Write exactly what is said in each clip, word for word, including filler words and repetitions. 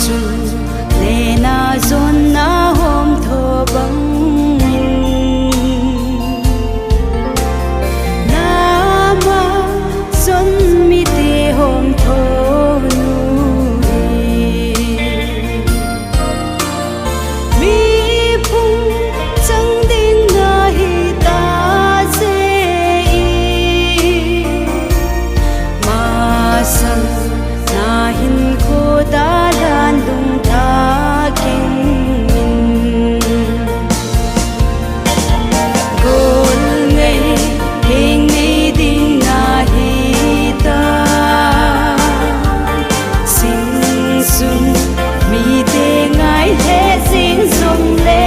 Chun lena jonna hom tho bangin, nama jon mite hom tho nu hi. Mi phung chang ding nahi ta je i, masang na hinkho dalan lungtha keng in. Gol ngei, keng ngei ding nahi ta. Singsun, mite ngai le jing jong le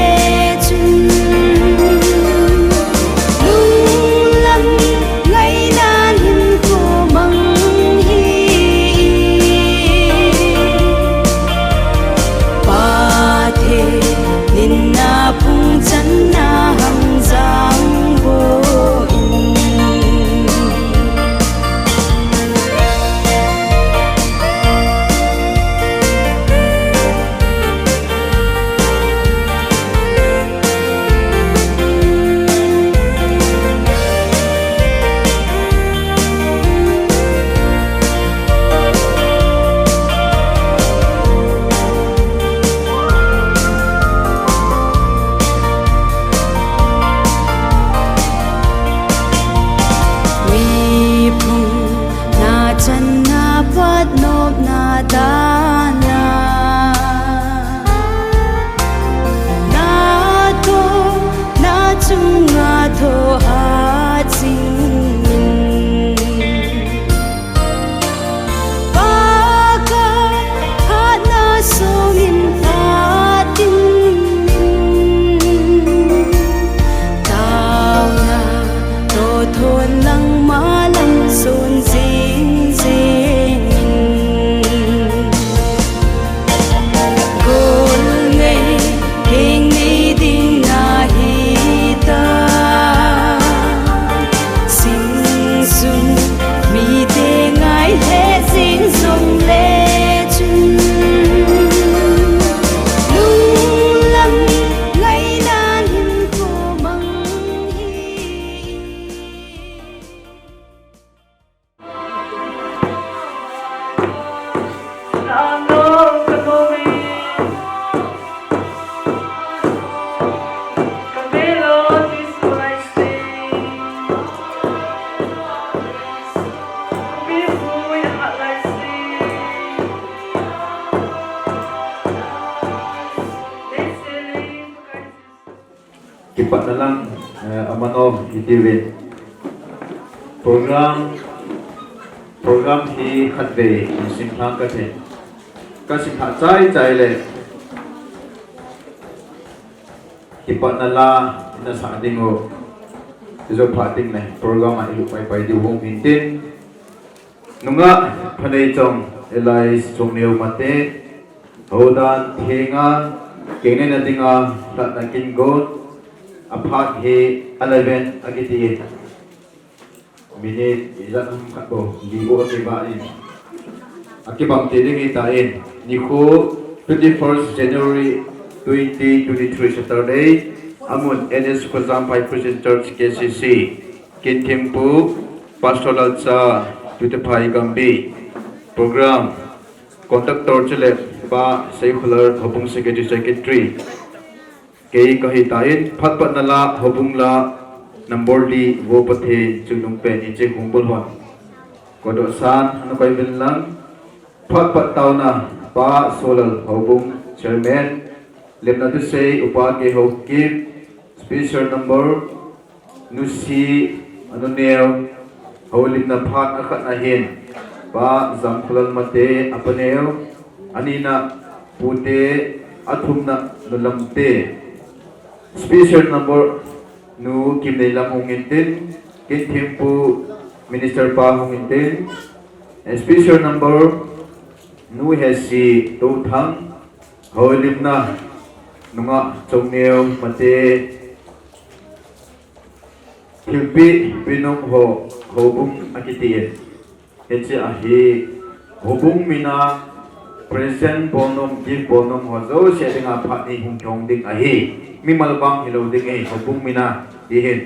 chun. Lunglam ngainan hinkho mang hi. Pathen in na phung channa hang jang bo in. Mi phung na channa pat nopna dana, na tho, na chunga tho ha ching in. Pakai hatna songin phatin, taona toh thon lang malam son jing jing in. Gol ngei, keng ngei ding nahi ta. Singsun, mite ngai le jing jong le chun. Lunglam ngainan hinkho mang hi. Kipatna lang, eh, aman o, iti uvin. Program, program hi khatvei, isim thang ka the. Ka sim thang chai chai le. Kipatna la, ina sa ding u. Ijo pha ding le, program a ilu pai pai diu hung hin tin. Nungah Phaneichong Elias Chongneo Mate, Houdan Thenga, keng neina dinga lhatna kin got, aphat hi eleven akiti in. Minute ijat ham khat bou, li bou akibah in. Akibang te ding hita in. Nikho twenty-first January twenty twenty-three Saturday, amun N S Khojam Phai Christian Church K C C. Kinthempu, Pastor Lalcha, Tutephai Gambi. Program, conductor chule Pa Seikholar, Houbung Secretary, Secretary. Kei kahi tan, phat patna la, Houbung la, number li, Vo Pathen, chungnung pen, iche hung bol hon. Kodoh san, anu kai vin lang. Phat pat taona, Pa Solal Houbung, Chairman, lemna thusei, Upa K Haokip, special number, Nusi, anu neo, houlimna phat akhatna hin, Pa Jamkholal Mate, apa neo, anina, Pute, athumna, Nu Lamte. Special number, Nu Kimneilam hung intin, Kinthempu, Minister pa hung intin, Special number, Nu Hesi Touthang, houlimna, Nungah Chongneo Mate, thilpeh, Pinung ho, Houbung akiti in. Hiche ahi, Houbung mina, Present bolnom, gift bolnom ho jouse dinga phat ni hung kihong ding ahi. Mimal bang hilou ding ahi, houbung mina, ti hin.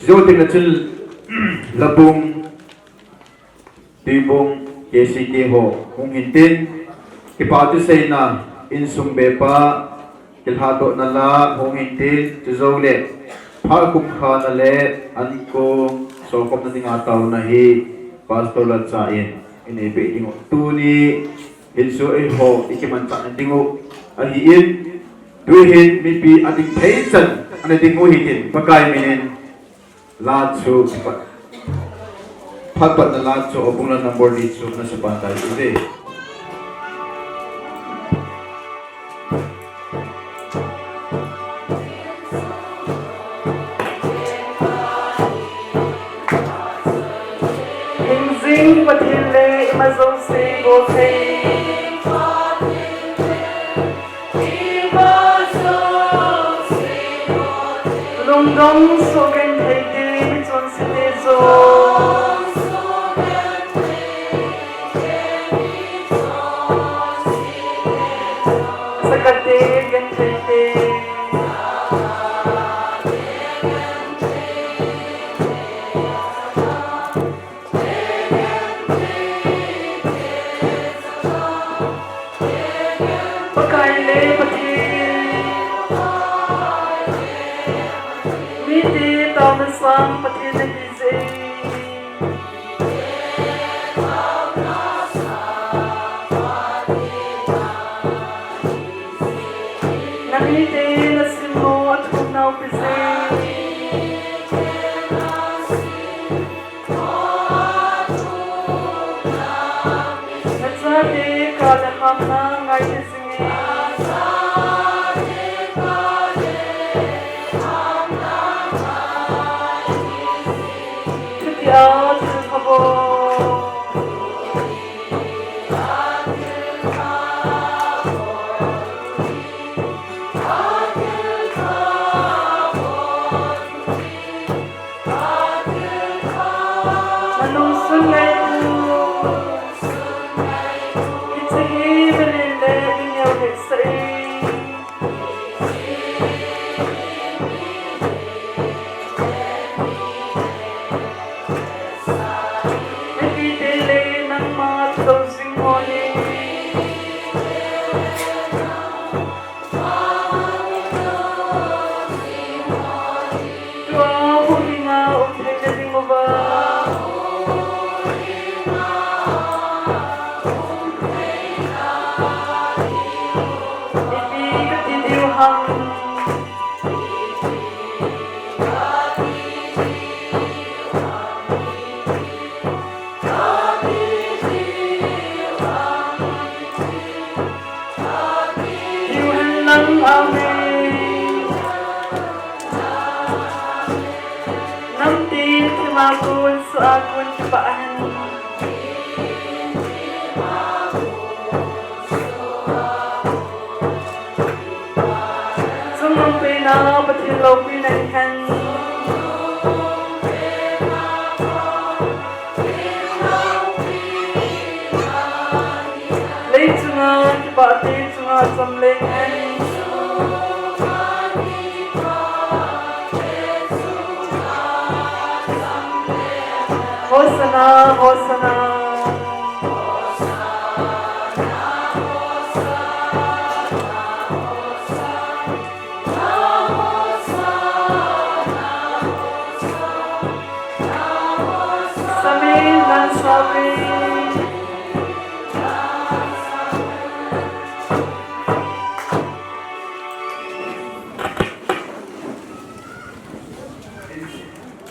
Jou teng le chun Labung, Tuibung, K C K ho hung hintin, kipa thu seina, insung bepa, kilhadohna la hung hintin, chujou le, phat kum khana le, ankong, sokhomna dinga taona hi, Pastor Lalcha in, in eipeh ding u. Tuni, hin chu eiho, ikimanchah na ding u, ahin, tuhin, mipi ading thei chan, ana ding u hitin, Pakai minin, La chu, phat patna la chu, houbung la number li chu, na sapan tai chu de. Hingjing Pathen le ima jouse bol thei. Lungdong soh genthei te, michonse te jong. Sakate genthei te. Pakai le Pathen. Mite taona sang Pathen ahi jeh. Namite nasimmo athum nau pi jeh. Nachate kah le hamna ngai thei jing e. Chutia thilpha bol. Nanung sun ngaitu. Hiche hi nalin le naneo hetsah e. Nati te le nangma thudou jing ho le. Tua huhhing a um theina ding uva. Ipi kati diu ham. Hiu hen lang, amen. Namtin thima kun, sua kun, kipah hen. Chungnung pena Pathen loupina hen. Lei chunga kipah te chunga cham leng hen. Hosanna, Hosanna. Samin nan samin.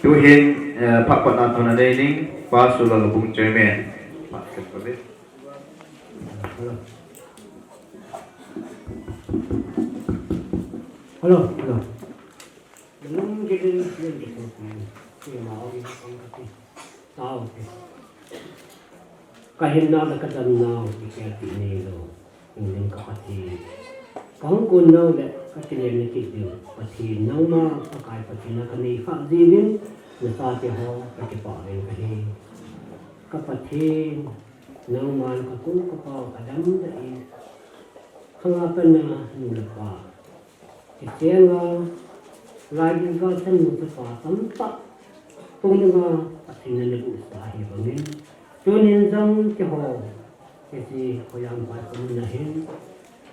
Tuhin, eh, phat patna thona nei ning, Pastor Lalbung Chairman. Hello. Hello, hello. Nalung gilin, gilin, gilin, gilin. Kei ma o gilin kong kati. Tao ke. Kahinna le kadamna u, kei kati nei lou. Hing ling ka Pathen. Kahung kun nau le, kakilem ni kit diu. Pathen nangma, Pakai Pathen a kanei kha jiuvin, nachate ho, kakipah uvin kahi. Ka Pathen, Nangman ka pu ka pau ka damda in, khanga pana nu le pa, kichenga, laigin ka chanu chapa tamtah, tunga Pathen in naguh sa hi bangin, tunin jong keiho, kei Khoyam pa tunin ahin,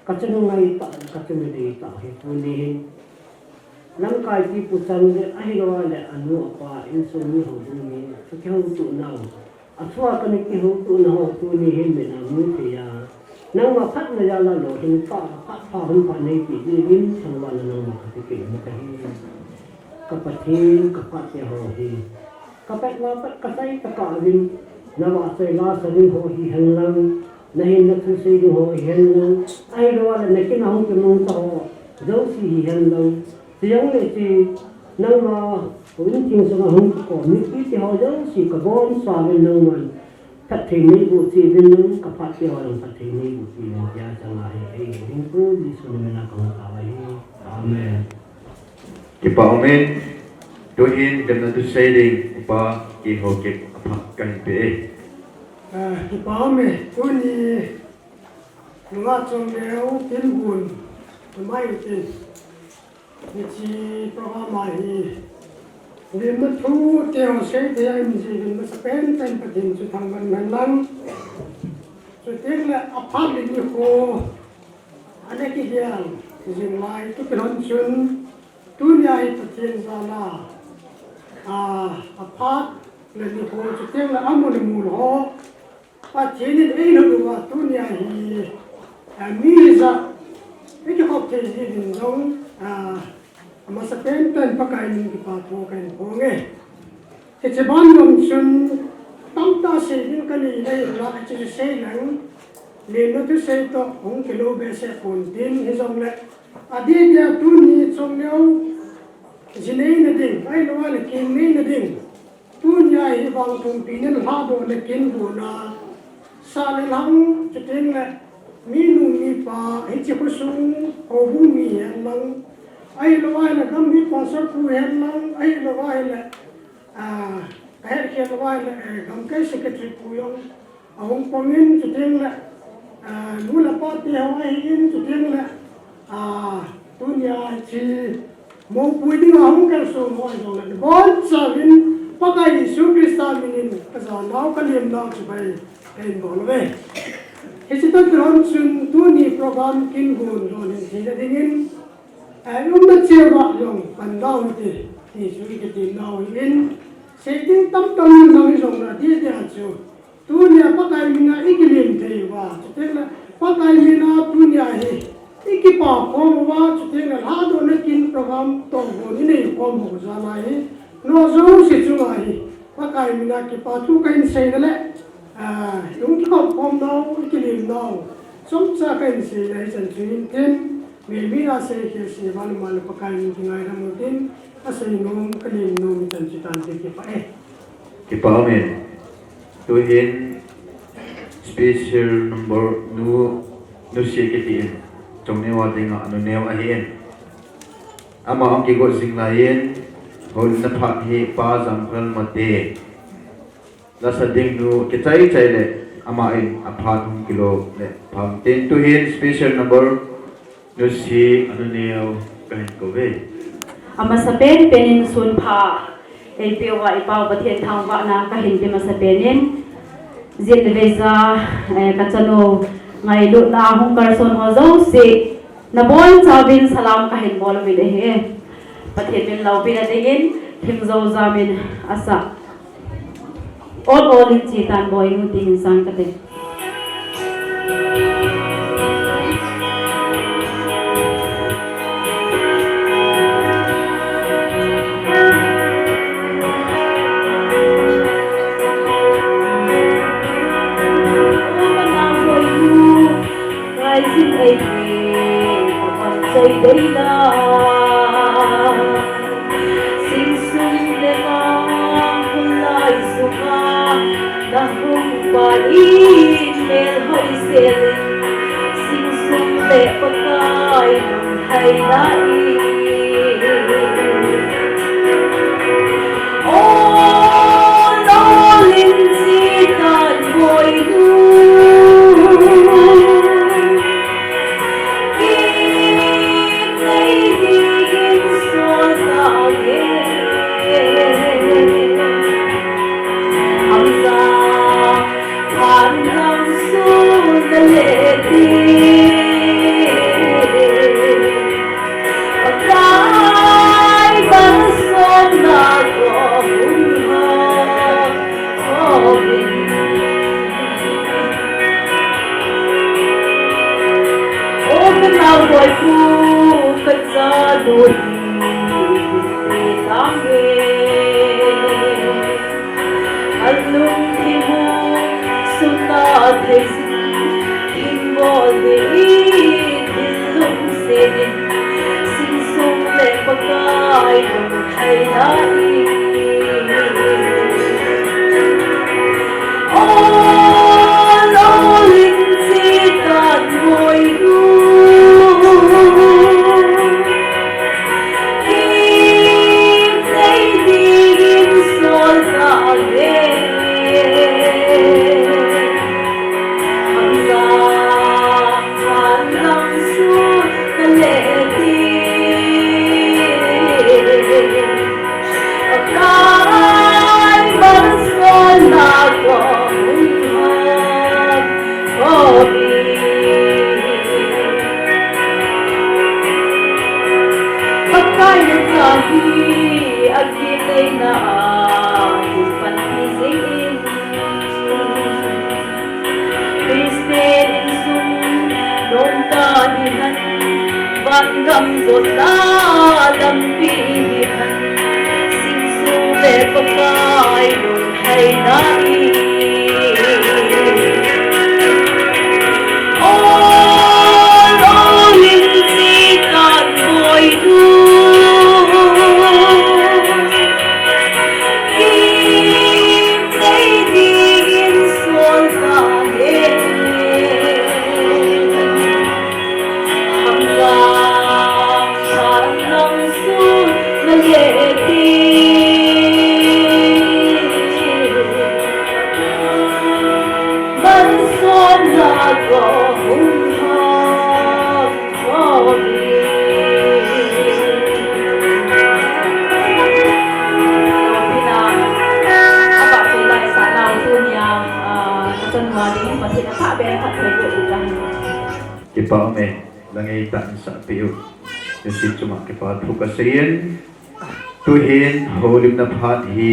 ka chanu ngai tah, ka chanu dei tah hi tuni hin, lamkai pi pu chang le, ahilou le anu apa, insung mi houbung mi, ka kihoutoh nau. Athua kana kihoutoh nau tuni hin mina mu thei a. Nangma phatna jal a lolhing pha, phat pha hung pha neipe diuvin thangvahna nangma ka pe kei na kahi. Ka Pathen, ka phat te ho hi. Ka pet ma pet ka sai ta ka vin. Na vahchoi la sa ding ho hihen lang. Na hinna thusei ding ho hihen lang. Ahilou le na kin a hung kimang ta ho. Jouse hihen lang. Chujong le chu, nangma, houin theng sunga hung kikom mipi te ho jouse ka bonchauvin nangman phatthei neiboh cheh uvin lang ka phat te ho jong phatthei neiboh cheh uvin tia chang ahi, ei, houin pu Jesu namin a kahung tao ahi. Amen. Kipa umin, tuhin demna thusei ding, upa, keiho kei aphat kahin pe e. Ah, kipa umin, tuni, nunga chom leu, kin gun, tumai tin. Hiche program a hi, limna thu teu sei thei a um jeh in masapen pen Pathen chu thangvah hen lang. Chuteng le aphat le nikho ana kigel jing lai tu kilhon chun, tunia hi Pathen jal a, a, aphat le nikho chuteng le amu le mul ho Pathen in eilut uva tunia hi, a, mi hijat, eikikhop thei jeh in jong, a, amasapen pen Pakai min kipa thu kahin phong e. Hiche ban jong chun tamtah sei ding kanei nailou, hiche sei lang, limna thusei toh hung kilou behseh pon tin hijongle, adeh dia tuni chom leu, ji neina ding, ahilou le kin neina ding. Tunia hi vang thumpi nin lhadohna kin gonna, sah le lhang, chuteng le, minu mipa, hiche khosung, houbung mi hihen lang, ahilou le, gam hi pastor pu hihen lang, ahilou le, ah, kahet khel lou le, eh, gamkai secretary pu jong, ahung pang in, chuteng le, ah, nu le pa te ho ahin, chuteng le, ah, tunia hiche, moupui dinga hung kalson ho jong le, nabonchauvin Pakai Jesu Christa minin kajanau kalemnau chibai kahin bol uve. Hiche toh kilhon chun tuni program kin gon lhon hin theina dingin, eh, umna cheh uva jong pan dau hite, ti chu ikitem nau ahin, sei ding tamtah um jong le adeh dia chu Tunia Pakai mina ikilem thei uva, chuteng le Pakai mina tunia hi ikipa khom uva, chuteng le lhadohna kin program toh gon inei khom u jal a hi, nao jouse chunga hi Pakai mina kipa thu kahin seina le, ah, hung kikhop khom nau, ikilem nau, chomcha kahin seina hichan chu hin tin, mi mi a sei khel sei uva le Pakai min kingaidam u tin, asei nom, kalem nom hichan chu tante, kipah e. Kipa umin. Tuhin special number nu, nu si kiti in. Chongneo a dinga nu neo ahin. Ama hung kigot jing lai in, houlimna phat hi Pa Jamkhalmate. Lasa ding nu kichai chai le, ama in aphat hung kilo le, pha um tin tuhin special number Nu si, anu neo, kahin kou ve. Amasapen pen in sun pha eipeh uva i Pau Pathen thangvahna kahin pe masapen in, jin le veija, eh, ka chanu ngailutna a hung kalson ho jouse, nabonchauvin salam kahin bol uvin ahi. Pathen min loupina dingin, Thingjoujam in asah. Ol ol in che tan boi nu ti hin sang kate. Rising eight, Pakai sei dei la. Sing sung le vang khulai sunga, na hung pa in mel hoi sel in. Sing sung le Pakai nung hai na in. O, lo ling si tan boi nu. Alung thim u suna thei sin, thim bol ding in, thil lungset in, sing sung le Pakai lung thei lai. Ol, ol in chi tan moi u. Pakai na cha hi akileina a kipanpi jing in. Christian insung lom tah hihen, van gam jotna lampi hihen, sing sung le Pakai lung thei lai. Ol, ol in chi tan moi u. Kim nei ding in sol ta hen. Hamsa, hamsa nang sun na ye ti. Manson na ko hung ha ko ni. Pina, apa tu lai sa lau tu nia, ah, kachan wa ding, masih apa ben pat tu tu tu. Kipa ume, la ngaitah in sahpi u. Jesu chunga kipa thu kasei in. Tuhin, houlimna phat hi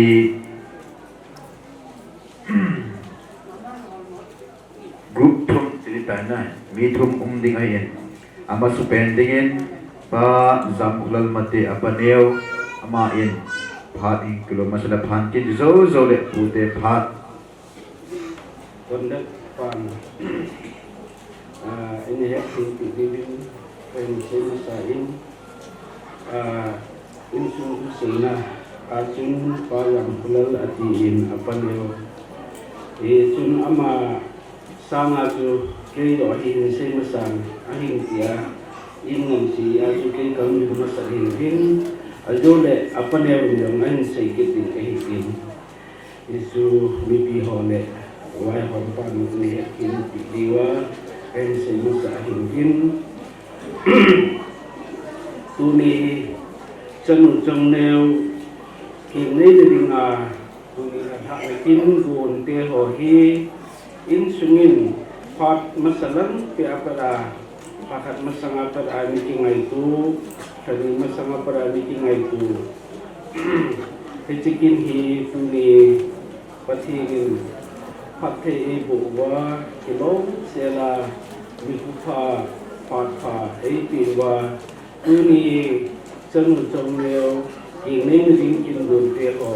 group thum tili tai na, mi thum um ding ahin. Amasapen dingin, Pa Jamkholal Mate, apa neo, ama in. Phat in kilo masala phan kin jou jou le pute phat. Conduct pan, ah, in hek thei ti ding in, pen sei masa in, ah, insung thu seina, a chun Pa Jamkholal ati in apa neo. E chun ama sanga chu kei joh hi hin sei masang, ahin tia, in ngam si a chu kei kan mi masa hin hin, a jou le apa neo in jong ahin sei kit ding ahi in. Hichu mipi ho le vaihom pan ni hethem pi diuva kahin sei masa ahin. Tuni chanu chongneo kinei le dinga tuni lha lha le kin gon te ho hi insungin phat masa lang pia pat a, phat khat masanga pat a mi kingaito, thani masanga pat a mi kingaito. Hiche kin hi tuni Pathen in phatthei eiboh uva, kilom sela nikho pha, phat pha eipeh uva, tuni chanu chongneo kinei na ding kin gon te ho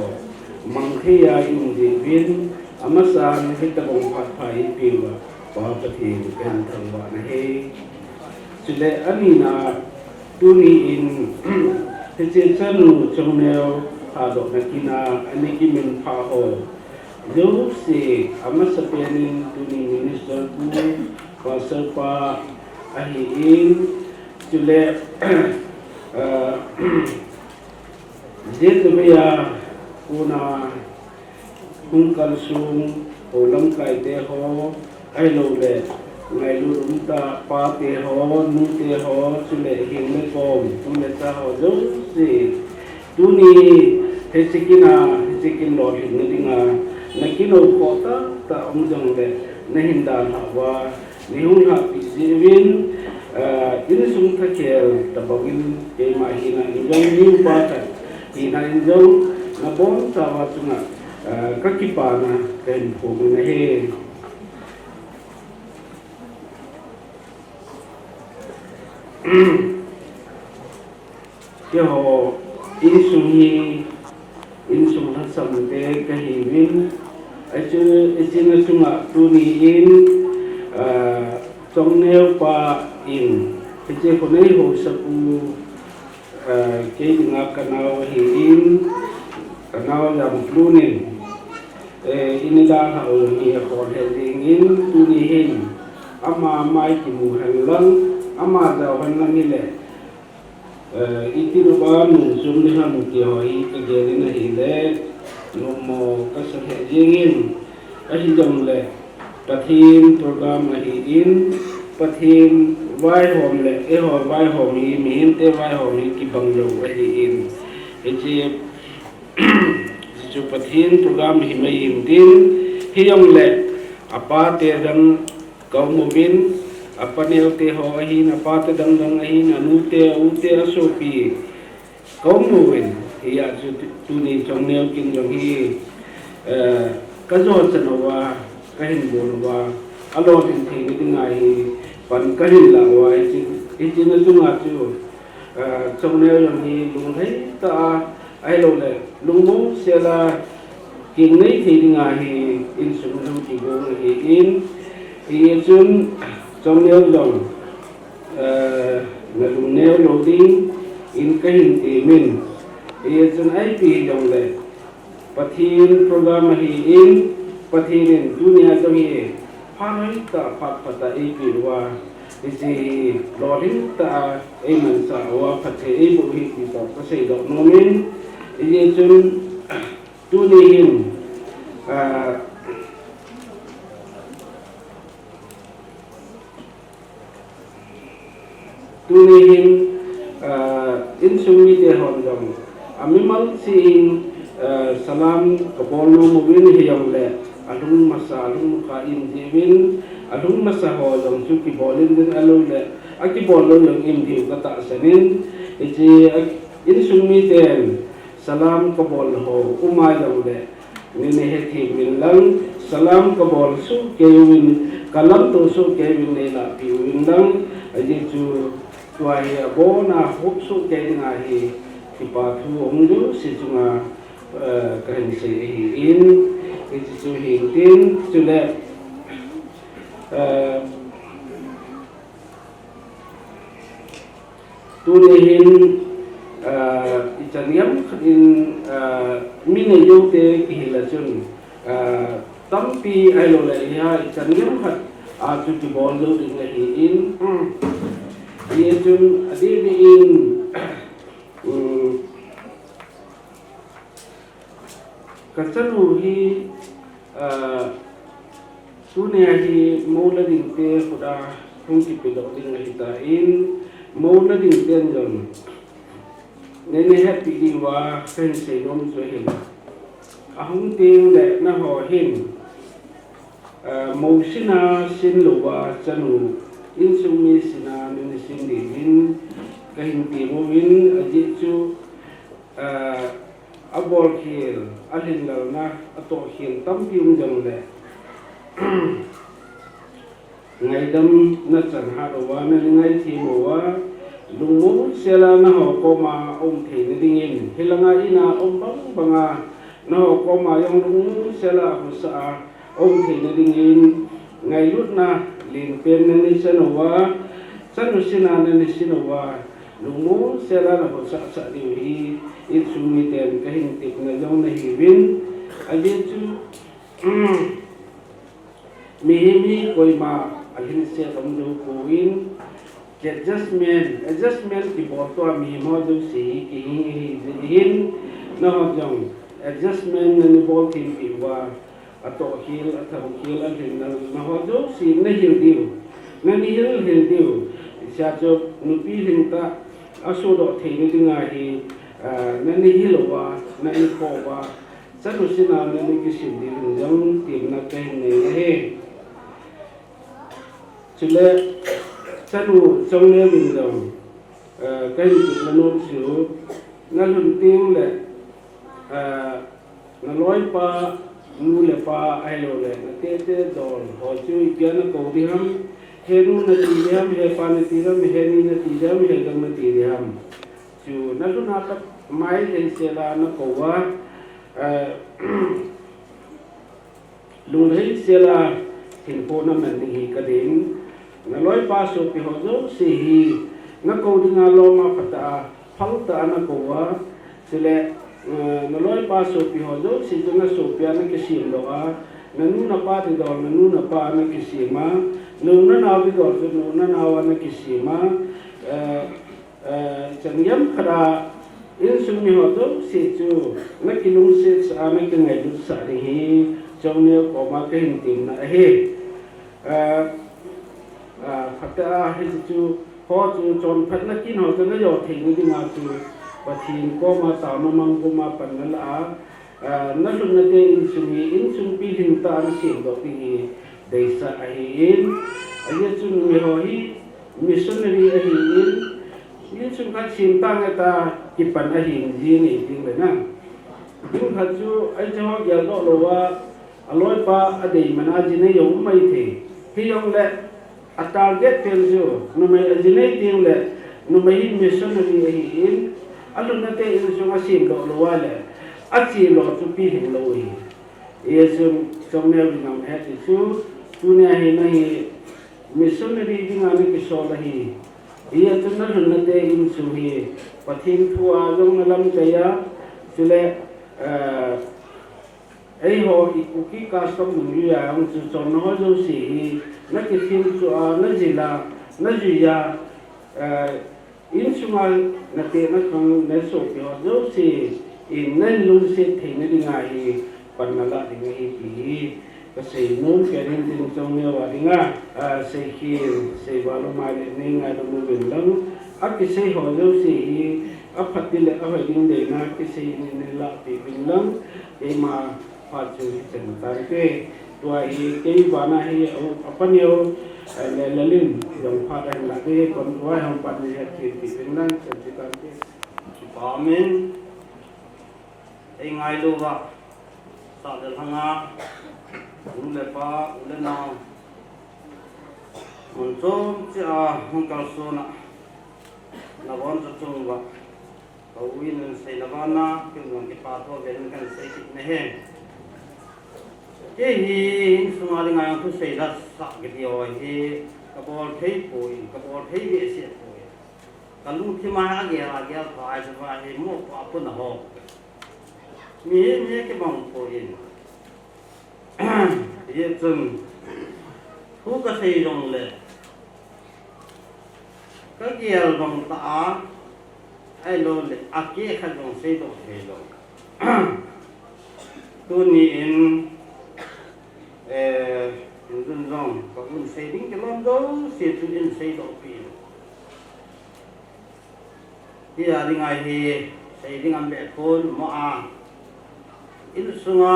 mang thei a i um jeh uvin, amasan hitabang phat pha eipeh uva, Pa Pathen kahin thangvah na ahi. Chule anina, tuni in, hiche chanu chongneo thadohna kin a ana kiminphah ho jouse, amasapen in tuni minister pu, pastor pa ahin, chule, ah, Jet Novia kona hung kalsong ho lamkai te ho, ahilouleh ngailut umtah pa te ho, nu te ho, chule heng le kom, tu le cha ho jouse, tuni hiche kin a, hiche kin lolhinna dinga na kinou khoh tahtah um jongle, nahin dalhah uva, Nei hung lhahpeh jeh uvin, ah, insung thakhel tabang in keima hina in jong, mi upa khat hina in jong, nabonchauva chunga, ah, kakipana kahin phong in ahi. Keiho insung hi, insung lhasam te kahiuvin, achu, achina chunga tuni in, ah, Chongneo pa in, hiche khonei housapu, ah, kei dinga kanao ahin, kanao Jamplun in, eh, in eidalhah u hi akhol lheh jengin, tuni hin, ama mai kimu hen lang, ama jao hen lang hile, Eh, iti uva mun chom ding ham ti ho hi kagel in ahile, nommo kasa lheh jengin, ahijongle, Pathen program ahin, Pathen vaihom le, eiho vaihom hi, mihemte vaihom hi kibang lou ahin. Hiche, hichu Pathen program himai intin, hijongle, apate dang, Kaum uvin, apaneo te ho ahin, apate dang dang ahin, anute, aute, asopi. Kaum uvin, hijeh chun tu-, tuni Chongneo kin jong hi, eh, kajou chan uva, kahin bol uva, alolhin theina dinga hi, pan kahin la uva, hiche, hiche na chunga chu, eh, Chongneo jong hi lunglhai tah a, Ahilouleh, lungmong sela kinei thei dinga hi insung lhung kigong ahin, hijeh chun Chongneo jong, eh, nalung neo lou dingin kahin temin, hijeh chun ipi hijongle Pathen program ahin, Pathen in tunia jong hi phat hoitah, phat phatah eipeh uva, hiche hi lolhing tah a eimansah uva phatthei eiboh u ahi ti toh kaseidoh nomin, hijeh chun tuni hin, ah, tuni hin, ah, insung mite hon jong, amimal cheh in, ah, salam kabol nom uvin hijongle, alhung masa, alhung mukha in jeh uvin, alhung masa ho jong chu kibol in ding ahilouleh, akibol lou jong in diu katahsan in, hiche a, insung miten, Salam kabol ho, um a jongle, nei hethem uvin lang, salam kabol sohkei uvin, kalamto sohkei uvin neilahpeh uvin lang, ajeh chu tua hi abona hop sohkei dinga hi, kipa thu um jouse chunga, eh, kahin sei ahin, hiche chu hintin, chule, eh, Tuni hin, ah, ichan gei khat in, ah, mi neilou te kihil a chun, ah, tampi ahilouleh hia ichan gei khat a chu kibol lou ding ahin, hijeh chun adeh deh in, um, Kachanu hi, ah, tunia hi mou la ding te khut a hung kipedoh ding ahitan, mou la ding ten jong, nei, nei hetpeh diuva kahin seinom chu ahin. Ahung tengle nangho hin, ah, mou sina sin louva chanu, insung mi sina nei, nei sin diuvin, kahin temouvin, ajeh chu, ah, abolkhel, alhinlelna, atohkhel tampi um jongle, ngaidamna chan hat uva, nei ngaithem uva, lungmong sela nangho koma um theina dingin, hilanga ina um bang banga, nangho koma jong lungmong sela khosah a, um theina dingin, ngailutna lenpen nei nei chan uva, chanu sina nei nei sin uva, lungmong sela nakhosah sah diu hi, insung miten kahin tepna jong nahiuvin, ajeh chu, mihem hi koima alhinset um jou pouvin, adjustment, adjustment kibol tua mihem ho jouse hi kihing ahi jeh hin, nangho jong adjustment nei nei bol thempeh uva, atohkhel, athangkhel, alhinlelna ho jouse nahil diu, nei nei hil hil diu, hichea chu nupi lhingtah asuhdoh theina dinga hi, ah, nei nei hil uva, nei nei kho uva, chanu sina nei nei kisin diuvin jong temna kahin nei ahi. Chule, chanu Chongneo in jong, eh, kahin tepna nom chu, nalhun teng le, eh, naloipa, nu le pa, ahilou le, natete dol ho chu ipia nakou ding ham, he nu nati ding ham, he pa nati ding ham, he ni nati ding ham, he dang nati ding ham. Chu nalhun a pat mai thei sela nakou a, eh, Lunglhai sela hinkho naman ding hi kadei. Naloipa sopi ho jouse hi nakou dinga lom a phatah a, phaltah a nakou a. Chule, eh, naloipa sopi ho jouse chu nasopi a nakisem doh a. Nanu napa ti dol, nanu napa a nakisem a. Nanu nanao ti dol chu nanu nanao a nakisem a. Eh, Eh, changiam khat a insung mi ho jouse chu nakilungset sah a, nakingailut sah ding hi Chongneo koma kahin temna ahi. Eh, eh, khat a hichu ho chu chonphatna kin ho chu najo theina dinga chu Pathen koma taona mang koma pan nala a, Ah, nalhunna te insung hi, insung pilhing tah a nasem doh ding hi deisah ahin. Ajeh chu numei ho hi missionary ahin, insung khat sem tang e ta kipan ahin ji nei ding le na. Ding khat chu, ahi chu ho geldoh lou a, aloipa adei man a ji nei jong um maithei. Hijongle, A target pen chu, numei a ji nei teng le, numei hi missionary ahin, alhunna te insung a sem doh lou a le, ache lo chu pilhing lou ahi. Hijeh chun, Chongneo in jong het hichu, tunia hi nahi missionary dinga nakisol ahi. Hijeh chun nalhunna te insung hi, Pathen thu a jong nalamkai a, chule, eh, Eiho i Kuki custom mun jui a hung chu chonna ho jouse hi, nakithim chu a, najil a, najui a, eh, insunga nate nakhang nasopi ho jouse in nahin lungset theina dinga hi pan nalah ding ahi ti hi kasei nom kei in tin Chongneo a dinga, ah, seikhel, seival um a le nei ngaidam uvin lang, akisei ho jouse hi aphat ding le ahoi ding deina kisei in nei lahpeh uvin lang, keima Phat chu hichan tante. Tua hi kei vana hi a, a paneo, eh, le, Lalin jong phat ahin lah ding, kon tua hi hung pan ni het thei ti uvin lang chan chu tante. Kipa umin, ei ngailu va, sah le lhang a, nu le pa, u le nao, mun chom cheh a hung kalson a, nabon chu chung va. Ka u in ahin seina vana, kei jong kipa tho ven kahin sei kit nahi. Kei hi insunga dinga jong thusei la sah kiti ho hi, kabol thei poi, kabol thei behseh poi. Kalungthim a agel, agel pha a chu va hi mo pa puna ho. Mi hi, mi hi kibang poi. Hijeh chun, thu kasei jongle, kagel bang tah a, ahilou le, akeh khat jong seidoh thei lou. Tuni in, eh, in jun jong, ka un sei ding kilom jouse chu in seidoh peh in. Hia dinga hi, sei ding am be khun mo a. Insunga,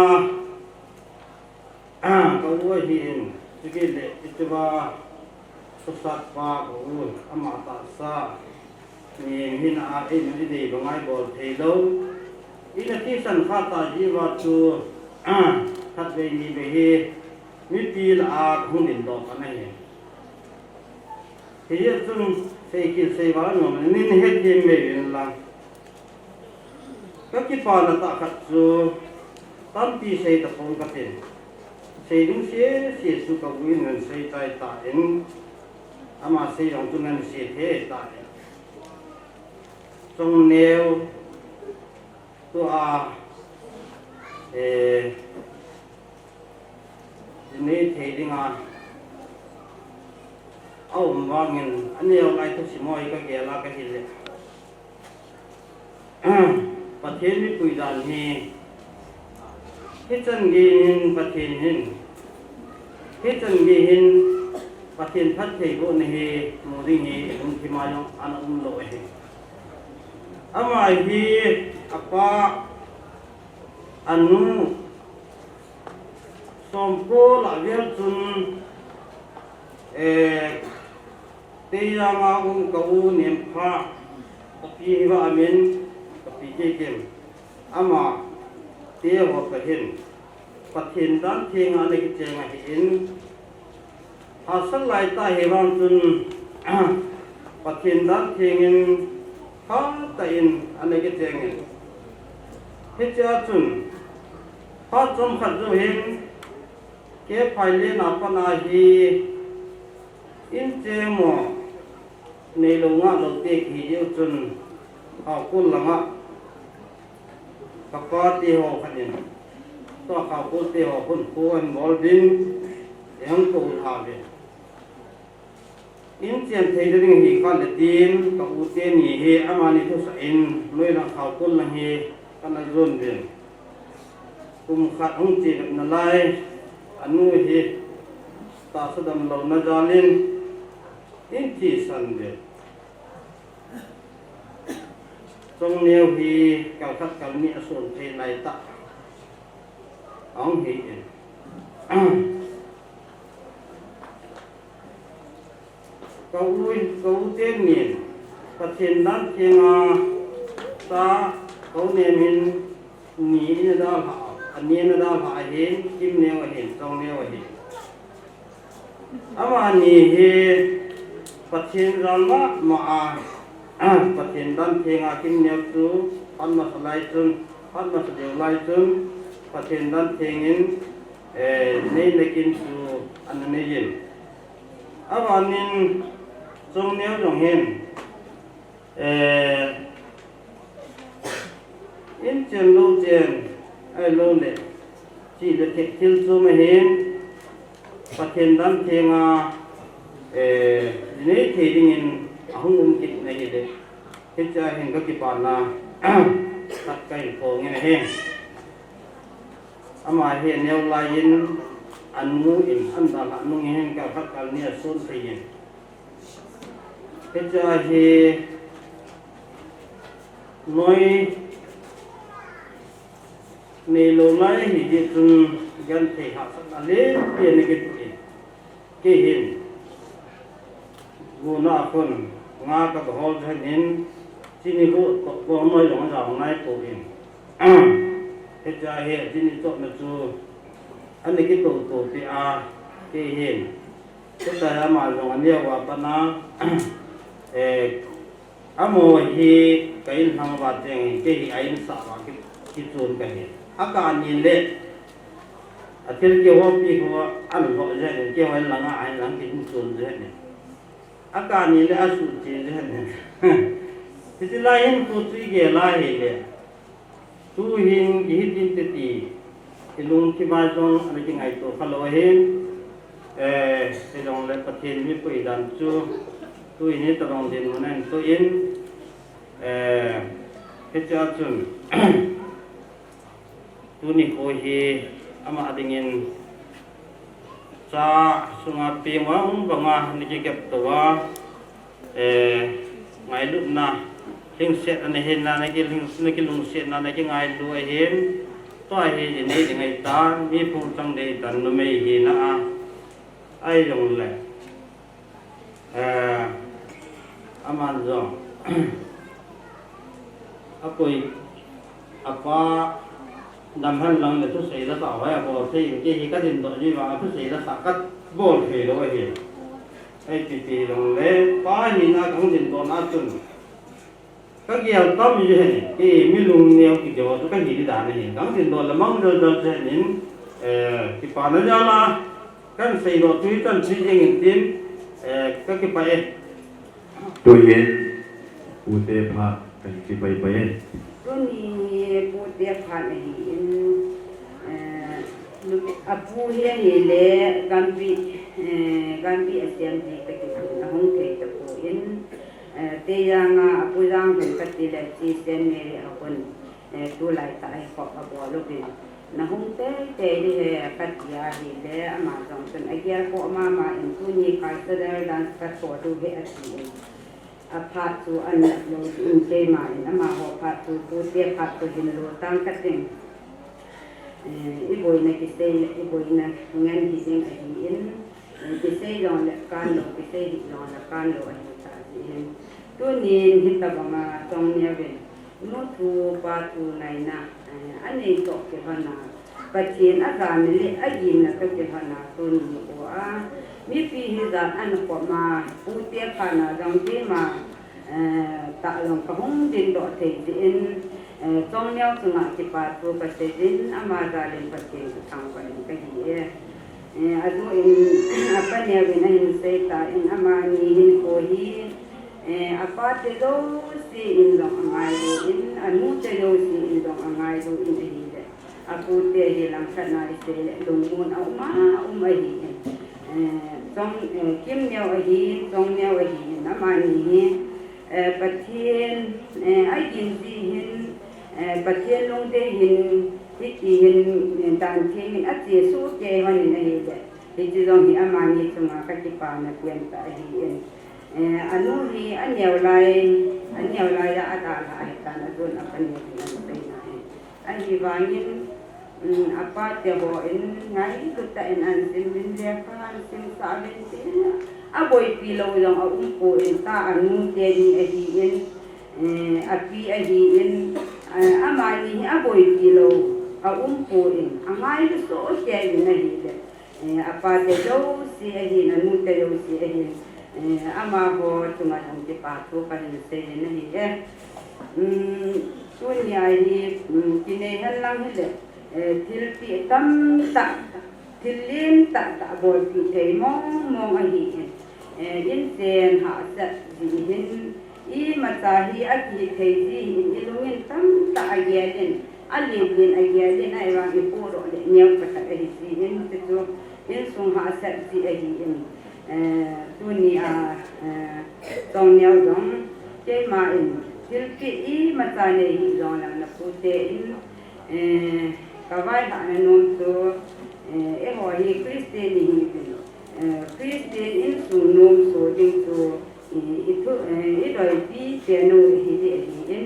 ka u ahin, chukit le, ituva, khosat pa ka u, ama tahsa. Ni hin a, ei, ni dei bang a ibol thei lou. Ina thisan kha ta ji va chu, khatvei nivei hi, mipi lah a hung dingdoh ana hi. Hijeh chun seikhel seival nom in hethem mai uvin lang. Ka kipana tah khat chu tampi sei tapong katin. Sei ding sese chu ka u in ahin sei tai tan. Ama sei jong chu ahin sei thei tan. Chongneo tua, eh, Nei thei dinga aum vangin, aneo lai thusim ho hi kagel a kahile. Pathen mipui dan hi, hichan gei hin Pathen hin, hichan gei hin Pathen phattheibohna hi mu ding hi lungthim a jong ana umlou ahi. Ama hi apa, anu, Somko lah vel chun, Eh, Teijang a um ka u Nempha, ka pi hi va amin, ka pi Keikim. Ama te ho ka hin, Pathen dan theng a ana kicheng ahin, hahsat lai ta hi vang chun, Pathen dan theng in pha ta in ana kicheng in. Hichea chun, phat chomkhat jou hin, Keiphai le na pana hi, in cheng mo, neilou ngah lou te kihi diu chun, Khaokol langa, ka pa te ho khat in, tua Khaokol te ho hun khu an bol din, ehung kou tha ve. In chen thei ding hi kha le tin, ka u teni hi amani thusah in, noi lang Khaokol lang hi kana jon uvin. Kum khat hung che vet nalai, anu hi tahsa damlou na jal in, in thisan uvin. Chongneo hi kal khat kal ni a son thei lai tah ahung hi in. Ka u, ka u tenin, Pathen dan theng a, ta, ka u Nemin, ni in a dalha, a ni in a dalha ahin, Kimneo ahin, Chongneo ahin. Amani hi, Pathen jal mama a, Pathen dan theng a Kimneo chu, phat masa lai chun, phat masa deu lai chun, Pathen dan theng in, eh, nei nakin chu, ana nei in. Abanin Chongneo jong hin, eh, in chen lou chen, ahilou le, chi le thek thil chu ma hin, Pathen dan theng a, eh, nei thei dingin ahung um kit na hi le, hichea hin ka kipana, khat ka hin phong in ahi. Ama hi aneo lai in, anu in, an dalha nung in, kal khat kal ni a son thei in. Hichea hi noi neilou lai hi di chun genthei hahsatna le pi ana kitu in. Kei hin, guna khun, nga ka hol jeng in, chini bu to ko noi jong jao nai po in. Hichea hi, chini to na chu, ani kito to pi a, kei hin. Hichea ama jong aneo a pana, eh, Amaho hi ka in lhang uva cheng in, kei hi a in sah uva ki, kichon ka hi. A kah ni le, a thil kihopi ho, an ho jeng in, keiho in langa a in lang kichon jeng in. A kah ni le, a suh che jeng in. Hiche lai hin khu chu i gel a hi le. Tu hin kihi tin te ti, i lungthim a jong ana kingaito kha lou ahin, eh, hijongle Pathen mipui dan chu, tu hin hitabang dinmun ahin toh in, eh, hichea chun, tuni kho hi ama dingin, Cha sunga peng uva um banga na kikep tou a, eh, ngailutna, lhingsetna na hin na, na ki lhing, na kilungsetna, na kingailu ahin, tua hi nei ding ahitan, mi phung chang ding ahitan, numei hina a, ahijongle. Eh, aman jong. Apoi, apa, dam hen lang le thusei la sa hoi abol thei, kei hi ka dindoh ji vang, thusei la sa ka bol thei lou ahi. Ei, pi pi long le, pa hina ka hung dindoh na chun. Ka gel tam ji hen, kei mi lungneo kideo chu ka hi di dan ahi. Ka hung dindoh le mang jol jol chen in, eh, kipana jal a, kan seidoh tu hi chan chu jeng in tin, eh, ka kipah e. Tuhin, pute phat kan kipai pai e. Tuni pute phat ahin, eh, apu hi ahile Gambih, eh, Gambih Assembly kati ahung thei tapon, eh, Teijang a apu jang hin kati le chi Saint Mary a kon, eh, tulai tah a hi khop abol uvin. Na hung teitei ding ahi kati ahile, ama jong chun agel po mama in tuni cultural dance ka tho diu ahi atin. Aphat chu anat lou in keima in amaho phat chu, pute phat chu hin lo tang kating. Eh, i boina kisei le, i boina ngen hi ding ahin, kisei jongle kanlou, kisei hih jongle kanlou ahi tah jeh in. Tunin hitabanga Chongneo in nu thu pa thu ngaina, eh, anei toh kilhona, Pathen ajana le aginna toh kilhona tuni nikho a mipi hijat ana khom a, pute phat na jong keima, eh, tah jong kahung dingdoh thei jeh in, eh, Chongneo chunga kipa thu kasei jin, ama jal in Pathen kathangvah in kahi e. Eh, adu in, apa Neo in ahin seitan, amani hinkho hi, eh, apate jouse in jong angailu in, anute jouse in jong angailu in ahile, apute hi langkhat na isei le lungmon a um a um ahi in. Eh, Chong, eh, Kim Neo ahin, Chongneo ahin, amani hi, eh, Pathen, eh, agin jeh hin, eh, Pathen lungdei hin, hiti hin, eh, dan theng in achesuh kei hon in ahile, hiche jong hi amani chunga kakipana pen tah ahi in. Eh, anu hi aneo lai, aneo lai a adalha ahitan, ajona apa Neo hi aseina hi. Ahivangin, um, apate ho in ngailut tah in ahin sim uvin, lekha ahin simsah uvin tin, aboipi lou jong aumpon, ta anu teni ahin, eh, api ahin, eh, amani hi aboipi lou aumpon, angailu soh kei uvin ahile, eh, apate jouse ahin, anute jouse ahin, eh, amaho chunga jong kipa thu kahin sei in ahi e. Um, tunia hi, um, kinei hen lang hile, eh, thilpeh tamtah, thil len tahtah bolpeh thei mong mong ahi in. Eh, inchen hahsat jeh hin, imacha hi akihithei jeh hin, ilungin tamtah agel in, alen in agel in, ahivang ipohdoh le neo khat ahi jeh in, chuchu insung hahsat jeh ahi in. Eh, tunia, eh, Chongneo jong, keima in, thilpeh imacha nei hih jongleng napute in, eh, kavailhahna nom chu, eh, eiho hi Christian ihiuvin, eh, Christian insung nom so ding chu, eh, ithu, eh, iloipi pen u ihi ding ahi in,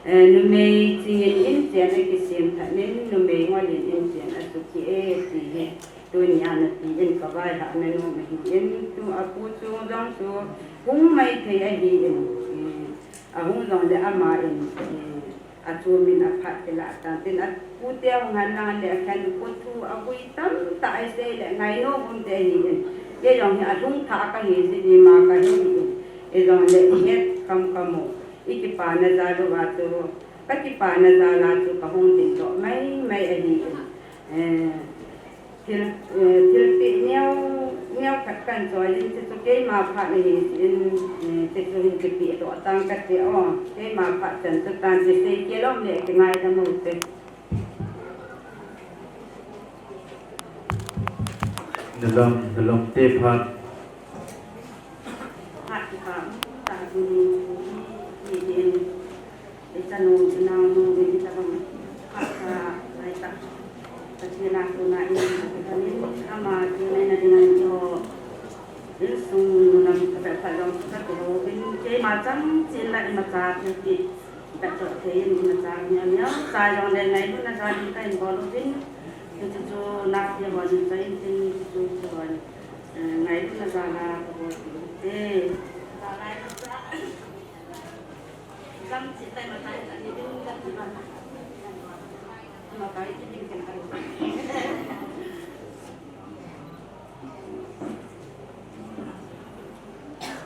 eh, numei chingin inchen akisem tah in, numei ngolin inchen asukeh e ti hi. Tunia napi in kavailhahna nom ahi in, tu apu chung jong chu hung maithei ahi in, eh, ahung jongle ama in, eh, achu min aphat kilah tan tin, apute hung hen lang le akhenput thu avui tamtah aseile ngainom umte ahi in, kei jong hi alhung thah kahi jeh in ima kahi in, ijongle ihet khamkham u, ikipana jal uva chu, kakipana jal a chu kahung dingdoh maimai ahi in, eh, Thil, eh, thilpeh neo, neo khat kahin choi in, chuchu keima phat ahi jeh in, eh, chuchu hin kipehdoh tang kati o, keima phat chan chu tan kisei kei lom le kingaidam u te. Nalom, nalom te phat. Phat kipa um tah tuni hi, hi, hi. Ichanu, inaonu, in hitabang phat kha laitah Pathen a kona in, Pathen in ama chu neina dinga eiho insung lam phabep pha jong chu kati ho in, keima chang cheh in la imacha thilpeh bep toh thei in imacha neo neo cha jong le ngailutna jal in kahin bol uvin, chuchu chu naote hon choi in tin, chuchu chu hon, eh, ngailutna jal a kabol uvin te.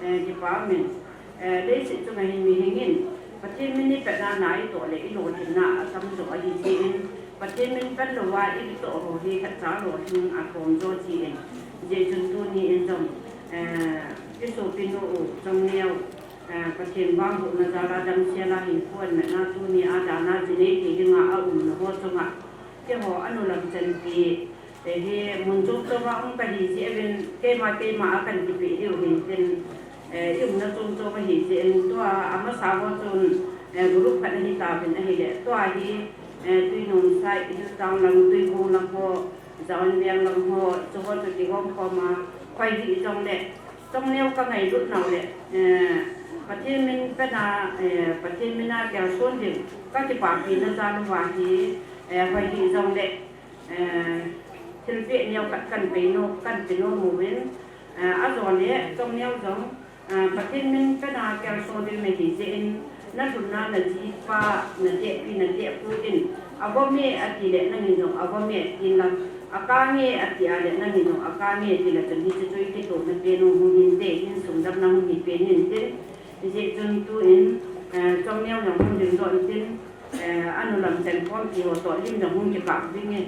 Eh, kipa min. Eh, leiset chunga hin mihing in Pathen min ipatna na itoh le ilolhinna atamjo ahi jeh in, Pathen min panlouva itoh ho hi khatcha lolhing atamjo jeh in, hijeh chun tuni in jong, eh, isopinu u Chongneo, eh, Pathen vangbohna jal a damsel a hinkho amanna tuni a dan a jinei thei dinga aumna ho chunga, keiho anu lam chanpi, eh, hi mun chom chom a um kahi jeh uvin, keima keima a kahin kipeh diu hin tin, eh, i umna chom chom ahi jeh in, tua amasa ho chun, eh, group khat ahi tauvin ahile, tua hi, eh, Tuinungsai, Hilltown lang, Tuibong lang ho, Jawan Veng lang ho, chuho chu kigom khom a, koi hih jongle, Chongneo kangailut nau le, eh, Pathen min pena, eh, Pathen min a kalson ding, kakipapina jal uva hi, eh, hoi hih jongle, eh, Thilpeh neo khat kan pe nom, kan pe nom uvin, ah, ajole Chongneo jong, ah, Pathen min pena kelso ding nahi jeh in, nalhunna najipa, nadehpi, nadehpu in, avom e ati le nangin jong avom e tin lang, akang e ati a le nangin jong akang e ti le chun hiche chu ikitona pen u hung hinte, insung damna hung hi pen in tin, hijeh chun tuin, eh, Chongneo jong hung dingdoh in tin, eh, anu lam chengkhom ti ho toh lim jong hung kikap ding e.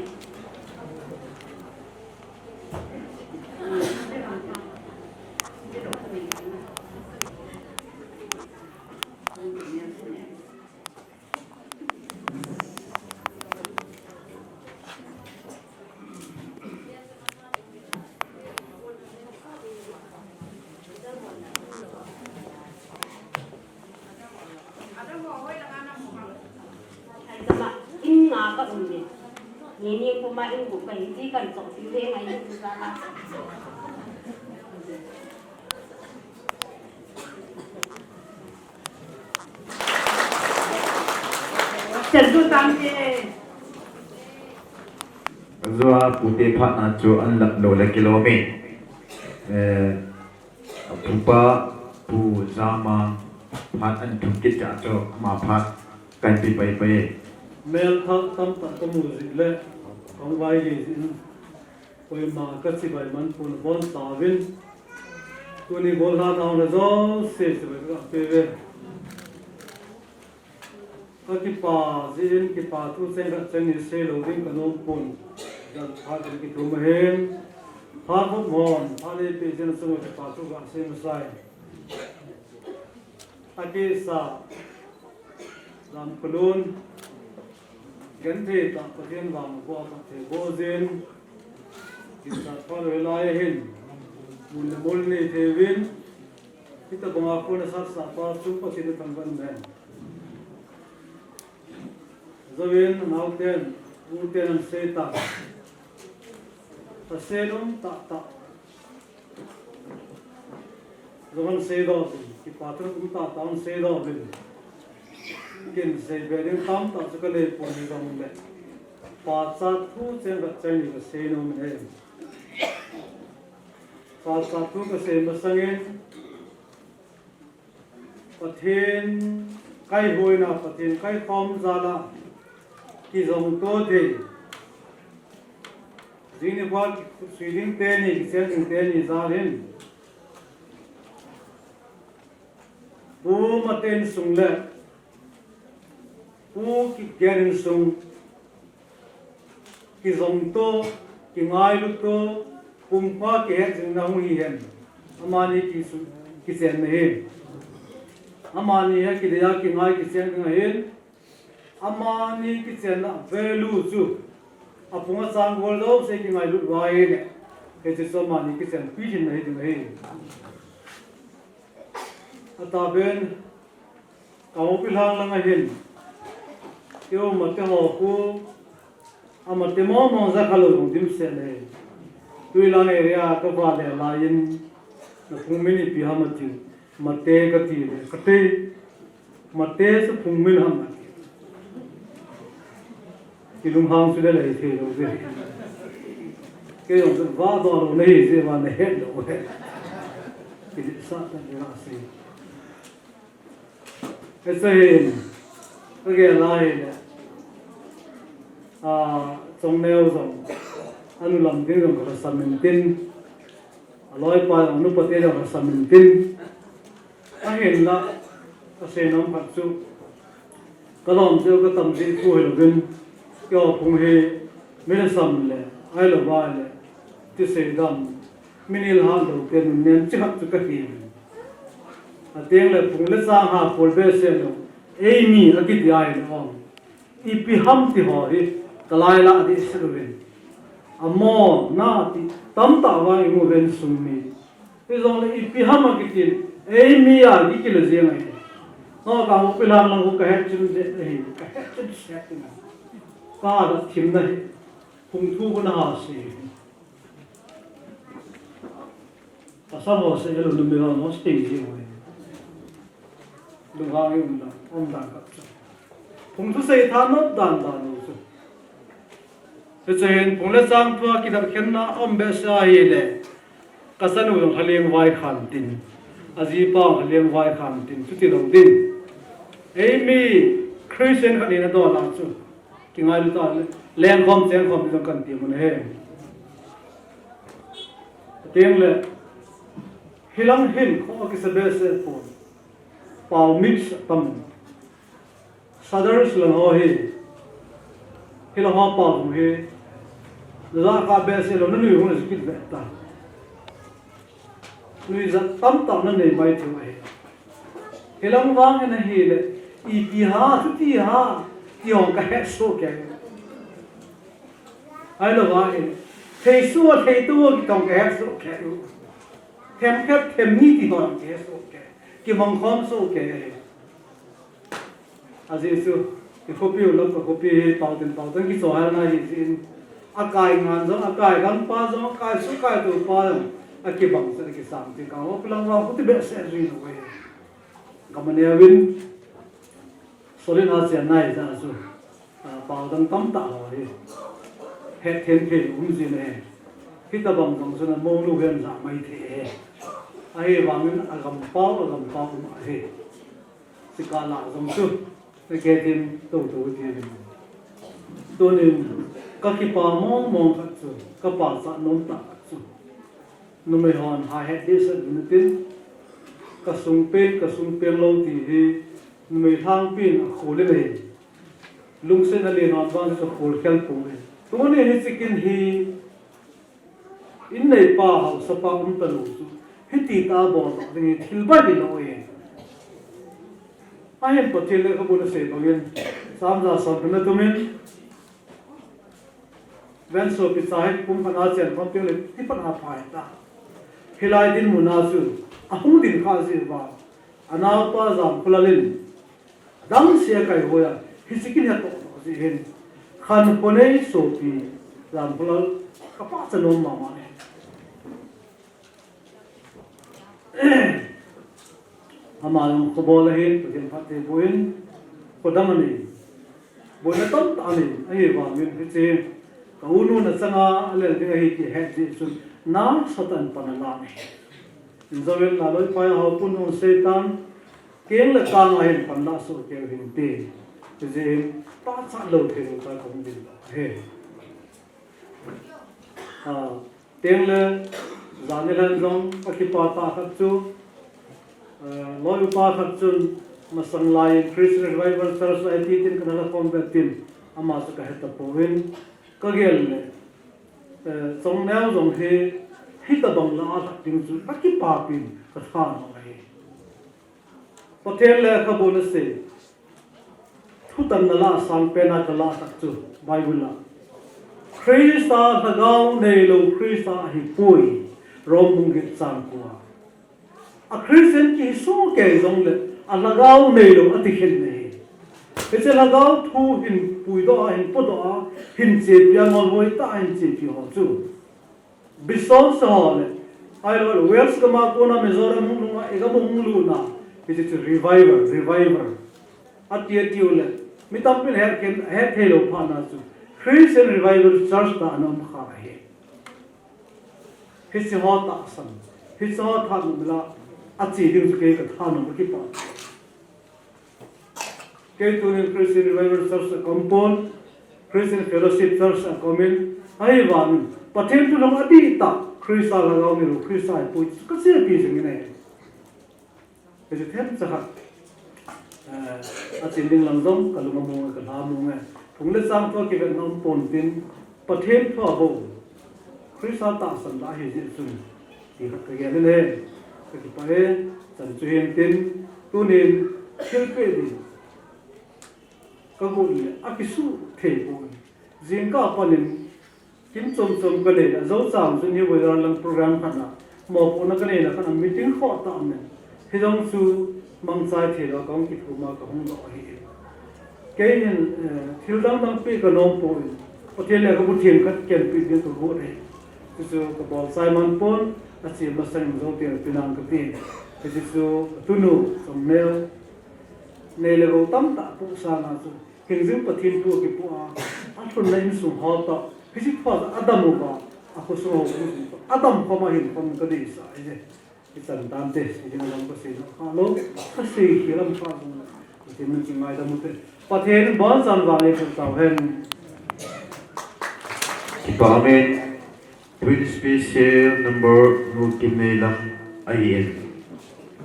Inn nga ka um e. Ni ni puma inn gup ka hin ti kan chok ti le ngai ni tu sa la. Chan tu tam te. Jua pute phat na chu an lap lo le kilom e. Eh, Pupa, Pu Jamang, phat an thum kit cha chu ama phat kan pi pai pai. Mel thak tam tak ka mu jeh le, kong vai jeh in, koima ka chibai man pon bon tauvin. Tuni bol na nau na jouse chibai ka pe ve. Ka kipa jeh in kipa thu cheng khat cheng ni sei lou ding ka nom pon. Jan phat in kithum ahin. Phat hop hon, phat nei pe jeh in sung kipa thu ka sei masai. Akisa, lam kulun, genthei tah Pathen vang ko ka thei bo jin. Kisa phat lou lai hin. Mun le mun nei thei vin. Hitabanga kona sat sa pa chu Pathen thangvah in. Jouvin, naoten, uten an sei ta. Asei nom tah tah. Jouvin sei doh uvin, kipa thu um tah tah an sei doh uvin. Kin sei be ding tam tah chu ka nei pon hi jong le. Pachat thu cheng khat cheng ni ka sei nom e. Pachat thu ka sei masangin, Pathen kaihuina, Pathen kaikhom jal a kijongto thei. Jing nikho kikhopsui ding teni, kichen ding teni jal hin. Pu Mate insung le Pu Kipgen insung kijongto, kingailuto, pumkhat kihet jing na hung hi hen. Amani kisu, kichenna hin. Amani hi kidei a kingai kichen ding ahin. Amani kichenna value chu. Apung achang gol jouse kingailut uva ahile. Hiche chu amani kichenpi hinna hi ding ahi. Ataben, Kangpokpi lang lang ahin. Keu Mate ho khu, a Mate mong mong ja khalou jong dimset le. Tuilang area ka va le lai in, na phung min ipi ham ati. Mate kati le, kati. Mate chu phung min ham ati. Kilunghang chu le lei thei lou ve. Kei jong chu va doh lou nahi jeh uva na het lou ve. Kidehsah tah ding ahi. Hiche hin, ka gel a ahile, a, Chongneo jong, anu lam ding jong ka lhasam intin, aloipa jong, anu pate jong ka lhasam intin, ahinla, ka seinom khat chu, ka lom jeh u ka tam jeh u hilouvin, keiho phung hi, mi lhasam le, ahilou va le, ti seidam, mi nilhah lou te nunnem chi khat chu ka hi. Ateng le phung le chang ha pol behseh lou. Eimi akiti ahile o. Ipi ham ti ho hi ka lai lah dehset uvin. Amo, nati, tamtah vang imu uvin sung mi. Hijongle ipi ham akiti, eimi a kikilo jeng ahi. No ka Kangpokpi lang lang ka het chim je ahi, ka het chim se ahi. Ka da thim na hi. Phung thu ko na ha se. Pasal ho se, elo numei ho, ho se, ji ho. Lunghang i um dan, um dan khat chu. Phung thusei tha nop dan dan lo chu. Chuin phung le chang thua kidalkhenna um behseh ahile, ka chanu jong haleng vai khan tin, ajipa jong haleng vai khan tin, chuti lou ding. Eimi Christian khat in adol a chu, kingailu ta le, lengkhom chengkhom jong kan ti mun ahi. Teng le, hilang hin kho kisa behseh pon. Pau mix tam. Sadar silang ho hi. Hilang ho pau hi. Za ka behseh lou, nanui hung na kit ve ta. Nuijat tamtah nanei mai thei ahi. Hilang vang in ahile, ipi ham, chuti ham, ti hong ka het soh kei. Ahilou vang in, thei soh, thei tou, ti hong ka het soh kei. Themkhat, themni ti hong ka het soh kei. Kimang khom soh kei ahi. Ajeh chu, i khopi u lam ka khopi hi pau tin pau tin kichoh hel na hi jin. Akai ngan jong, akai gam pa jong, akai su kai tu pa jong, akibang sa kisam ti ka ho, kulang wa khuti behseh jin u ahi. Gam aneo in, solin a chen nai ja chu, a, pau dang tamtah ho hi. Het then thei um jin ahi. Hitabang jong chu na mo lu hen ja mai thei ahi. Ahivangin agam pau, agam pau um ahi. Sikala jong chu, na ke tin to to ti ni. Tunin, ka kipa mong mong khat chu, ka pachat nom tah khat chu. Numei hon ha het dehset uvin tin, ka sung peng, ka sung peng lou ti hi, numei lhangpi in akhol in ahi. Lungset a len hon vang chu khol khel pon ahi. Tunin hiche kin hi, in neipa haosapa um talou chu, hiti tah a bol doh ding hi thil bai hilou ahi. Ahin Pathen lekhabu na sei bangin, Sam ja som na tumin, Ven sopi cha hi kum khat a chen khom teng le ti pat a phai ta. Hilai dinmun a chu ahung ding kha jeh uva, anaopa Jamkhulal in adang se a kai hoi a, hiche kin hi atoh toh jeh hin, Khankhonei sopi Jamkhulal ka pachat nom mama e. Ama jong khobol ahin, Pathen phatthei boh in, khodang anei, boina tamtah anei, ahivangin hiche ka u nun achanga alel ding ahi ti ahet jeh chun, nasatah in pan alan ahi. Injouin Laloi pai a hou pun hung sei tan, keng le kang a hin pan la soh keu hinte. Hijeh in pachat lou thei lou ta kahung ding ahi. A, teng le, jan ni lhan jong, ka kipa tah khat chu, eh, loi upa khat chun, masang lai in Christian Revival Church a iti tin kana la khom ve tin, ama chu ka he tapon, ka gel le, eh, Chongneo jong hi, hitabang la a lhah ding chu, ka kipapin, ka thanom ahi. Pathen lekhabu na sei. Thutanna la sangpen a ka lah tak chu Bible a, Christa lhagao neilou Christa ahipoi, Rom bung get chang ko a. A Christian kihi soh kei jongle, alhagao neilou ati khen ahi. Hiche lhagao thu hin puidoh a, hin podoh a, hin chepi a, ngolhoi tah a hin chepi ho chu. Bisol sa ho le, ahilou le, Wales gam a kona Mizoram hung lhung a, i gam a hung lut na, hiche chu revival, revival. Ati, ati u le, mi tampin het khen, het thei lou phat na chu, Christian Revival Church tah a ana um kha ahi. Hiche ho tahsan, hiche ho thanom la, ache ding chu kei ka thanom a kipa. Kei tunin Christian Revival Church a ka um pon, Christian Fellowship Church a ka um in, ahivangin, Pathen thu jong adih tah, Christa lhagao neilou, Christa ahipoi, ka chepi jing in ahi. Hiche themcha khat, eh, achen ding lang jong, ka lung amu nge, ka lha amu nge. Phung le chang thu a kivetna um pon tin, Pathen thu a bou, Christa tahsan lah ahi jeh chun, ti khat ka gel in ahi, ka kipah e, chan chu hin tin, tunin thilpeh ding ka got le, akisuh thei pon. Jingkah a panin, kin chom chom ka nei le, Jochang chu New Bazaar lang program khat a, mopohna ka nei le khat a meeting khoh tah in, hijong chu mangchai thei lou a ka hung kithum a ka hung doh ahi. Kei hin, eh, thil dang dang peh ka nom pon, Pathen lekhabu themkhat ken peh ding ka got ahi. Chuchu ka bol chai man pon, ache masang in Jote a pe nang kati. Hiche chu, tunu, Chongneo, nei le gou tamtah pu sanga chu, hingjing Pathen thu akipu a, alhunna insung ho toh, Hiche pa chu adam uva, akhosung ho chu adam khom a hin khom kadeisah ahi. Ichan tante, ichan lam kasei nom kha lou, kasei khel lam kha jong, Pathen in kingaidam ute. Pathen in abonchan vang eipeh tauhen. Kipa umin, Queen Special number Nu Kimneilam ahin.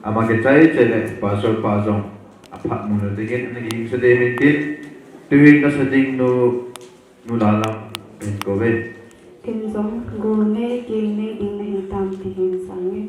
Ama kichai chai le Pastor pa jong aphat mu na dingin ana kihing sa ding min tin. Tuhin kasa ding nu, Nu Lallam in kouve. Ken jong gol nei, keng nei ding nahi tam ti hin sang e.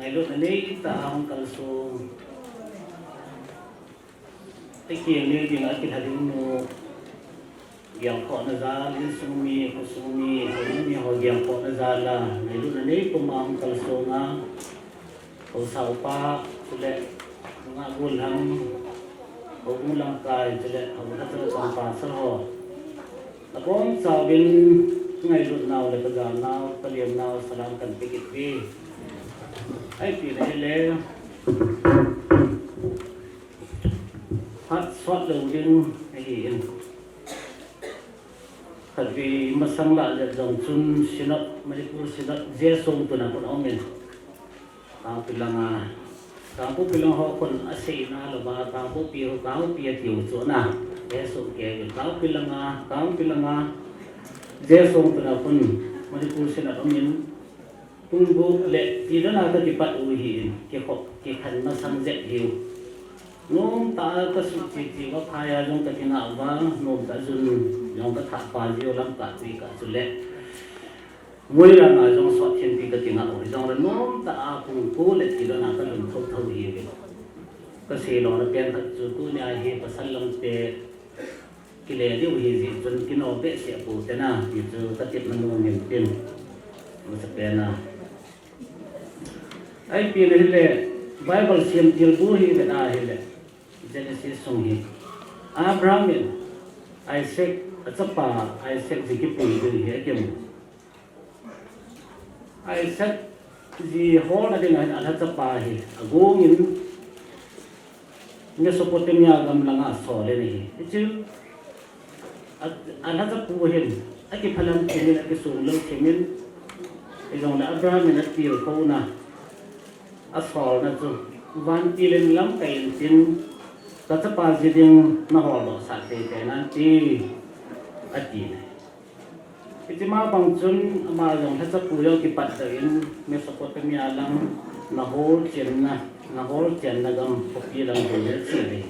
Ngailutna neitah a hung kalsong, i keng nei dinga kilha ding nu, gelkhohna jal, insung mi, khosung mi, houbung mi ho gelkhohna jal a ngailutna nei puma hung kalsong a, haosa upa, chule nungah gollhang, houbung lamkai, chule houbung khat chule changpa sir ho, nabonchauvin ngailutnau le kajalnau, kaliamnau salam kahin pe kit uve. Ahi pi na hile, phat sot lou ding ahi in. Khatvei masang lah jep jong chun Synod, Manipur Synod, J. Songtun a khun aumin. Kangpokpi langa, Kangpokpi lang ho khun aseina louva, Kangpokpi ho, Kangpokpi atiu chu na. J. Songtun, Kangpokpi langa, Kangpokpi langa, J. Songtun a khun Manipur Synod aumin. Pung gup le ti dona kakipat u ahin, kikhop, kikhen masang jep hiu. Nomtah a kasuhche che uva phai a jong kakingah uva, nomtah jun jong kathah pa jiu lamkah tui kah chule. Moirang a jong sot thim pi kakingah u hijongle nomtah a pung ko le ti dona kalhun thotho hiuve. Kasei lona pen khat chu tunia hi pasal lamte kile diu ahi jeh chun kinom behseh pou tena, ti chu katepna nom in tin. Masapen a. Ahi pi na hile, Bible semtil bu hi vena hile, Genesis sung hi. Abraham in Isaac, achapa Isaac ji kipui diu hi akimu. Isaac ji holna dinga hin alhachapa hi agongin Mesopotamia gam langa asol in ahi. Hichu a, alhachapu hin akiphalam thimin, akisonglou thimin, hijongle Abraham in atilkhouna, asolna chu, vantil in lamkai intin, kachapa ji ding naholdohsah teitei nante, ati. Hiche ma bang chun ama jong lhachapu jong kipatdoh in Mesopotamia lang Nahor chenna, Nahor chenna gam khopi lang ding ache uve.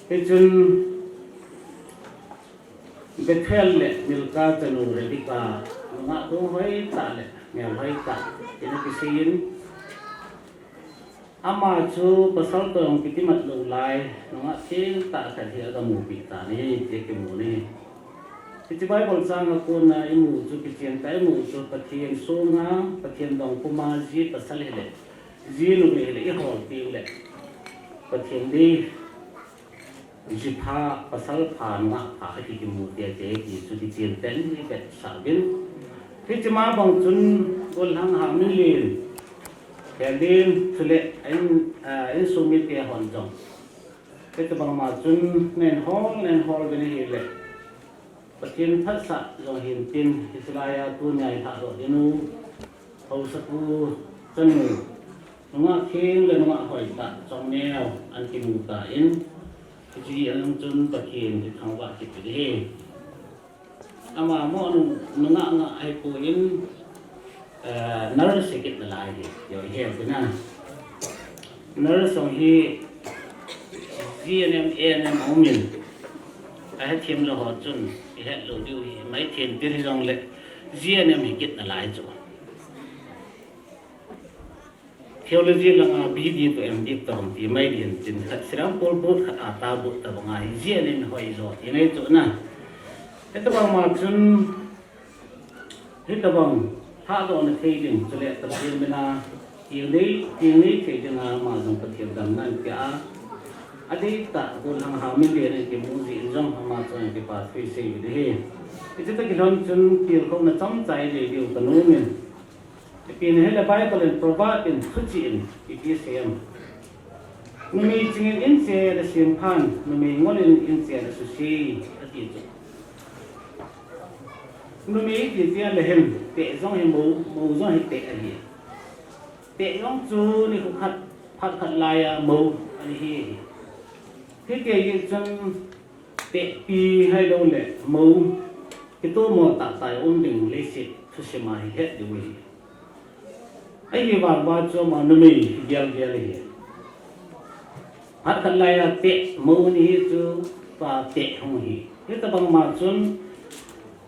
Hichun Bethuel le Milcah chanu Rebecca nungah dong hoitah le melhoitah tina kisei in, ama chu pasal toh jong kitimat lou lai, nungah thengtah khat hi aga mupeh tan ahi, ti kimu ahi. Hiche Bible chang a kona imu chu, kichen tah a imu chu Pathen songa, Pathen dong puma ji pasal hile, ji numei hile ihol teng le Pathen dei ji pha, pasal pha, nungah pha akikimu teitei ti chu kichen tah in ivetsah uvin. Hiche ma bang chun gollhang Hangminlen, Kelen chule a in, a insung mite hon jong hitobang ma chun nahin hol, nahin hol uvin ahile, Pathen phatsah jong hintin, hiche laiya tunia ilhahdoh ding u haosapu chanu, nungah theng le nungah hoitah, chongneo ana kimu tan, hiche jeh a jong chun Pathen ithangvah kit ding ahi. Ama mo nung, nungah ngah ahipon, eh, nurse hi kit nalai ahi, ihet u hina. Nurse jong hi G N M, A N M aumin, ahethem lou ho chun ihet lou diu ahi, maithem pi hijongle G N M hi kit nalai chu. Theology langa B D toh M D toh hung ti mai din tin khat Serampore board khat a ta board tabanga hi G N M hoi jo ti ngai chu na. Hitobang ma chun hitobang lhahdohna thei ding chule Pathen mina teng nei, teng nei thei dinga ama jong Pathen damna anapeh a, adeitah gollhang Hangminlen in kimu jeh in jong ama chunga kipa thu isei u ahi. Hiche toh kilhon chun tilkhouna chomcha inei diu kanom in. Ipi na hile Bible in, Proverb in, thuchih in ipi asei em? Numei chingin inchen asem phan, numei ngolin inchen asuse, ati chu. Numei iti jeh le hin, teh jong hi mou, mou jong hi teh ahi. Teh jong chu nikho khat, phat khat laiya mou ana hi ahi. Hiti jeh chun tehpi hilou le mou kitomo tahtah a um ding leiset thusim a hi het diu ahi. Ahivang uva chu ama numei hi gelgel ahi. Phat khat laiya teh mou ana hi chu tua teh hung ahi. Hitobang ma chun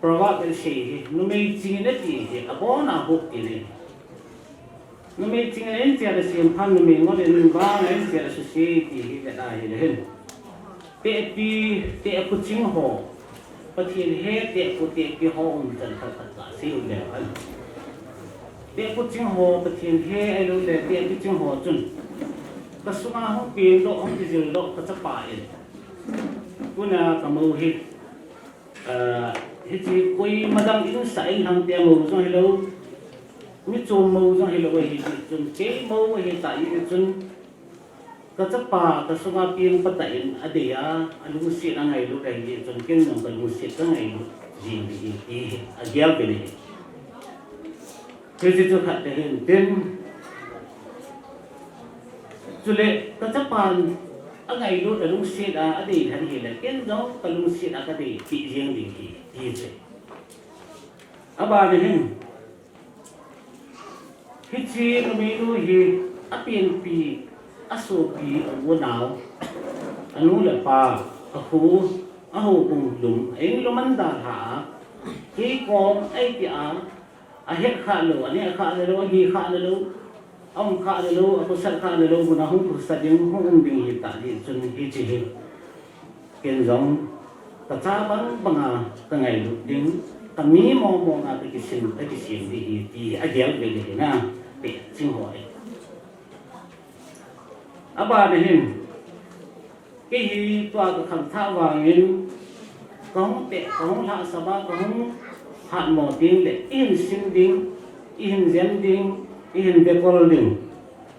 Proverb in asei hi, numei chingin ati hi abona hop tina ahi. Numei ching a in chia le semphan, numei ngol in vang a in chia le susie ti hi vet a hile hin. Tehpi, tehpu ching ho. Pathen he tehpu tehpi ho um chan khat khat kasei u le kan. Tehpu ching ho, Pathen he ahilou le tehpi ching ho chun. Ka sunga hung peng doh, hung kijil doh, ka chapa in. Tuna ka mou hi. Ah, hiche koima dang in sa in hang tia mou jong hilou. Mi chom mou jong hilou ahi chun kei mou ahi ta i chun. Ka chapa ka sunga peng pata in adei a, alungset angailut ahi chun ken jong ka lungset ka ngailut jing ding ahi ti hi agel pen ahi. Hiche chu khat te hin tin. Chule ka chapan angailut alungset a adei lhon hile ken jong ka lungset a kadei peh jeng ding ahi ti chu. Abana hin. Hiche numeinu hi apenpi, asopi, a-u anao, anu le apa, akhu, ahoubung lum, a-in lum ahin dalha a, kei kom ahi tia, ahet khah lou, aneh khah lou, agih khah lou, aum khah lou, akhosat khah lou, muna hung khosat ding, hung um ding ahi ta, hichun hiche hi. Ken jong, ka cha bang banga ka ngailut ding, ka mi mong monga ka kisin, ka kisem ding ahi, ti agel ve le na, pe ching ho e. Abana hin, kei hi tua ka khangthah vangin, ka hung pe, ka hung lhahsam a, ka hung hatmo ding le, ihin sim ding, ihin jem ding, ihin bekol ding.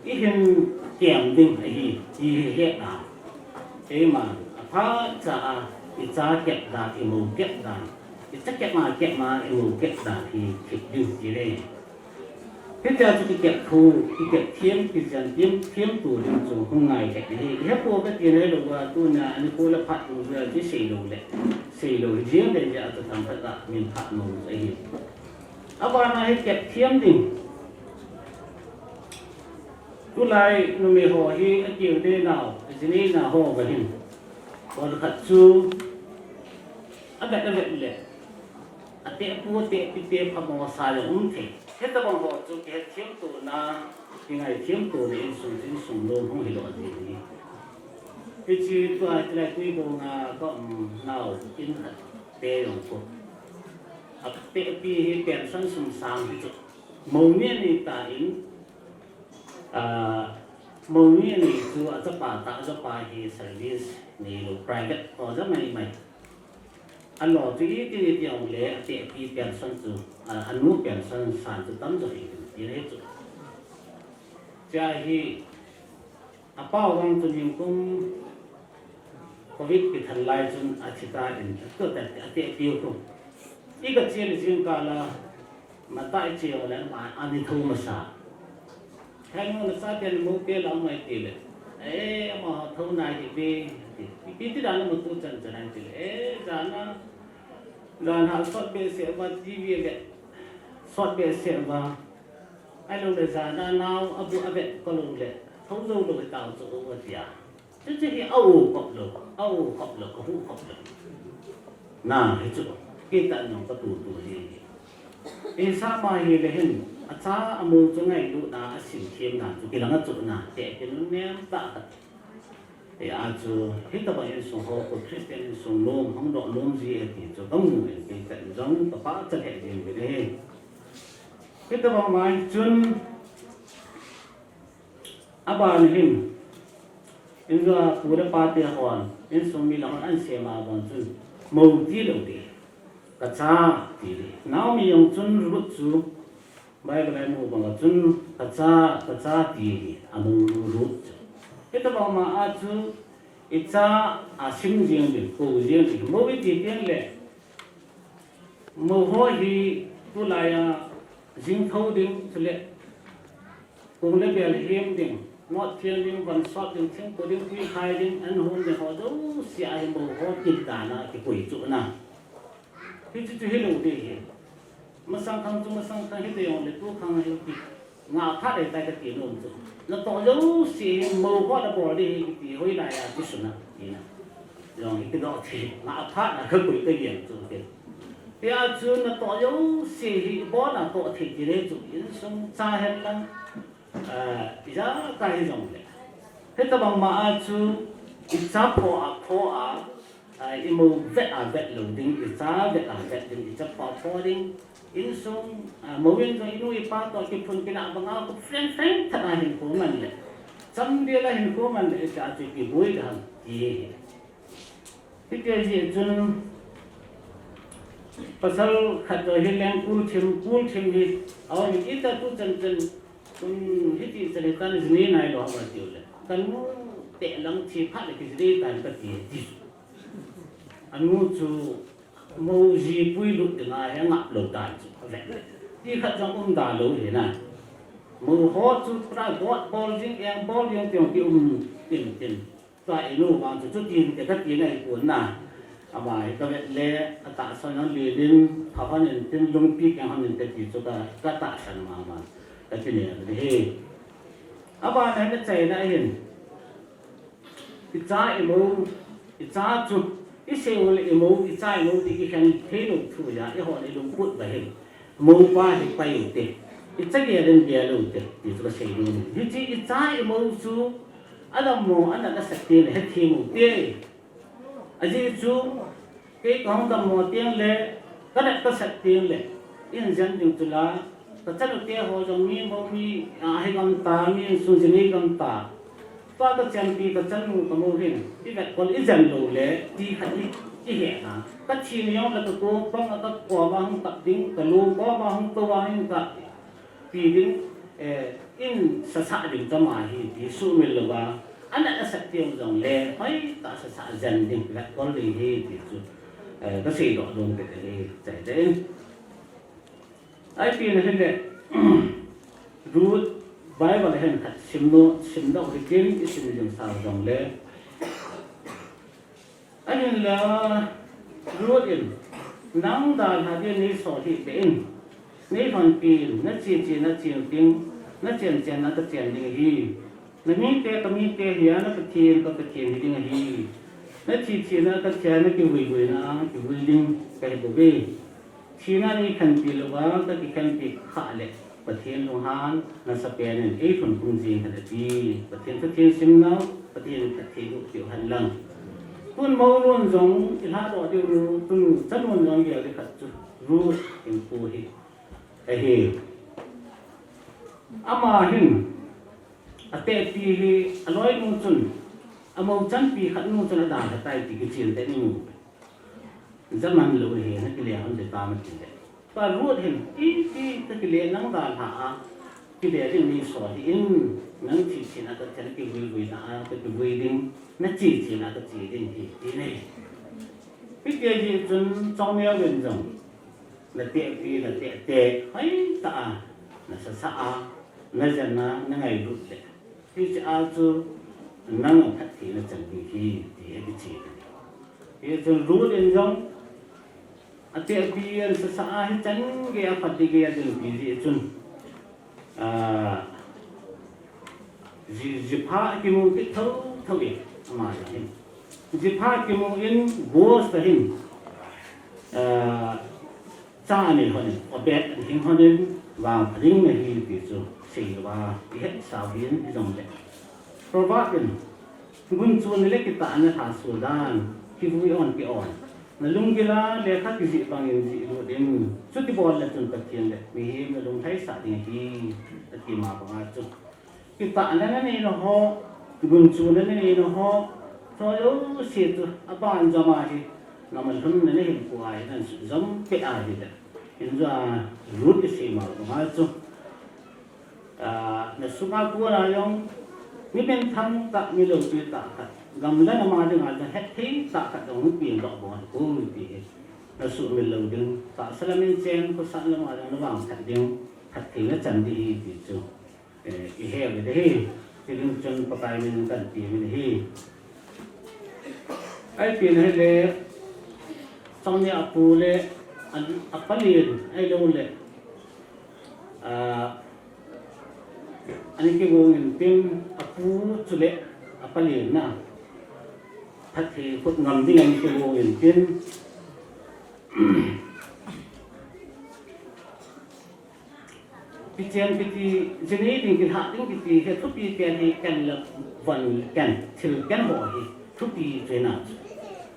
Ihin kem ding ahi, ti hi het a. Keima, aphat cha a, icha kep dan, imou kep dan. Icha kep ma, kep ma, imou kep dan, hi kep ding ti le. Hitia chu kikep thu, kikep thiam, kijen thiam, thiam tu ding chu hung ngai het hi. Hepu kati nailou va, tuna, ani ko la phat tu va, ti seilou le. Seilou, jing le, ja tu tam phat a, min phat mou ahi. Abana hi kep thiam ding. Tulai numei ho hi akil deh nau, ajinei nau ho va hin. Kol khat chu avet avet le. Atehpu atehpi te phamo sa jong um thei. Hitabang ho chu kihet thiam tona, kingai thiam tona insung, insung nom hung hilou jing hi. Hiche tua, hiche lai tui bong a ka um nau in khat te jong ko. Atehpi hi pension sum sang hi chu. Mou ni ni ta in, ah, mou ni ni chu achapa ta, achapa hi service neilou private ko ja mai mai. Alo chu iti iti jong le atehpi pension chu, ah, anu pension san chu tamjo hi ti le chu. Cha hi Apa vang chu nikum covid kithat lai chun athi tan, tua tah atehpi u khu. I kache le jingkah la, mata i che le ma ani tho masa. Khainu na sa te mo te la mai ti le. Eh, ama tho nai ti pi. Pi ti dan mo tu chan chan nai ti le. Eh, jana. Jana sot behseh uva T V le. Sot behseh uva. Ahilou le jana nao abu avet kolou le. Tho jou lou hitao chu u atia. Chuche hi a-o khop lou, a-o khop lou, kahu khop lou. Na, hichu, kitah nung katutu hi. Isama hile hin, acha amou chu ngailutna, asim themna chu, kilang a chu na, te kinun nem tah khat. Hia chu, hitabang insung ho, ko Christian insung nom, hung doh nom ji e ti chu, kamu in, kitah jong, kapachat he jing uve. Hitabang mai chun, Aban hin, injua pu le pa te hon, insung mi le hon ahin sem a bon chun, mou tilou ding, kacha ti ding. Naomi jong chun Ruth chu, Bible a imu bang a chun, kacha, kacha ti ding, amou Ruth chu. Hitabang ma a chu, icha asim jing ding, kou jing ding, mou iti teng le, Mou ho hi tulai a jing tho ding, chule kong le bel hem ding, not thiang ding, van sot ding, thingpo ding, tui khai ding, an hom ding ho jouse a hi mou ho kit dan a kikoi chu na. Hichu chu hilou ding hi. Masang khang chu masang khang hita jong le tu khang hi ti. Ngah phat ahitai kati nom chu. Natoh jouse hi mou ho nabol ding hi kiti hoilai a kisun a tina. Jong hi kidoh thei. Ngah phat a kakoi kagel chu ti. Tia chu natoh jouse hi ibol a toh thei ti le chu. Insung cha hen lang. Ah, ija ka hi jong le. Heta bang ma a chu, i cha pho a pho a, ah, i mo vet a vet lo ding, i cha vet a vet ding, i cha pho pho ding. Insung, ah, mo in jong i nu i pa to ki phun ki na bang a, ku friend friend tha a hin ko man le. Cham dia la hin ko man le, i cha chu ki bui da ham ki. Hiti a ji chun, pasal khat to hi leng kul thim, kul thim hi, a ong ita tu chan chan, um, hiti chan hi tan jini nai lo hama tiu le. Kan mu te lang thi pha le ki jini tan ka ti, ti. Anu chu mo ji pui lut ding a he ngap lo tan chu. Ve. Ti khat jong um da lo hi na. Mo ho chu pra got bol jing, eng bol jing ti ong ki um tin tin. Tua i nu vang chu, chuti inte ka ti nai pon na. Ama hi ka vet le, a tahsan hon le din, pha hon in tin, lungpi keng hon inte ti chu ka, ka tahsan mama. Ka ti ne, ka ti he. Aba na na chai na hin. I cha i mo, i cha chu, i se u le i mo, i cha i mo ti ki khen thei lo thu ya, i hon i lungput ba hin. Mo pa hi pai u te. I cha gel in gel u te. Ti chu ka sei nom. Hichi i cha i mo chu, a dammo, a nat a sat te le, he thim u te. Ajeh chu, kei ka hung dammo teng le, ka nat ka sat teng le, in jen ding chu la, ka chanu te ho jong mi mo mi, a, hi gam ta, mi insung jing hi gam ta. Tua ka chanpi ka chanu ka mo hin, i vet kol i jen lo le, ti khat i, i he na. Ka thi ni jong le ka ko, pang a ka ko ma hung kap ding, ka lu ko ma hung to wa hung kap. Pi ding, eh, in sasa ding kama hi, ti sumil lo ba. Ana a sat tiang jong le, hoi ta sasa jen ding, vet kol ding hi, ti chu. Eh, ka sei doh dong te te hi, chai te. Ai pi na hin le, Ruth Bible hin khat sim no, sim doh hi tin, i sim ding sa jong le. Ahinla, Ruth in, nang dalha dia nei sol hih beh in, nei lhonpi in, na che che na che ding, na chen chen na ka chen ding ahi. Na mite ka mite hi a, na Pathen ka Pathen hi ding ahi. Na thi thi na ka thi a, na kivui vui na a, kivui ding ka hi bou ve. Thina nei khenpi louva, ka kikhenpi kha le, Pathen lunghan nasa pen in ei lhun pung jing hen ati. Pathen thu theng sim nau, Pathen in phatthei boh peh u hen lang. Tun mounu jong i lhadoh diu nu, tun chanu jong gel ding khat chu Ruth in pu hi ahi. Ama hin, atehpi hi, aloinu chun, amou chanpi khat nu chun adalha tai ti kichen teni mu. Jaman lou hi, na kile hon de ta ma ti le. Pa Ruth hin, ipi ka kile nang dalha a, kile ding nei sol hih in, nang thi thi na ka thi a kivui vui na a, ka kivui ding, na che che na ka che ding hi, ti nei. Hitia hi chun chongneo vin jong, na tehpi, na tehteh, hoi ta a, na sasa a, na jen a, na ngailut le. Hiche a chu nang a phattheina chan ding hi, ti hi kiche. Hichun Ruth in jong, atehpi a sasa a hi chan gei a phat gei a ding ti jeh chun, ah, ji, jipha kimu kit thotho e, ama jong hin. Jipha kimu in Boaz ta hin, ah, cha anei lhon in, Obed anei lhon in, vangpha ding nahi ti chu seilouva, i hetsau hin, hijongle. Proverb in, gunchuna le kitahna lhaso dan, kivui on ki on. Na lunggil a lekha kijih bangin jih lut in, chuti bol le chun Pathen le mihem na lunglhaisah ding ahi, ati ma banga chu. Kitahna na neina ho, gunchuna na neina ho, thoi jouse chu, aban jom ahi, na malhun na na hinkho ahi, nan sujom peh ahi le. Hinjong a Ruth isei ma banga chu. Ah, na sunga kona jong, mi minthang tah, mi loupi tah khat. Gam le nam a dinga jong hetthei tah khat jong hung peng doh bou ahi, ti hi. Na sumil lou ding, tahsa lam in chen, khosah lam a jong na vangphat ding, phattheina chan ding ahi ti chu. Eh, i he uve hi, ti ding chun Pakai min kan ti uve hi. Ahi pen ahile, chongneo apu le, a, apa len, ahilou le, ah, ana kigong in tin, apu chule apa len na phatthei khut ngam ding ana kigong in tin, Kichen kiti, jinei ding, kilhah ding kiti hi thupi pen hi, ken le von ken, thil ken ho hi thupi chu ahi.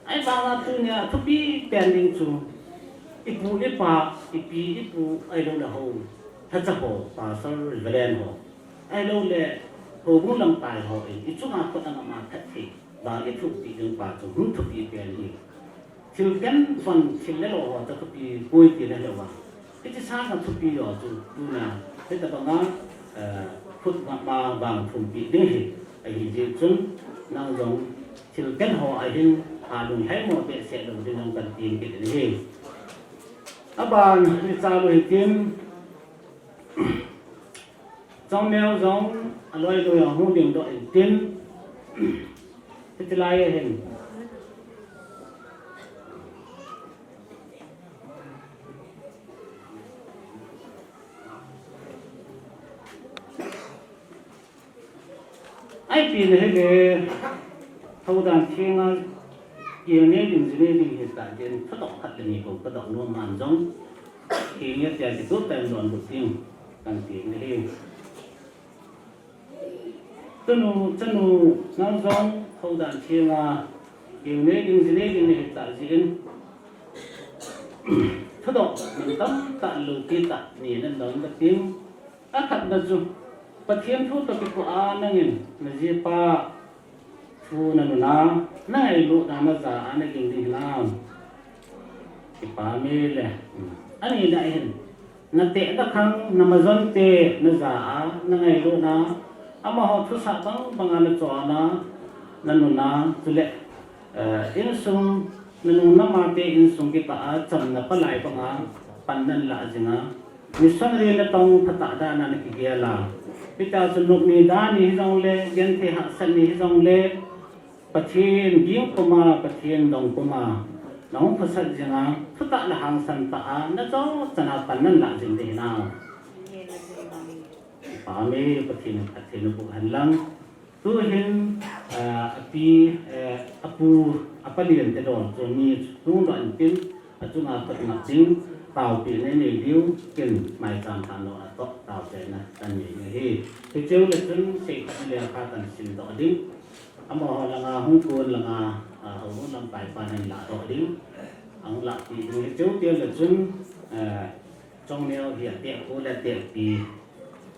Ahivanga tunia thupi pen ding chu ipu ipa, ipi ipu, ahilou le ho, lhacha ho, pastor, reverend ho, ahilou le houbung lamkai ho in ichunga khut angam a phatthei vang ithupi ding pa chu hung thupi pen hi. Thil ken von, thil le lo ho chu thupi poi ti le lo vang. Hiche sanga thupi ho chu tuna hitabanga, eh, khut ngam a vang thumpi ding hi ahi jeh chun, nang jong thil ken ho a hin alunglhaimo behseh lou ding jong kan ti kit in ahi. Aban ni cha lou hitin, Chongneo jong aloi loi a hung ding doh intin, hitilai a hin Ipi na hile, thoudan thenga, keng nei ding, ji nei ding hita jeh in, thudoh khat le ni bou kadoh nom man jong, keng nei tia kitup tah in donbut ding kan ti ahi. Chanu, chanu, nang jong thoudan thenga, keng nei ding, ji nei ding nei hita jeh in, thudoh man tamtah, loupi tah ni nan dong kating. Akhatna chu, Pathen thu toh kitoh a nangin najipa thu nanun a, nangailutna naja a naging ding hinam? Kipa me le. Anina hin, nateh nakhang namajon te naja a nangailutna, amaho thusah bang banga nachon a, nanun a, chule, eh, insung, nanung namate insung kipah a chamna palai banga pan nanlah jing a, missionary natong phatah dan a nakigel a, hitia chu nopni dan ni hijongle, genthei hahsat ni hijongle, Pathen ging puma, Pathen dong puma nahung khosah jing a, thutah le hangsan tah a najo chan a pan nanlah jing ding hinam? Amen. Pathen in phatthei naboh hen lang. Tuhin, ah, api, eh, apu, apa lien te don chu mi lungdoh intin, achunga khut ngap ding taopeh na nei diu, ken maicham thanlou a toh taochaina kan nei ding ahi. Hicheu le chun seikhat le khat kan simdoh ding. Amaho langa hung kon langa, ah, hung lamkai pa nan lahdoh ding. Ahung lahpeh ding hicheu te le chun, eh, Chongneo hi atehpu le atehpi,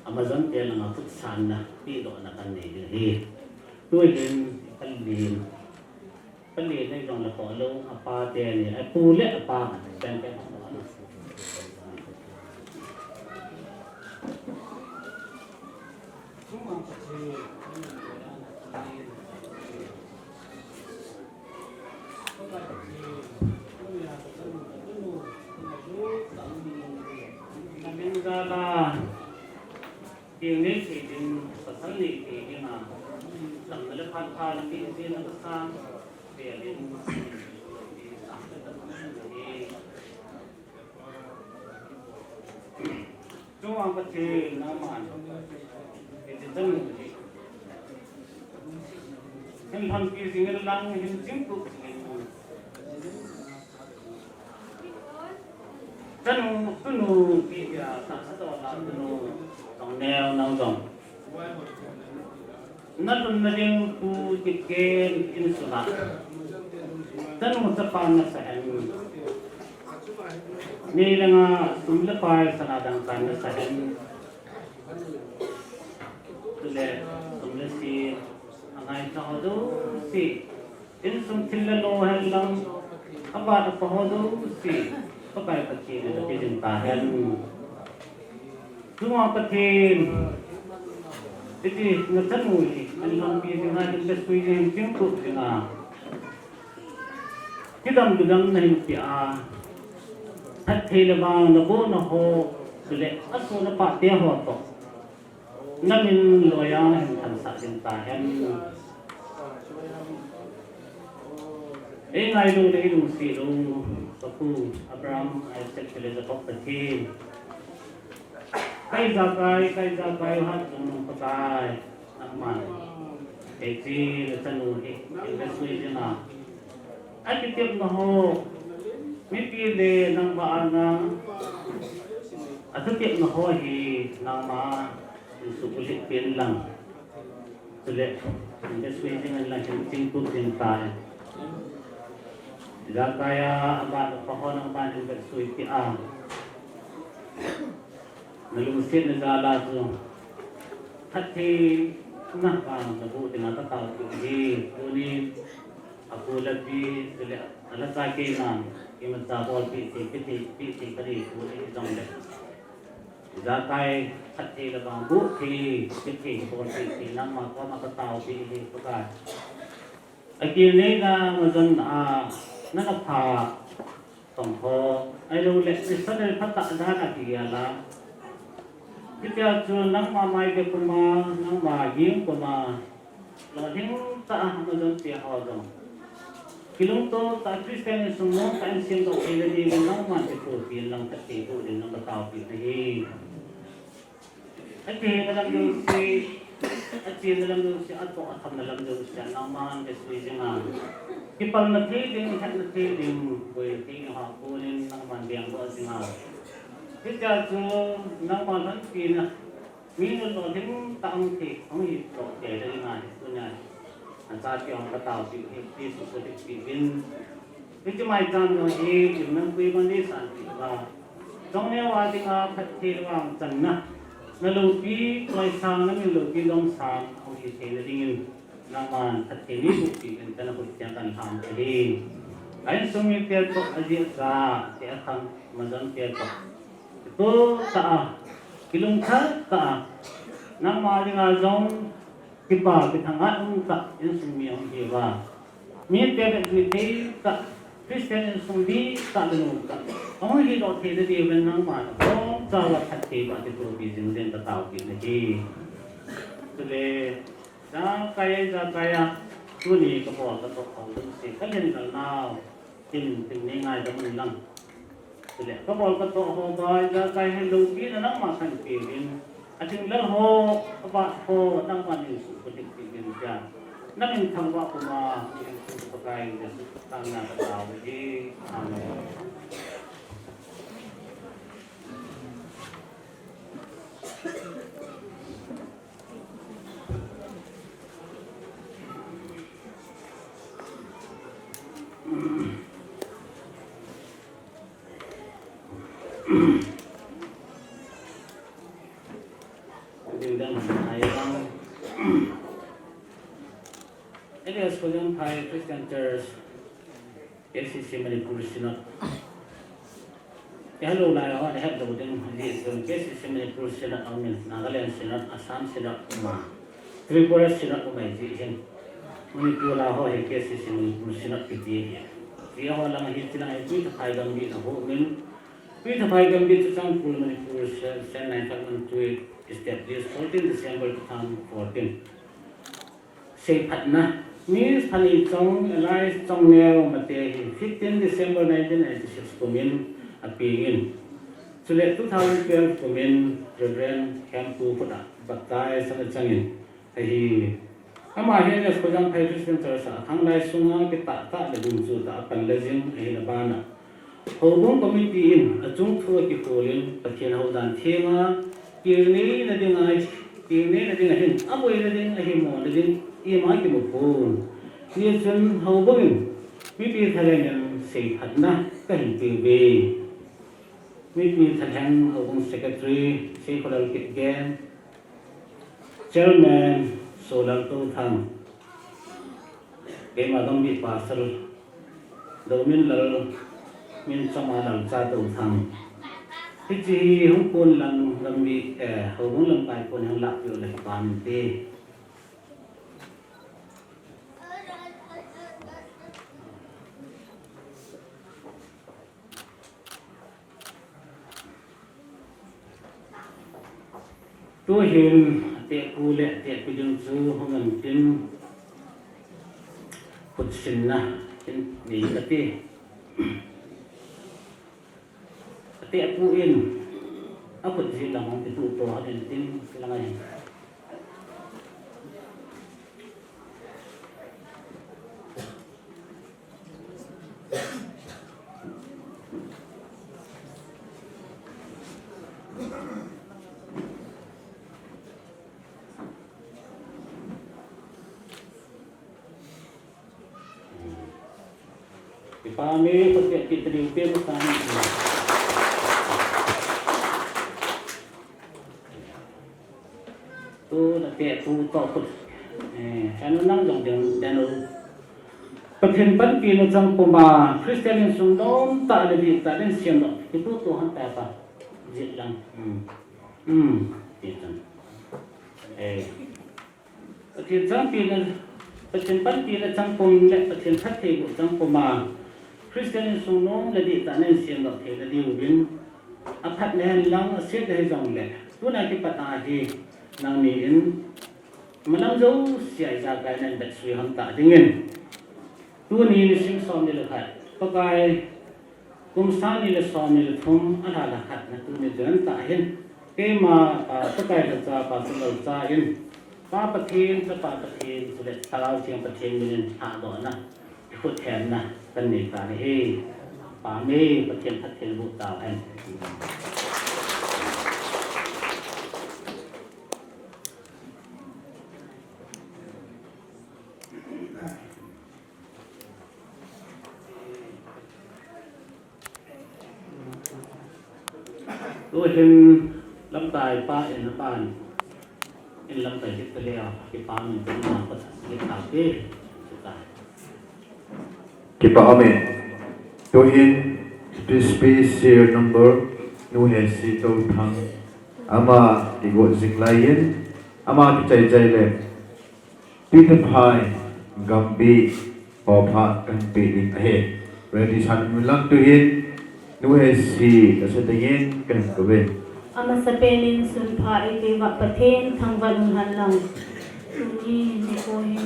amajon te langa khutsanna pehdohna kan nei ding ahi. Tuhin, palen, palen nei jong le kolou, apa teni, apu le apa, pen pen. Namin jal a, keng nei thei ding, pasal nei thei ding a, damna le phatthei napeh jeh in kasang, velin, Chunga Pathen, nangman, hiche chanu hi hin lhonpi jing in lang, hin chingtup jing in. Chanu, tunu, tia tahsa dola tunu, Chongneo nang jong. Nalhunna ding pu Kipgen insunga chanu chapa nasah hen. Nei le nga sum le pai sana dangka nasah hen. Chule sum le sim angaicha ho jouse, insung thil le lo hen lang, avat apa ho jouse, Pakai Pathen in napeh jing tahen. Chunga Pathen, hiche nachanu hi, ahin lhonpi dinga, ahin besui dinga, ahin chingtup dinga, kidam kidam nahin peh a, phatthei le vang nabohna ho, chule asoh napah te ho toh, namin loiya nahin thangsah jing tahen. Eingailu le eilungset u, Papu Abraham, Isaac, chule Jacob Pathen. Ka ijakai, ka ijakai u hatchungnung Pakai, nangman hiche nachanu hi, hin besui dinga, akitepna ho, mipi le nangma anga Athupiakna ho hi nangma insung ulit pin lang. Chule, inda sui jing in lang hin chingtup ding tai. Ijakai a, aban pa ho nangman inda sui pi a. Nalungsetna jal a chu phattheina vang naboh dinga kataopi hi, tuni apu le api, chule alhacha keiman, imacha bolpi thei, pi thei, pi thei kanei pu hijongle, ijakai phatthei le vang boh thei, pi thei, bolpi thei, nangma koma kataopi hi, Pakai. Akilneina majon a, nana pha tong ho, ahilouleh, Israel phatah dan a kigel a. Hitia chu nangma maite puma, nangma ging puma, lolhing tah a majon te ho jong kilungto tah a Christian insung nom tah in semdoh theina dingin nangman kithopi in lang phatthei boh dingin nang kataopi nahi. Akihena lam jouse, achenna lam jouse, atoh athamna lam jouse, nangman kisui jinga. Kipalna thei ding, hetna thei ding, boina thei ding ho konin nangman bengdoh jinga. Hitia chu nangma lhonpina, mi lolhing tah hung thei, hung hidoh thei dinga hi tunia. Nachate hung kataopi hi, Jesu Christa min in. Hiche maicham jong hi, imnam pui bang ding sanpi uva. Chongneo a dinga phatthei vang channa. Naloupi toisang, namin loupi lomsang, hung hi theina dingin. Nangman phatthei neibohpi uvin kana hoi tiang kana lham ahi. Ka insung mite toh, aji acha, te akhang, majon te toh. Kitoh tah a, kilungthah tah a. Nangma dinga jong, kipa, kithangvah um tah, insung mi hung hi uva. Mite beh jui thei tah, Christian insung dihtah le nomtah. Ahung hidoh theina diuvin nangman abonchauva phatthei boh a kithopi jing dingin kataopi nahi. Chule, ijakai, ijakai a, tuni kabol katoh ho jouse, kalhin nalnau, tin, tin nei ngaidam un lang. Chule, kabol katoh ho ba, ijakai hin loupina nangma kahin peuvin. Athing lal ho, avat ho, nangman neisoh phatthei peuvin tia. Namin thangvah puma, neisoh Pakai Jesu Christa mina katao ahi. Amen. Ding dang hai lang. Elias Khojanphai Christian Church, K C C Manipur Synod. Hello, lai ho, hello ding, hi, K C C Manipur Synod, amin, Nagaland Synod, Assam Synod, uma. Tripura Synod, uma, ji hin. Manipur la ho, hi, K C C Manipur Synod, kiti, hi. Ji ho lang, hi, ti lang, hi, Tuithaphai Gambih, na ho, min. Tuithaphai Gambih, Churachandpur, Manipur, Sen-, Senlai, Khatman, Tui, established fourteen December two thousand fourteen. Seiphatna, Miss Phaneichong alias Chongneo Mate hi fifteen December nineteen eighty-six kumin apengin. Chule two thousand twelve kumin Reverend Khempu khut a baptize ana changin ahi. Ama hi Elias Khojanphai Christian Church a khanglai sunga kitah tah le dungchu tah a panla jing ahina bana. Houbung committee in achung thu akikhol in Pathen houdan thenga, kilneina dinga, kilneina dinga hin, aboina ding, ahimona ding, ima kimu pon. Hijeh chun houbung in mipi thalheng in seiphatna kahin peuve. Mipi thalheng houbung secretary, Seikholal Kipgen, Chairman, Solal Touthang, Keima Gambih Pastor, Dominlal, Minchama Lalcha Touthang. Hiche hi hung kon lang Gambih, eh, houbung lamkai kon hung lah peh u le kipa inte. Tuhin, atehpu le atehpi ding chu hung intin, khutsinna hin nei kati. Atehpu in, akhut jih lang hung kituh to hung intin, lang ahi. Kipa me, khut beh kit tadiu te, masang. Tu na te, tu to khut. Eh, henu nang jong ding, henu. Pathen panpina chang puma, Christian insung nom tah le dihtah le siam nom. Kitu tu han ta pa. Jit lang. Hmm. Hmm. Ti chang. Eh. Pathen changpina, Pathen panpina chang pum le Pathen phattheiboh chang puma, Christian insung nom le dihtah nei siam doh thei nadiuvin, aphat nahen lang, aset nahi jongle, tuna kipat a hi, nangni in, malam jousea ijakai nan vetsui hon ta dingin. Tuni nisim somni le khat, Pakai, kum sang ni le somni le thum, alha le khat na tuni jan ta hin. Keima, pa, Pakai le cha, pa, Pakai cha in. Pa Pathen, Chapa Pathen, chule Thlarau Thiang Pathen minin hadohna, ikhut henna, kan nei ta hi. Pa me, Pathen phatthei boh tau hen. Tuhin lamkai pa in apan in lamkai hit ta leh, kipa min tum na pat hit ta ke. Kipa amen. Tuhin special number Nu Hesi Touthang ama kigot jing lai in ama kichai chai le. Tuite phai, Gambih, Hopha, kan pe ding ahi. Ready san min lang tuhin, Nu Hesi, ka se dingin, kan ko ve. Amasapen in sunpha eipeuva Pathen thangvah un hen lang. Tuni nikho hin,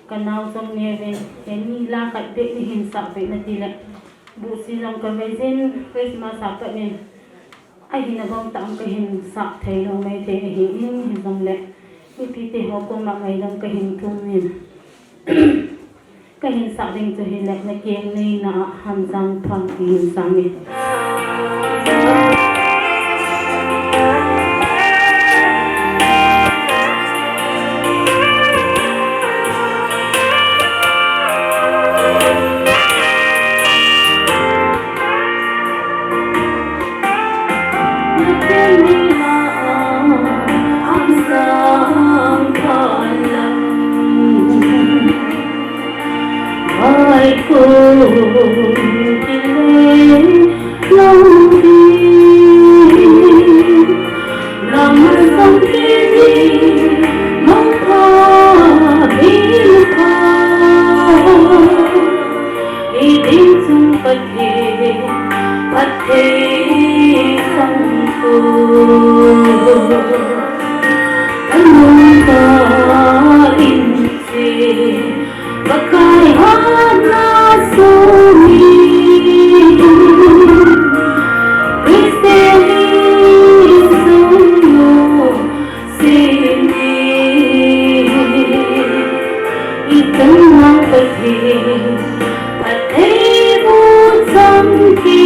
ka nao jong neuvin, heni la khat beh nahin sah beh nati le. Buhsi jong ka vei jin, Christmas a pat in. Ahina bang tah in kahin sah thei lou maithei ahin, hijongle mipite ho koma ngaidam kahin thum in. Kahin sah ding chu hile, na keng neina a Hamjang Phang kihin sang in. Pathen, Pathen sangko, kanung ta in se, Pakai hatna sumi, Christian sung nu. Sini, itan nang Pathen, Pathen bu chang ki,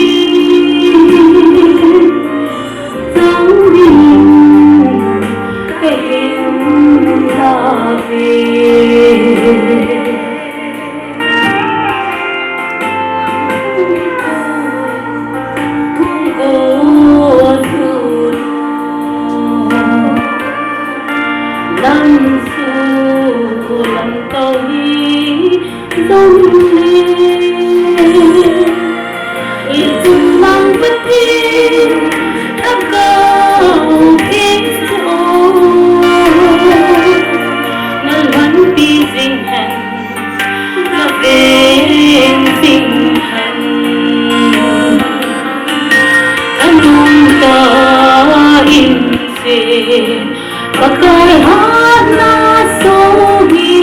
chang ding kahin la ve. Laveng sing hen, kanung ta in se, Pakai hatna sung hi,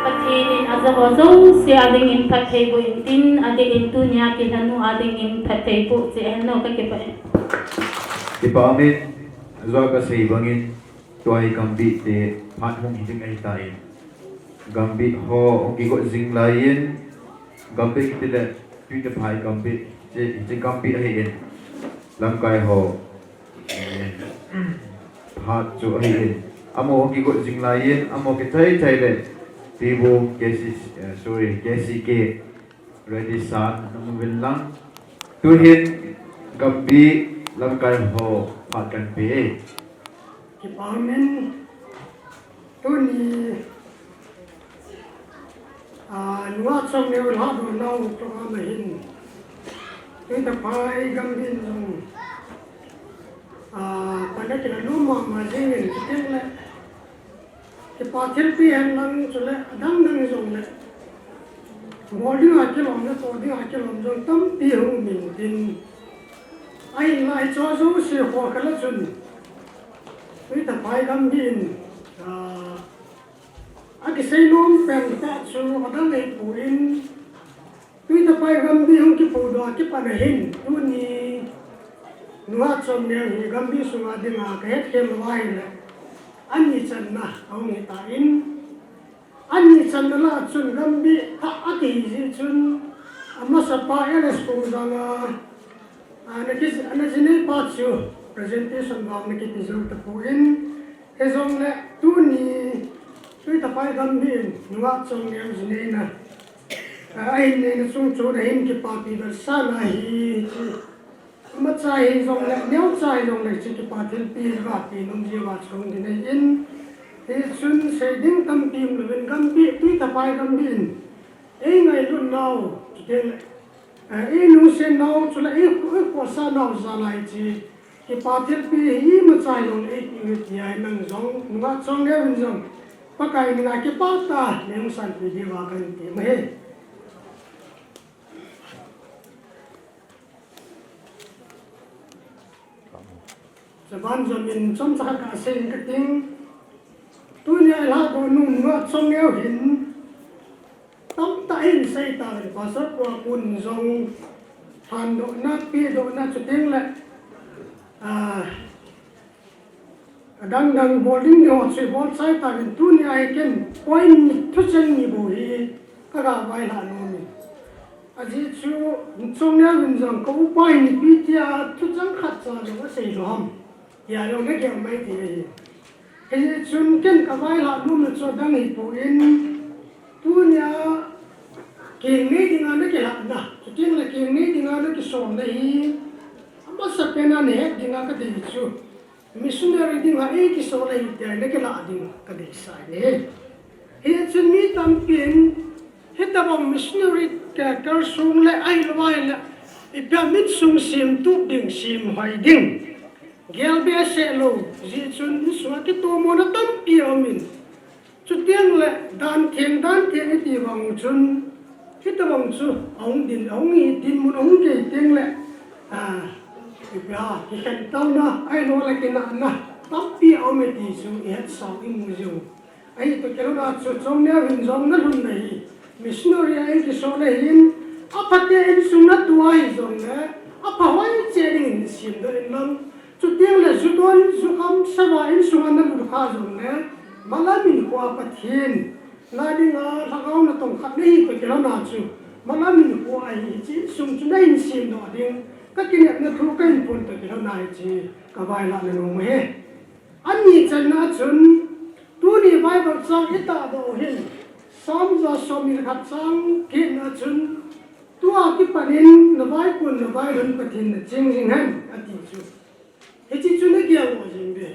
Pathen in ajaho jouse adingin phattheiboh intin, adeh in tunia kilhon u adingin phattheiboh cheh hen, kakipah e. Kipah umin, ajeh kasei bangin, tua hi gambih te phat hung hi ding ahitan. Gambih ho hung kigot jing laiyin, gambih kiti le Tuitaphai gambih, hiche gambih ahin, lamkai ho phat chu ahin, amaho hung kigot jing laiyin, amaho kichai chai le, Tibu K C, eh, sorry, K C K Ready san, nung uvin lang. Tuhin gambih lamkai ho phat kahin pe e. Kipah umin, tuni, ah, Nungah Chongneo lhahdoh nau program ahin, Tuitaphai gambih in jong, ah, pan akilah nom mama jingin, chuteng le kipa thilpeh hen lang chule adang dang jongle, bol dinga kilom le toh dinga kilom jong tampi hung um intin, ahinla hicheho jouse ho khat a chun Tuitaphai gambih in, ah, akisei nom pen tah chu adang ahipon, Tuitaphai gambih hung kipodoh a kipat ahin, tuni Nungah Chongneo hi gambih sunga dinga kahetkhel lou ahile, ani channa ahung hitan, ani channa lah a chun gambih thah akihi jeh chun, amasapa L S Kongjang a, a, ana ki, ana jinei pa chu presentation vang ana kipe jou tapon, hijongle tuni Tuitaphai gambih in Nungah Chongneo jineina, a, ahin neina chung chun ahin kipapi vetsahna ahi, chu imacha hijongle, neocha hijongle, hiche kipa thilpeh hi gape nom jeh uva chu hung kinei in, hichun sei ding tampi umlouvin gambih, Tuitaphai gambih in eingailut nau, chuteng le, eh, eilungset nau, chule ei, eikhohsah nau jal a hiche kipa thilpeh hi imacha hijongle eipeh u ahi tia, nang jong Nungah Chongneo in jong Pakai mina kipah tah a nei hung sanpeh diuva kahin tem ahi. Chuban jomin chomcha khat kasei inge kating. Tunia ilhahdoh nung Nungah Chongneo hin tamtah in sei tauvin, Pastor pa pun jong lhandohna, pehdohna chuteng le, ah, adang dang bol ding ho chu ibol chai tauvin, tunia hi ken point ni, thucheng ni bou hi kaga vailhah nom in. Ajeh chu Chongneo in jong ka upa hi nipi tia thucheng khatcha jong asei lou ham tia jong nagel mai thei ahi. Hijeh chun ken kavailhah nomna chu adang ahipon, tunia keng nei dinga nakilhahna, chuteng le keng nei dinga nakisomna hi amasapen a nahet dinga kadei chu Missionary dinga eikisol ahi tia nakilah ding kadeisah e. Hichun mi tampin, hitobang missionary ka, kalsong le ahilou ahile, ipi ham insung semtup ding, semhoi ding. Gel behseh lou, hijeh chun insunga kitomona tampi aumin. Chuteng le dan theng, dan theng iti vang chun, hitobang chu ahung din, ahung hi dinmun ahung kei teng le, a, ipi ham, kikhen taona, ahilou le kinahna tampi aume ti chu ihetsau imu jiu. Ahi toh kilhona chu chomneo hin jong nalhunna hi missionary a eikisol ahin, aphaten insung natoh ahi jongle, apha hoi cheh dingin semdoh in lang. Chuteng le judon, jukham, sava insunga nalut kha jongle, malam in khoa Pathen na dinga lhagao natong khat nahi toh kilhona chu, malam in khoa ahi, hiche insung chu nahin semdoh ding, kakinepna thu kahin phon toh kilhona hiche kavailhahna nom ahi. Ani channa chun, tuni Bible chang itahdoh u hin, Psalm ja somni le khat chang getna chun, tua kipanin navaikon navailhun Pathen naching jing hen, ati chu. Hiche chu nagel lou jing ve.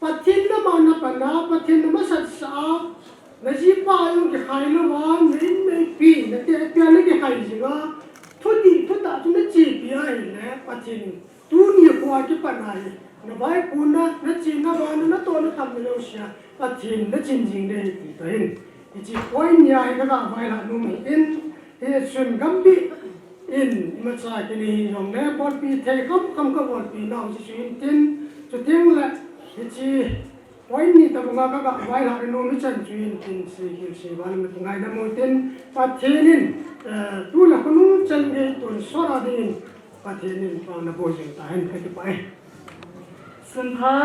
Pathen nama napan a, Pathen namasat sah a, najipa jong kikhai louva, na in neipi, nate pia nakikhai jinga, thudih thutah chu nachepi ahile, Pathen tuni khoa kipat a hi, navaikonna, nachena vana, natohna thamna jousea, Pathen nachin jing ding ahi ti toh hin. Hiche point ni a hi kagah vailhah nom ahin, hichun gambih in imacha kinei hijongle, bolpi thei khamkham kabolpi nau hiche chu hintin, chuteng le hiche point ni tobanga kagah vailhah nom hichan chu hintin, seihil seival ma kingaidam u hitin, Pathen in, eh, tu le khonung chan gei tonsot a dingin, Pathen in pao nabol jing tahen, kakipah e. Sunpha,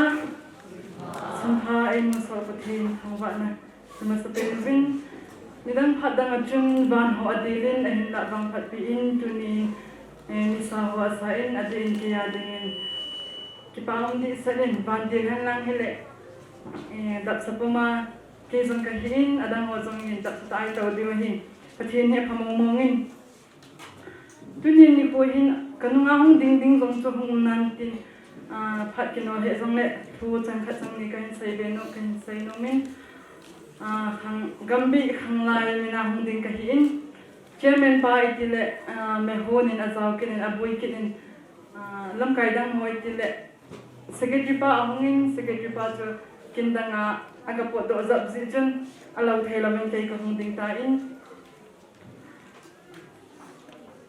sunpha eimusah Pathen thangvahna. Amasapen uvin, nidang phat dang a chun van ho adilin, ahinlah vangphatpi in, tuni, eh, nisa ho asan, adih in keiya dingin kipa um dehset in, van dil henlang hile, eh, dapsa puma kei jong kahin, adang ho jong in dapsa tah a itou diu ahin, Pathen hi apha mongmong in. Tuni nikho hin kanunga hung ding ding jong chu hung um nan tin, ah, phat kinol hih jongle thu chang khat chang ni kahin seibe nom, kahin sei nom in, ah, khang, gambih khanglai mina hung ding kahin, chairman pa iti le, ah, mehon in ajao kit in, aboi kit in, ah, lamkai dang ho iti le secretary pa ahung in, secretary pa chu kin dang a aga potdoh jap jeh chun alou thei louvin kei kahung ding tan.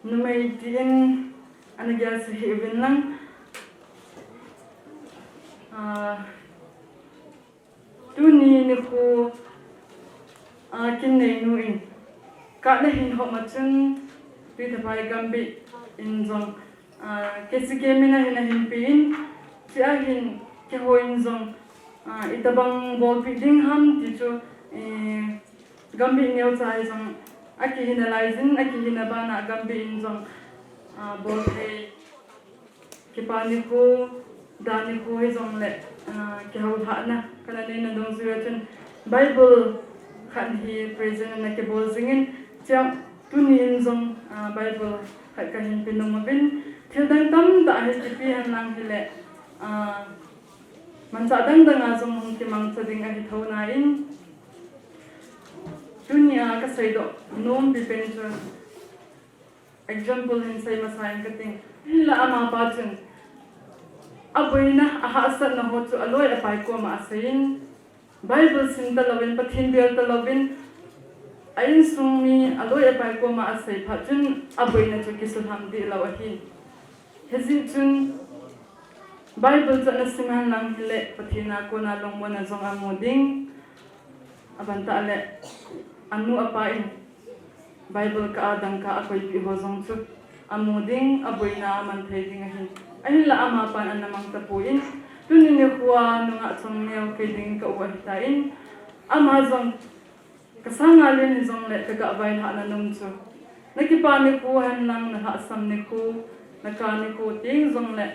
Numei tin ana gelsa hih uvin lang. Ah, tuni nikho, ah, kin neinu in, kah nahin hom a chun, Tuithaphai gambih in jong, ah, K C K min a hin ahin pen, chua hin keiho in jong, ah, itobang bolpeh ding ham ti chu, eh, gambih neocha hi jong akihin alai jin, akihin abana gambih in jong, ah, bol thei. Kipa nikho, da nikho hijongle, ah, kihoulhahna kana neina dungjuiya chun Bible khat hi present ana kibol jingin, chua tuni in jong, ah, Bible khat kahin pe nom uvin, thil dang tamtah hi kipe henlang hile, ah, manchah dang dang a jong hung kimangcha ding ahi thou nan, tunia kaseidoh nom pipen chu, example hin sei masa inge kating. Hinla amapa chun aboina, ahahsatna ho chu aloi apai koma aseiyin, Bible sim talouvin, Pathen bel talouvin, a insung mi aloi apai koma asei phat chun aboina chu kisuhlam deh lou ahi. Hijeh chun Bible chu ana sim henlang hile Pathen a kona lungmonna jong amu ding. Abantah le anu apa in Bible kah a dangka akoipeh ho jong chu amu ding, aboina aman thei ding ahi. Ahinla amapan ana mang tapon, tuni nikho a nungah chongneo kei ding ka u ahitan, ama jong kasanga len hijongle kagah vailhahna nom chu, nakipa nikho henlang, nalhahsam nikho, nakah nikho teng jongle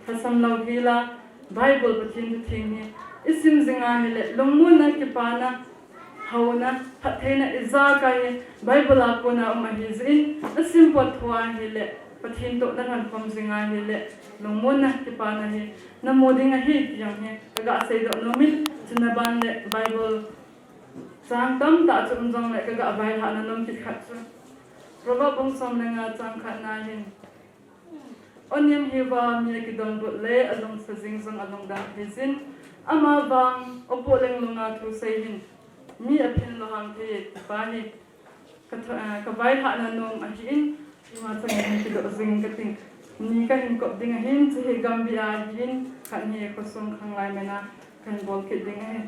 lhasam louhela, Bible Pathen thutheng hi isim jing ahile lungmonna, kipana, houna, phattheina ijakai hi Bible a kona um ahi jeh in, nasim pot thou ahile, Pathen toh nalhonkhom jing ahile, lungmonna, kipana hi namu ding ahi ti jong hi kaga seidoh nom in, chuna ban le Bible chang tamtah chu um jongle kaga vailhahna nom kit khat chu Proverb bung som le nga chang khat na hin, Onim hiuva mi akidonbut le alungsa jing jong alungdam thei jin, ama vang opoh lenglunga thu sei hin, mi aphin lohang thei e, ti pa hi ka tho-, ah, ka vailhahna nom ahin, ima chang hin kidoh jing kating. Ni kahin kop ding ahin, chu hi Gambih a ahin, khat hi khosung khanglai mena kahin bol kit ding ahi.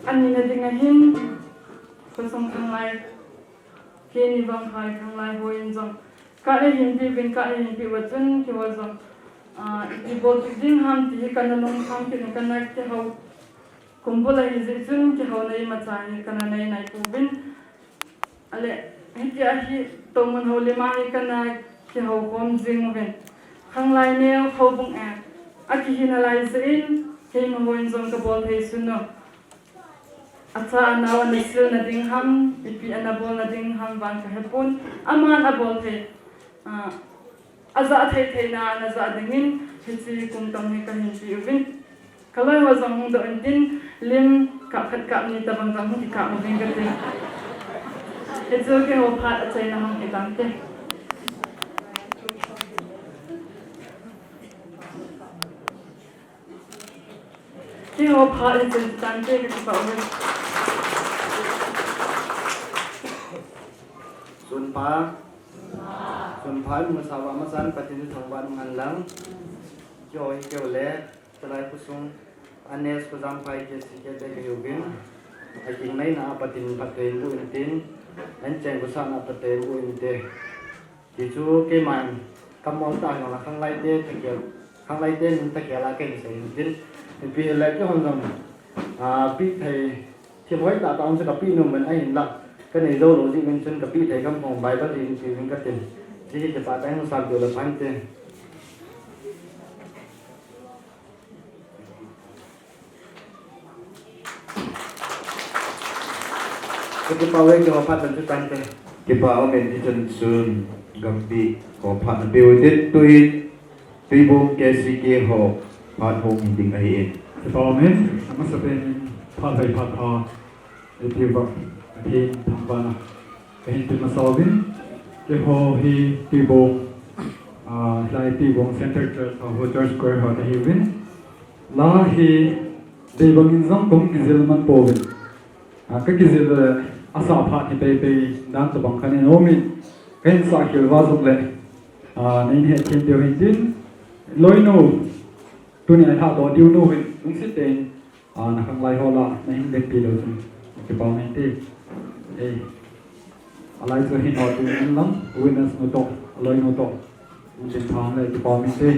Ani na ding ahin, khosung khanglai, keini vang hai khanglai hon jong, ka ahin pi vin, ka ahin pi va chun, keiho jong, ah, ipi bol kit ding ham ti hi kana lungkham kit, kana kihou, kumbul ahi jeh chun kihouna imacha hi kana nei nai pouvin. Ale, hitia hi, tomun houlim a hi kana kihou khom jing uvin. Khanglai neo houbung e, akihi nalai jeh in, keima hon jong kabol thei sun u. Acha anao ana silna ding ham, ipi ana bolna ding ham vang kahepon, aman abol thei. Ah, ajah thei theina ana jah dingin, hiche kum tam hi kahin pe uvin. Kaloi ho jong hung doh intin, lim kap khat kap ni tabang jong hung kikap uvin kati. Hichu keiho phat achaina hung hitante. Keiho phat hichu hitante, kakipah uve. Sunpha. Sunpha imusah uva amachan Pathen thangvah in umhen lang. Keiho hi keiho le Chalai khosung, Anes Khojamphai K C K te kahiuvin, akingaina a Pathen phatthei boh intin, ancheng khosahna phatthei boh inte. Tichu keiman kamol tah jong la khanglai te thakhel, khanglai te min thakhel a kahin sei intin, ipi hile keihon jong, ah, peh thei, thil hoi tah tah jong chu kapeh nom uvin ahinla, kanei jou lou jeh uvin chun kapeh thei kham khom Bible hi hin pe uvin katin. Hiche hi kipah tah in hung sam diu le phante. Kakipah uve, keiho phat chan chu tante. Kipah umin, hichan chun Gambih ho phat napeh u hitin, tuin Tuibong K C K ho phat hung hi ding ahin. Kipah umin, amasapen in phat hoi phat pha. Eiti vang, Pathen thangvahna kahin pe masa uvin, keiho hi Tuibong, ah, hilai Tuibong Center Church ho, Church Choir ho kahiuvin. La hi, dei bangin jong kahung kijil man pouvin. Ah, kakijil le, asah phat hi pei pei dan tabang khat in aumin, kahin sah khel uva jongle, ah, neihin hethem diu hintin, loinu, tuni a lhahdoh diu nu hin, lungset tah in, Ah, na khanglai ho la, nahin vetpi lou chun, kipah um inte. Eh, alai chu hin ho tu in lang, witness nu toh, aloi nu toh, mun tin thang le, kipah um inte.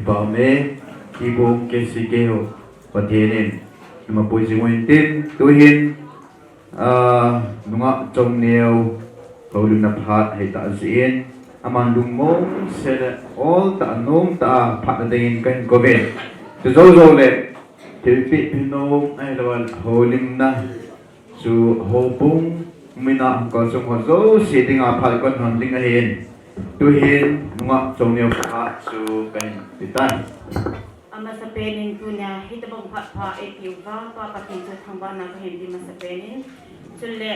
Pame, Kibong K C K ho, Pathen in, nama pui jing uvin tin, tuhin, ah, nungah Chongneo, houlimna phat hei tah jeh in, aman lungmong seh le, ol tah, nom tah, phat na dingin kahin kouvin. Chujou jou le, thilpeh peh nom, ahilou le, houlimna, chu houbung, mina hung kalsong ho jouse dinga phat kon hon ding ahin. Tuhin, nungah Chongneo phat chu kahin pe tai. Amasapen in tunia, hitobang phat pha eipeh uva, Pa Pathen chu thangvahna kahin pe masapen in. Chule,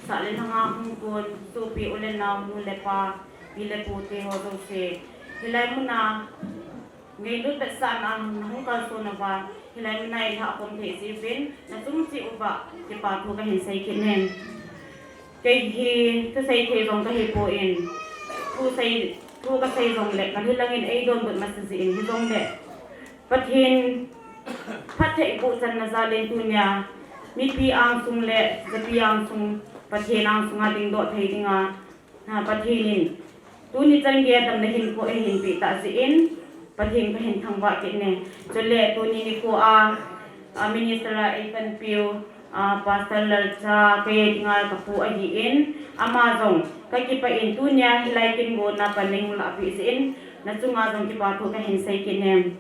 sah le lhanga hung kon, sopi u le nao, nu le pa, pi le pu te ho jouse. Hilai muna, ngailut vetsahna a nahung kalson uva, hilai muna eilhah khom thei jeh uvin, nachung cheh uva, kipa thu kahin sei kit e. Kei hi, thusei thei jong kahipoi, thusei, thu kasei jongle, kalhi langin eidonbut masa jeh in, hijongle, Pathen, phattheiboh channa jal in tunia, mipi angsung le, japi angsung, Pathen angsunga dingdoh thei dinga, Ha, Pathen in, tuni chan geiya damna hinkho eihin peh tah jeh in, Pathen kahin thangvah kit e. Chule tuni nikho a, a minister a eipanpiu, a Pastor Lalcha, kei dinga kapu ahin, ama jong, kakipah in tunia hilai kin gonna pan neihin lahpeh jeh in, nachunga jong kipa thu kahin sei kit e.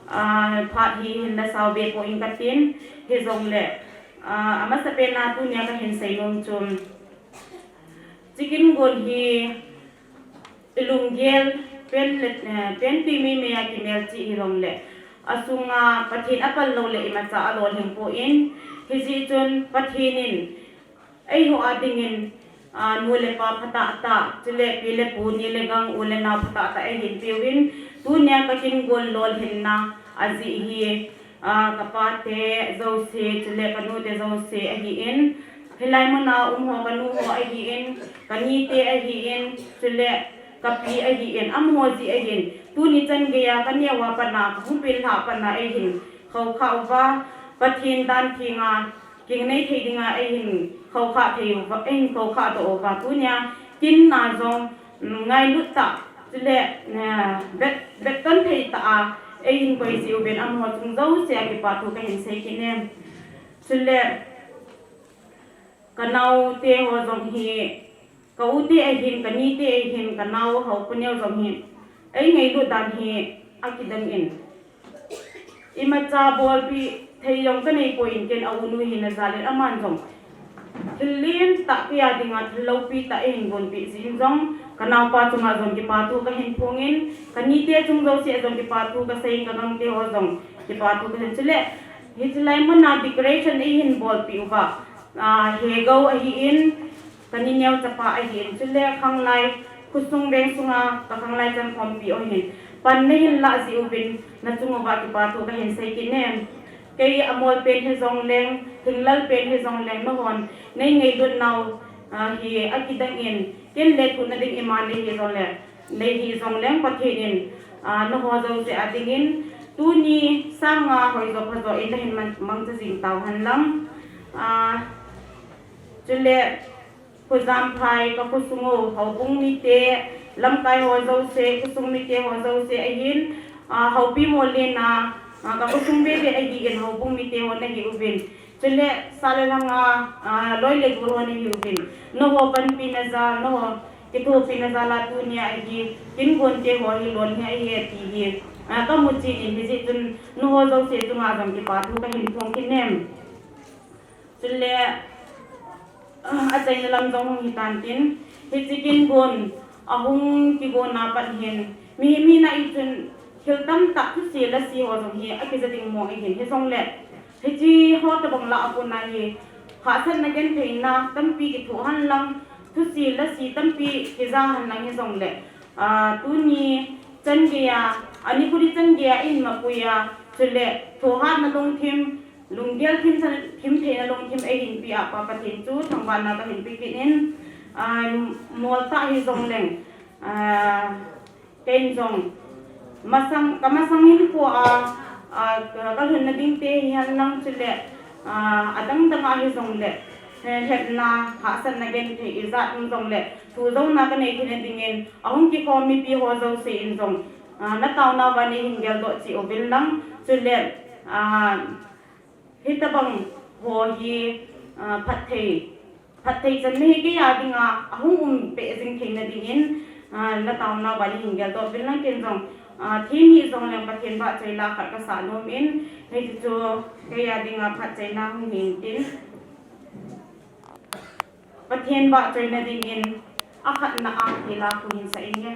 A, phat hi hinla sao be poi katin, hijongle, a, amasapen a tunia kahin seinom chu, Chicken gun hi ilunggel pen le, eh, pen twi meimei a kimelchih hijongle, asunga Pathen apal loule imacha alolhing poi, hijeh chun Pathen in eiho a dingin, ah, nu le pa phatah tah, chule pi le pu, ni le gang, u le nao phatah tah eihin peuvin, tunia ka kin gun lolhinna ajeh hi, Ah, kapate jouse, chule kanute jouse ahin, hilai muna um ho kanu ho ahin, kanite ahin, chule kapi ahin, amaho jeh ahin, tuni chan geiya kaneo a pat a, kahung pil lhah pat a eihin khoukhah uva, Pathen dan thenga kingnei thei dinga eihin khoukhah thei uva, eihin khoukhah doh uva, tunia kin a jong, mm, ngailut tah, chule, eh, vet, vetton thei tah a, eihin koi jeh uvin amaho chung jouse a kipa thu kahin sei kit e. Chule, kanaote ho jong hi, ka ute ahin, kanite ahin, kanao hao kaneo jong hi, eingailut dan hi, akidang in. Imacha bolpeh thei jong kanei poi, ken a unu hina jal in aman jong thil lentah keiya dinga thil loupi tah eihin gonpeh jeh in jong, kanaopa chunga jong kipa thu kahin phong in, kanite chung jouse a jong kipa thu kasei in, kagangte ho jong kipa thu kahin, chule, hiche lai muna decoration eihin bolpeh uva, ah, Hegou ahin, Kani neo chapa ahin, chule khanglai khosung veng sunga ka khanglai chankhompi u ahin, pan nahin lah jeh uvin nachung uva kipa thu kahin sei kit e. Kei amol pen hijongleng, hinglal pen hijongleng, nahon nei ngailut nau, ah, hi akidang in, ken le thuhna ding ima nei hijongle, nei hijongleng Pathen in, ah, naho jouse a dingin, tuni sanga hoijo phajo in nahin mang, mangcha jing tauhen lang. Ah, chule, Khojamphai ka khosung u, houbung mite, lamkai ho jouse, khosung mite ho jouse ahin, ah, Houpi Mollen a, ah, ka khosung veve ahin, houbung mite ho nahi uvin. Chule, sale langa, ah, loi le gol ho nahi uvin. Naho panpina jal, naho kithopina jal a tunia hi, kin gonte ho hi lon hi ahi ti hi. Ah, kamu chen in hijeh chun, naho jouse chunga jong kipa thu kahin phong kit e. Chule, ah, achaina lam jong hung hitan tin, hiche kin gon, ahung kigon a pat hin, mihem hina a chun thil tamtah thusi lasi ho jong hi akija ding mong ahin, hijongle, hiche ho tobang lah a kona hi, hahsatna gentheina tampi kithoh hen lang, thusi lasi tampi kija hen lang hijongle, ah, tuni chan geiya, ani khuti chan geiya in mapui a, chule, thohhatna lungthim, Lunggel thim sa, thim theina lungthim eihin peh a Pa Pathen chu thangvahna kahin pe kit in, ah, moltah hijongleng, ah, ken jong, masang, ka masang hinkho a, ah, ka, ka lhunna ding te hihen lang chule, ah, adang dang a hijongle, he, hetna, hahsatna genthei ijat hijongle, thu jona kanei theina dingin, ahung kikhom mipi ho jouse in jong, ah, nataona uva neihin geldoh cheh uvin lang, chule, ah, hitobang ho hi, ah, phatthei, phatthei channa hi keiya dinga ahung um peh jing theina dingin, ah, nataona uva neihin geldoh uvin lang, ken jong, ah, thim hih jongleng Pathen vahchoila khat kasah nom in, hiche chu keiya dinga phatchoina hung hin tin. Pathen vahchoina dingin akhatna a thela khu hin sa inge.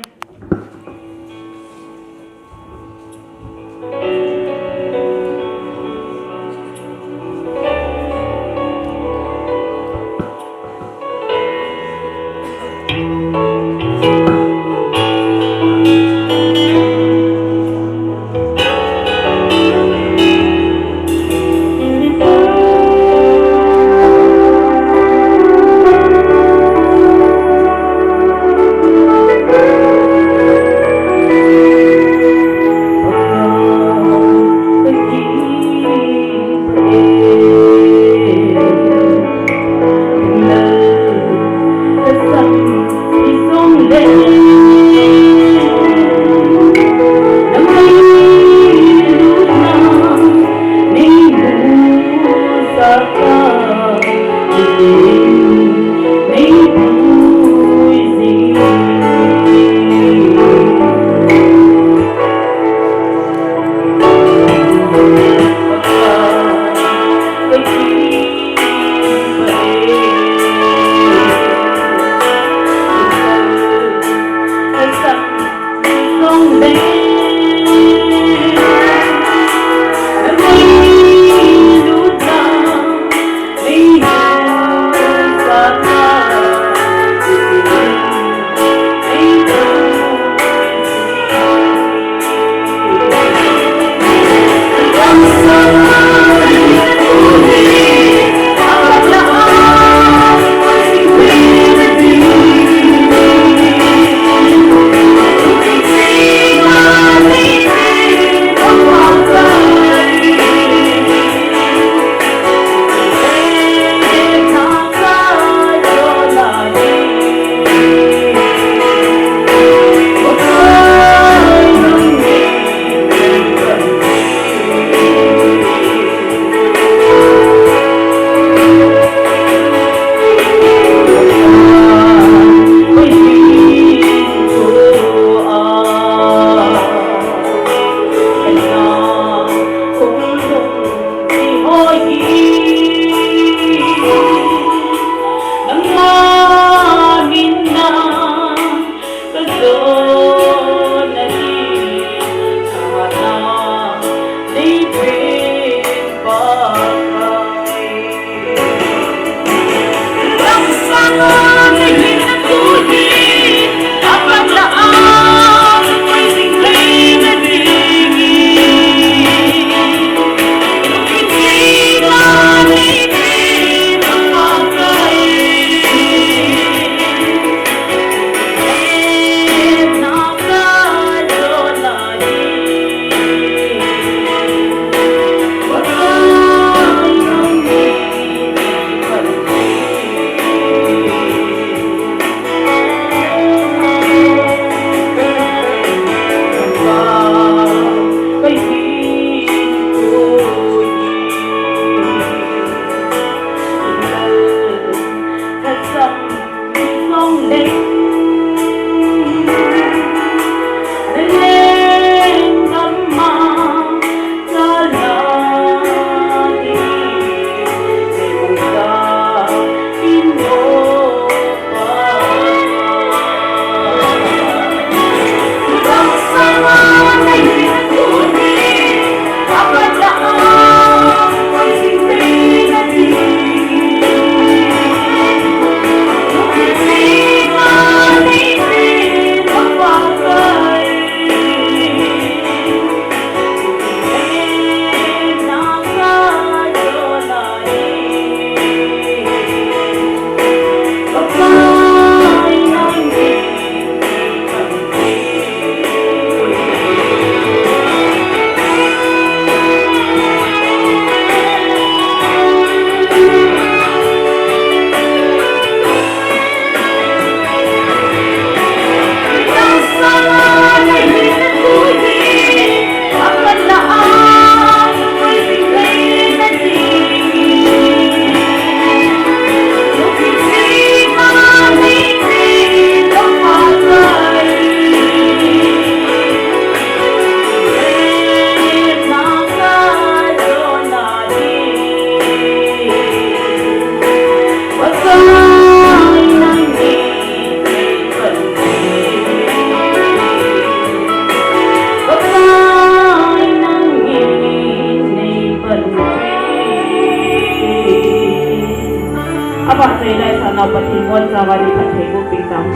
Chavani phatthei boh peh tang.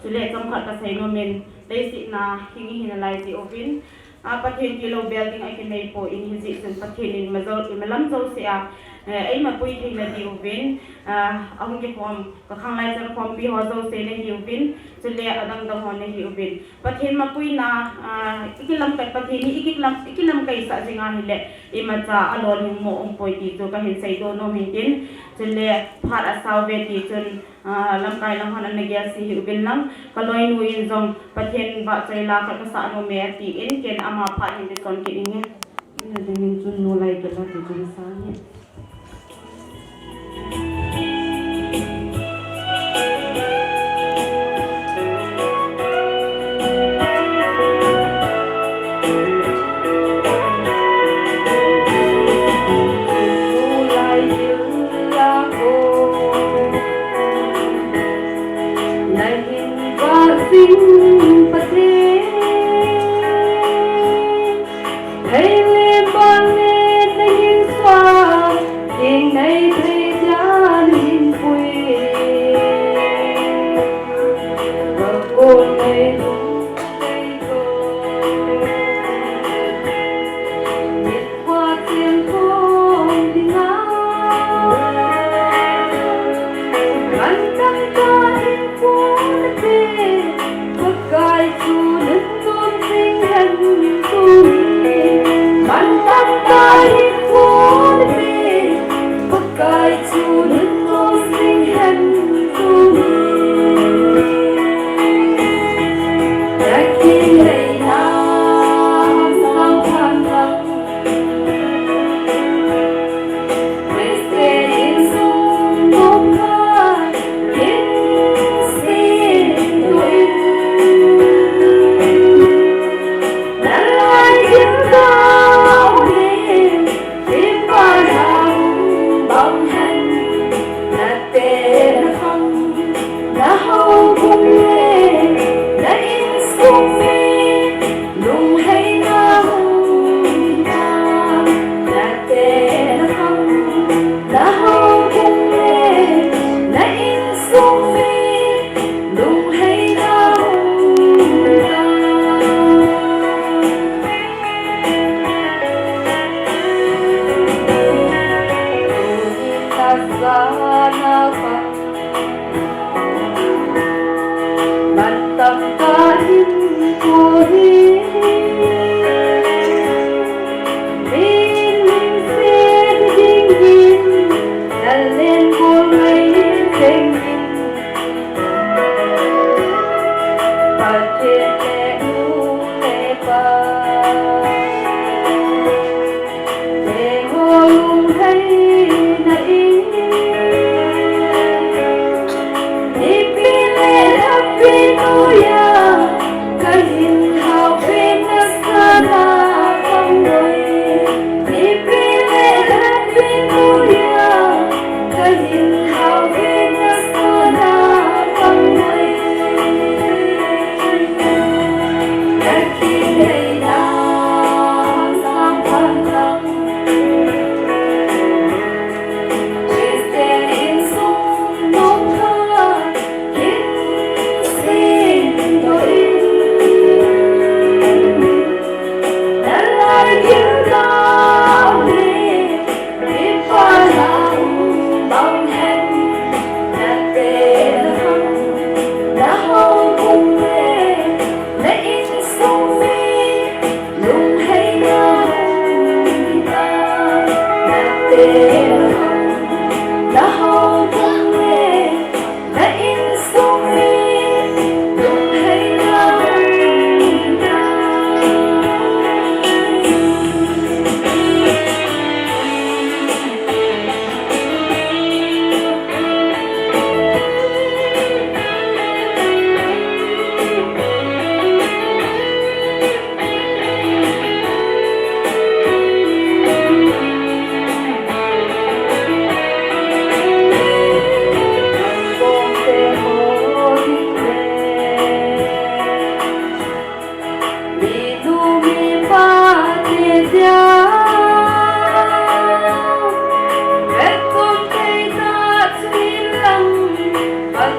Chule chomkhat kasei nom in, leiset a hing ihi nalai jeh uvin, a, Pathen tilou bel ding akinei poi, hijeh chun Pathen in ima jou, imalam jouse a, eh, eimapui theina diuvin, a, ahung kikhom, kakhanglai changkhompi ho jouse nahiuvin, chule adangdang ho nahiuvin. Pathen mapuina, a, ikilamkai, Pathen hi ikilam, ikilamkaisah jing ahile, imacha alolhing mo umpoi ti chu kahin seidoh nom in tin, chule phat asao ve ti chun, a, lamkai lang hon ana gel se hih uvin lang, kaloinu in jong Pathen vahchoi la khat kasah nom e atin, ken ama phat hin kison kit inge. Ina dingin chun nu Laikela ti chun sang hi.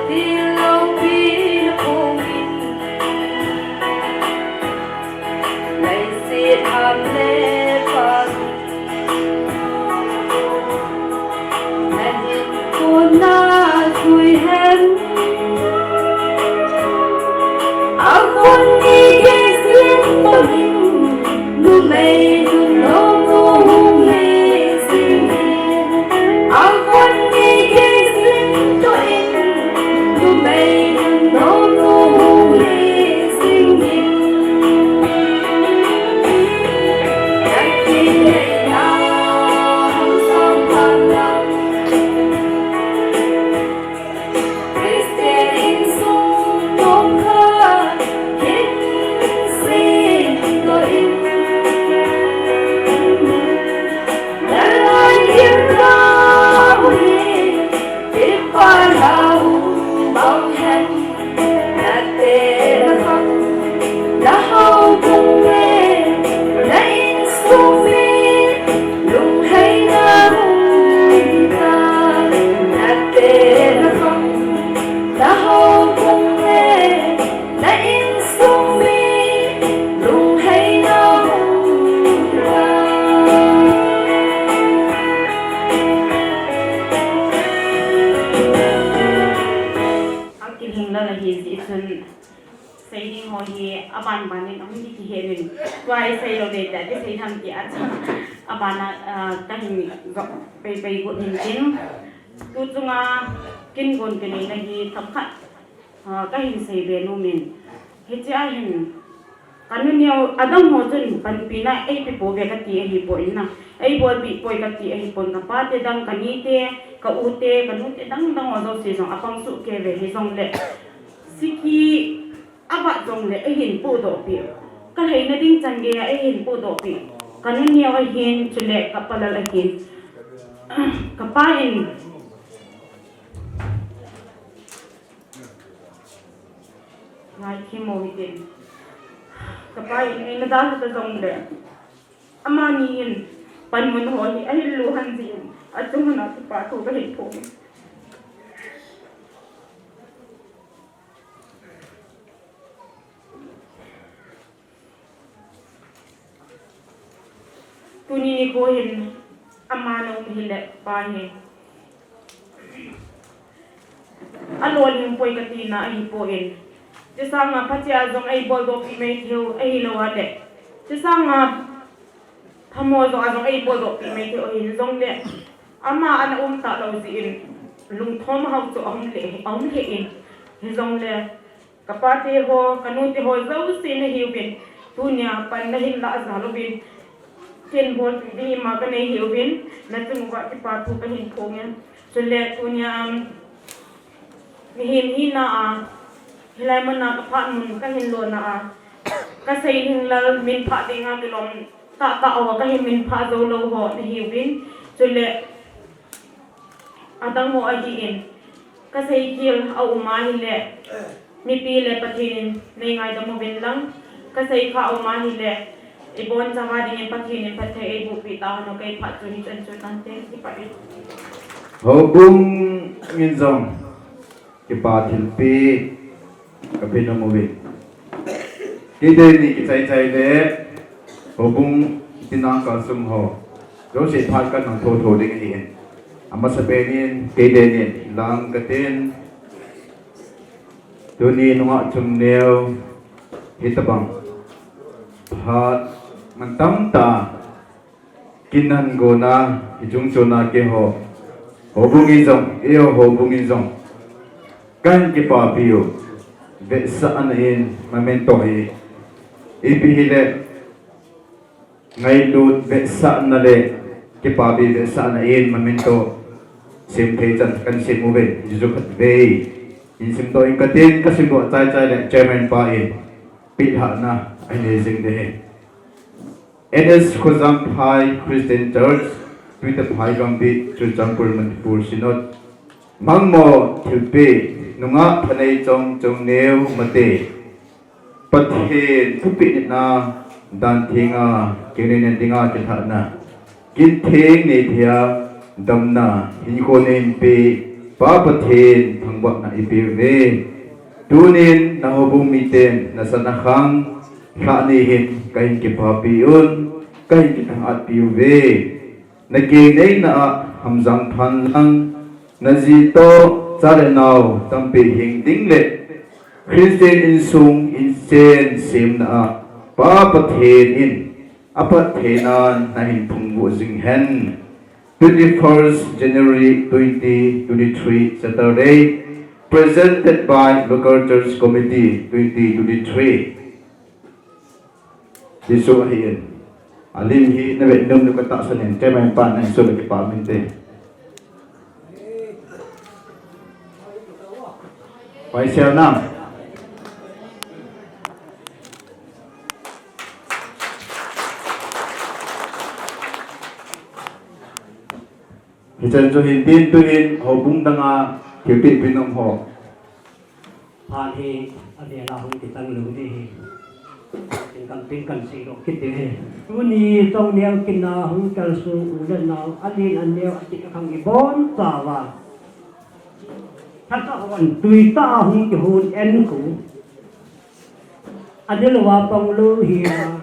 Tilou pi na pung in, leiset ham le pang, na hinkho na jui hen. A kon ni ke sin to in, numei dun lo nu hung le sing in. A kon ni ke sin to in, numei dun lo nu hung le sing in. Akilhing lal ahi jeh chun, sei ding ho hi aban ban in ahung kihen in, tua i sei lou ding tia kisei tham tia chu, aban a, ah, kahin jop pei pei got hin tin. Tu chunga kin gon kinei na hi themkhat, ah, kahin sei be nom in. Hiche a hin, ka nu neo adang ho chun panpina eipe pouve kati ahipoi na. Eibolpeh poi kati ahipon, ka pate dang, ka nite, ka ute, ka nute dang dang ho jouse jong apang soh kei ve hijongle, siki avat jongle eihin pohdoh peh. Ka lheina ding chan geiya eihin pohdoh peh. Ka nu neo ahin, chule ka pa lal ahin. Ka pa in, ngai thim mo hitin. Ka pa in eina dalha ta jongle, amani in panmun ho hi ahil lou ahin jeh in, achunga kipa thu kahin phong e. Tuni nikho hin ama na um hile pa hi alolhing poi kati na ahipon. Chusanga phatea jong eiboldoh peh mai theiu ahilou a le, chusanga phamo jong a jong eiboldoh peh mai theiu ahin jongle, ama ana um talou jeh in lungthom hao chu ahung le, ahung le in, hijongle, ka pate ho, ka nute ho jouse nahiuvin, tunia pan nahin lah jal uvin, ken bolpeh ding ima kanei hiuvin, nachung uva kipa thu kahin phong e. Chule tunia, um, mihem hina a, hilai muna kaphat mun kahin lona a, kasei lhinglel minphah dinga kilom tahtah ho, kahin minphah jou lou ho nahiuvin, chule adang ho ahin, kasei khel aum ahile, mipi le Pathen in neingaidam uvin lang, kasei kha aum ahile, ibonchauva dingin Pathen in phatthei eibohpeh tahen, kei phat chu hichan chu tante, kipah e. Houbung in jong kipa thilpeh kape nom uvin. Kei teni kichai chai le houbung tina kalsung ho jouse phat kanang thotho ding ahin. Amasapen in kei teni lang katin, tuni nungah chungneo hitabang phat mantam tah kin nahin gonna, hiche chunga keiho houbung in jong, eiho houbung in jong kahin kipapi u vetsahna in mamento hi. Ipi hile, ngailut vetsahna le kipapi vetsahna in mamento sem thei chan kahin sem uve. Hichu khatvei hin simdoh inge katin, kasimdoh chai chai le chairman pa in pilhahna anei jing ding ahi. N S Khojangphai Christian Church, Tuitaphai Gambih, Churachandpur, Manipur Synod. Mangmo thilpeh, nungah thanei chom chungneo mate, Pathen thupeh nitna dan thenga kinei dinga kilhahna, kin theng neithei a damna hinkho neipe, Pa Pathen, thangvahna ipeuve. Tunin na houbung miten nasatah a khang lhah ni hin kahin kipapi un, kahin kithangatpi uve. Na kengneina a hamjang phan lang, na ji toh cha le nao tampi hing ding le Christian insung inchen semna a Pa Pathen in aphattheinan nahin phungvuh jing hen. Twenty-first January twenty twenty-three, Saturday, presented by Local Church Committee twenty twenty-three. Jesu ahi in. Alim hi na ve num nu ka ta sanin te mai pa na so le pa min te. Pai sel na. Hichan chu hin tin tuhin houbung danga thilpeh peh nom ho. Phat hi, a ve la hung ti tang lou ding hi. Tin kan, tin kan sei lou kit ding hi. Tuni Chongneo kin a hung kalsong u le nao, alen aneo, atih akhang ibon chauva. Thakhat hon tui tah a hung kihon en khu. Aneo a pang lou hi a.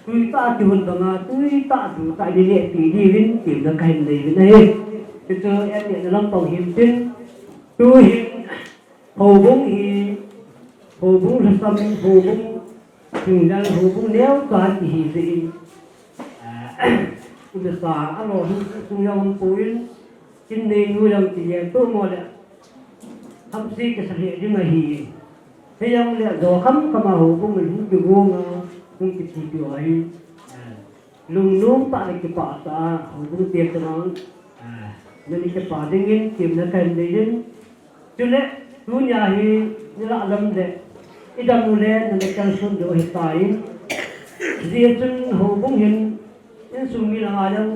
Tui tah a kihon banga, tui tah, tui tah ni le ti diuvin, tin na kahin nei uvin ahi. Hichu en ni na lam pang hin tin. Tuhin, houbung hi, houbung lhasam, houbung thinglhang, houbung neocha kihi jeh in, ah, i masa a lolhing sung jong um poi, kin neinu jong ti le, tu mo le, hamse kisa lheh ding ahi. Hijong le, jo kham kham a houbung in hung kigong a, hung kithipeh u ahi. Ah, Lungnom tah le kipah tah a, houbung te chunga, ah, nani kipa dingin temna kahin nei in. Chule, tunia hi, nila lam le, idam u le, nani kalson diu ahitai. Hijeh chun houbung hin, insung mi langa jong,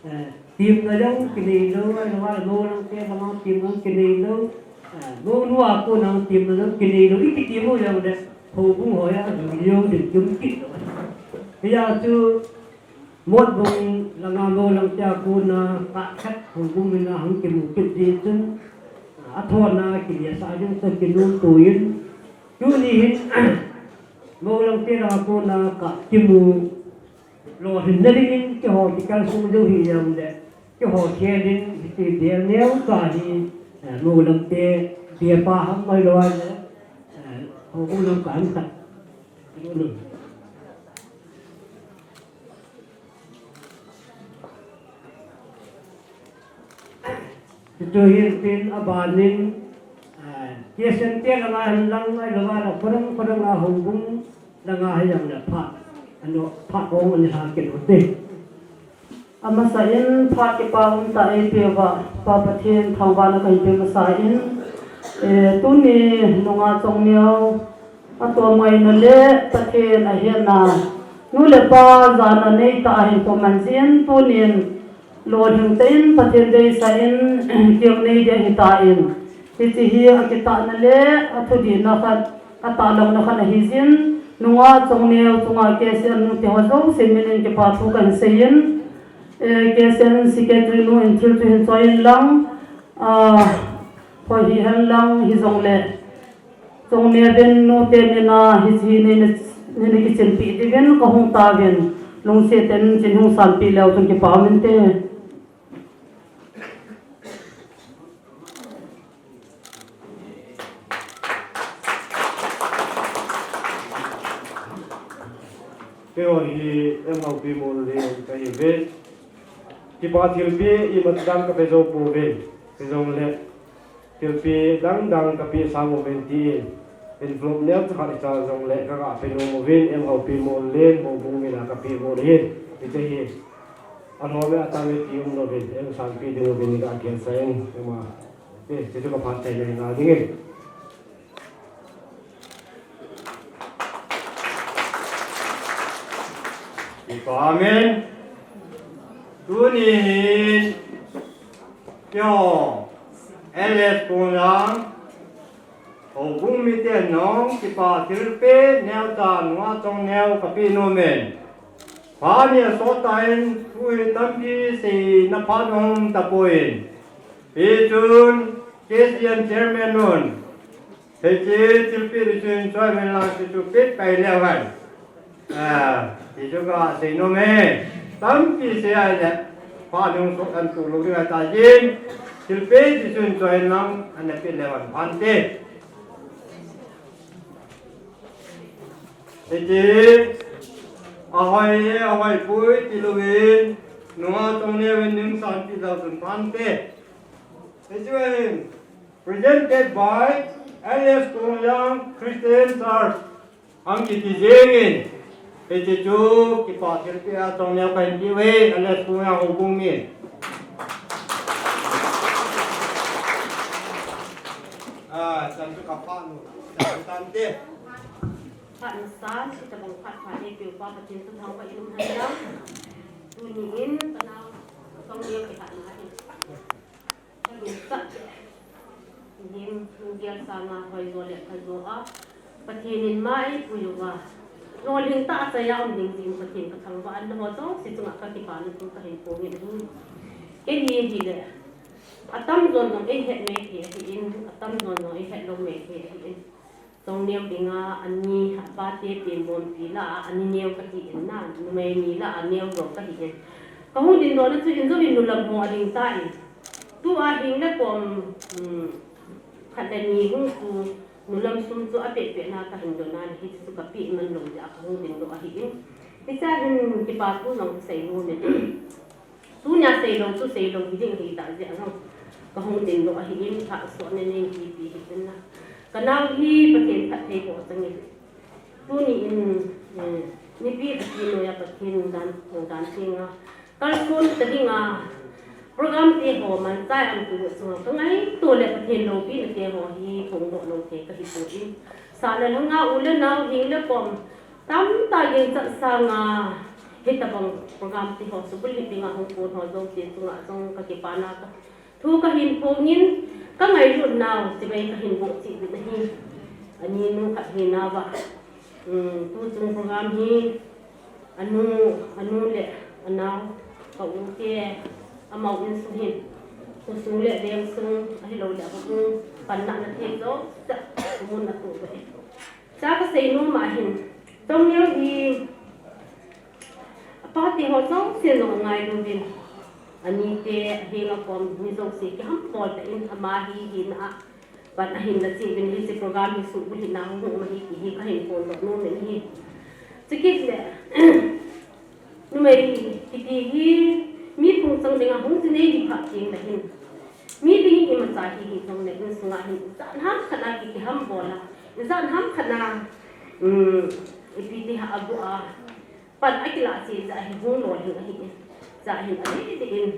eh, temna jong kinei lou, ahilou le, mou lang te langa temna jong kinei lou, eh, mounu a kona temna jong kinei lou, i kitem u jong le, houbung hoi a, jui lou ding tum kit lou. Hijeh chun, Motbung langa mou lang tia kona kah khat houbung mina hung kimu kit jeh chun, athona kile sah ding chu kinom poi. Tuni hin, mou lang te langa kona kah kimu lolhinna dingin keiho kikalsong diu hi jong le, keiho khel in hiti bel neocha hi, eh, mou lang te, bia pa ham mai lou le, eh, houbung lang kah ham khat. Hichu hin tin abanin, ah, K S N te langa hin lang ahilou le, khorang khorang a houbung langa hin lang le phat, ano phat ong ani ha kit u te. Amasa in phat kipa umtah eipeuva, Pa Pathen thangvahna kahin pe masa in, eh, tuni nunga Chongneo, Atomngaina le Pathen ahetna, nu le pa jana neitah a hin khoman jin tunin, lolhing tah in Pathen deisah in, kinei ding ahitan. Hiche hi akitahna le athudihna khat, atahlouna khat ahi jin, nunga Chongneo chunga K S N nute ho jouse minin kipa thu kahin seiyin, eh, K S N secretary nu in thil chu hin choi in lang, ah, hoihen lang hijongle, Chongneo vin nute mina hiche hi neina, neina kichenpi diuvin kahung tauvin, lungset in chin hung sanpi leu chun kipa um inte. Keiho hi M. Haopimol Len kahiuve. Kipa thilpeh imacha dang kape jou pouve. Hijongle, thilpeh dang dang kapeh sang uvin tin, envelope neocha khat icha jongle kaga pe nom uvin, M. Haopimol Len houbung mina kapeh u ahin, hiche hi. Alhom e atang e ti umlouvin, eisanpi ding uvin kaga gelsah in, ima. Eh, hiche chu kaphattheina hi ngai ding e. Amen. Tunin, keiho, L S Kunlang, houbung miten jong kipa thilpeh neocha nunga Chongneo kapeh nom in. Phat ni asot tan, thu hi tampi seina phat um tapon. Hichun, K C N chairman nun, hiche thilpeh disun choi men lang chu peh pai leu hen. Ah, hichu kasei nom e. Tampi sei ahile, phat nung soh an tu lou ding ahitai. Thilpeh disun choi lang ana peh leu hen phante. Hiche, ahoi e, ahoi poi, ti louvin, nunga chongneo in ning sanpeh leu chun phante. Hichu ahin, presented by L S Kongliang Christian Church. Hung kiti jeng in, hiche chu kipa thilpeh a chongneo kahin peh e, L S Kongliang houbung min. Ah, chan chu kapha nu, chan tante. Phat masan, hitabang phat pha eipeu pa Pathen thangvah in umhen lang. Tuni in, kanao, chongneo kipatna ahi. Kalungtah in, lunggel sanga hoijo le phajo a, Pathen in mai pui uva, lolhing tah a chai a um ding jeh in Pathen kathangvah in, nangho jouse chunga kakipana thu kahin phong in ahi. Kei hi ahile, atamjon jong eihet mei thei ahin, atamjon jong eihet lou mei thei ahin. Chongneo dinga ani, apate penbompi lah a ani neo kahi in na, numei ni lah a neo jong kahi in. Kahung dingdoh na chu in jong in nulam ho ading tan. Tua hing le kom, um, khat le ni hung chu nulam sum chu apeh peh na kahin doh na, hichu kapeh man lou jeh a kahung dingdoh ahi in. Hichea hin kipa thu jong kasei nom in. Tunia seilou chu seilou hiding ahitah jeh a jong kahung dingdoh ahi in, phat soh nen in kipe hi in na. Kanao hi Pathen phatthei boh chang in. Tuni in, eh, mipi Pathen noiya Pathen dan, dan thenga kalson ta dinga program te ho manchah a um tu chunga kangaito le Pathen loupina te ho hi phongdoh lou thei kahi poi. Sah le lhanga u le nao hing le kom tamtah gingchat sanga hitabang program te ho subulhit dinga hung pon ho jouse chunga jong kakipana thu kahin phong in, kangailut nau chibai kahin boh cheh uvin ahi. Ani nu khat hi nauva, um, tuchung program hi anu, anu le anao, ka u te, amau insung hin, khosung le vengsung ahilou le houbung panna ana thei jouse, mun atoh uve. Cha kasei nom ahin, chongneo hi apate ho jouse jong angailu uvin, ani te, ahenga kom mi jouse kihambol tah in ama hi hina a pan ahin la cheh uvin, hiche program hi subulhit na hung hung um ahi ti hi kahin phongdoh nom in ahi. Chukit le, numei kiti hi mi phung chang dinga hung ji nei di phat teng le hin, mi dingin imacha hi hijongle insunga hin ijat ham khat a ki, kihambol a, ijat ham khat a, um, ipi ti ham agu a pan akilah cheh jeh a hi hung lolhing ahi in. Cha hin adih dih in,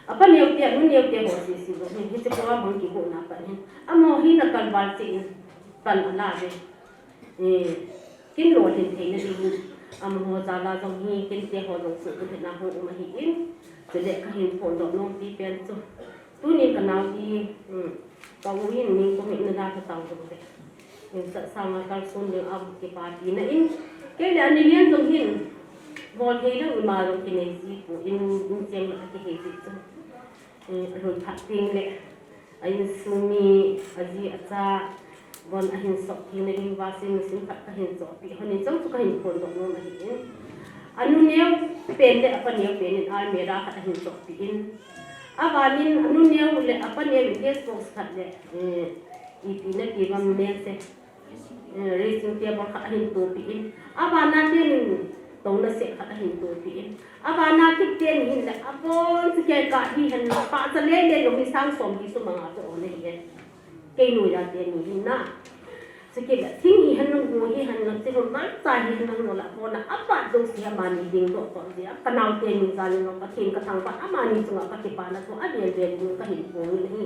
apa neo te, anu neo te ho sese jong hin, hiche program hung kihouna pat hin, amaho hina kalval cheh in pan ala uve. Eh, kin lolhin theina dingin, amaho jal a jong hi kinte ho jong subulhit na hung um ahi in, chule kahin phongdoh nompi pen chu, tunin kanao hi, um, ka u in ningkum in ana la ka tao jong le, gingchat sanga kalson ding a kipapi na in, kei le ani lian jong hin bol thei lou, ima jong kinei ji poi, in cheng le akihei ji chu. Eh, alhun phat teng le, a insung mi, aji acha, von ahin sop theina ding washing machine khat kahin chohpeh, hon in chang chu kahin phongdoh nom ahi in. Anu neo pen le apa neo pen in almirah khat ahin chohpeh in. Aban in anu neo le apa neo in gas box khat le, eh, ipi nati uvam mese, eh, dressing table khat ahin tohpeh in. Abana teng in touna set khat ahin tohpeh in. Abana kit teng hin le, abon chu kei ka hi hen, pahcha lele jong hi sang som hi sum manga chu on ahi e. Kei noiya teni hin na. Chukit le thing hi hen lang, go hi hen lang, chihon malcha hi hen lang, nola bona apat jouse hi amani dingdoh toh jeh a, kanao teni jal in jong Pathen kathangvah, amani chunga kakipana thu avel vel in kahin phong in ahi.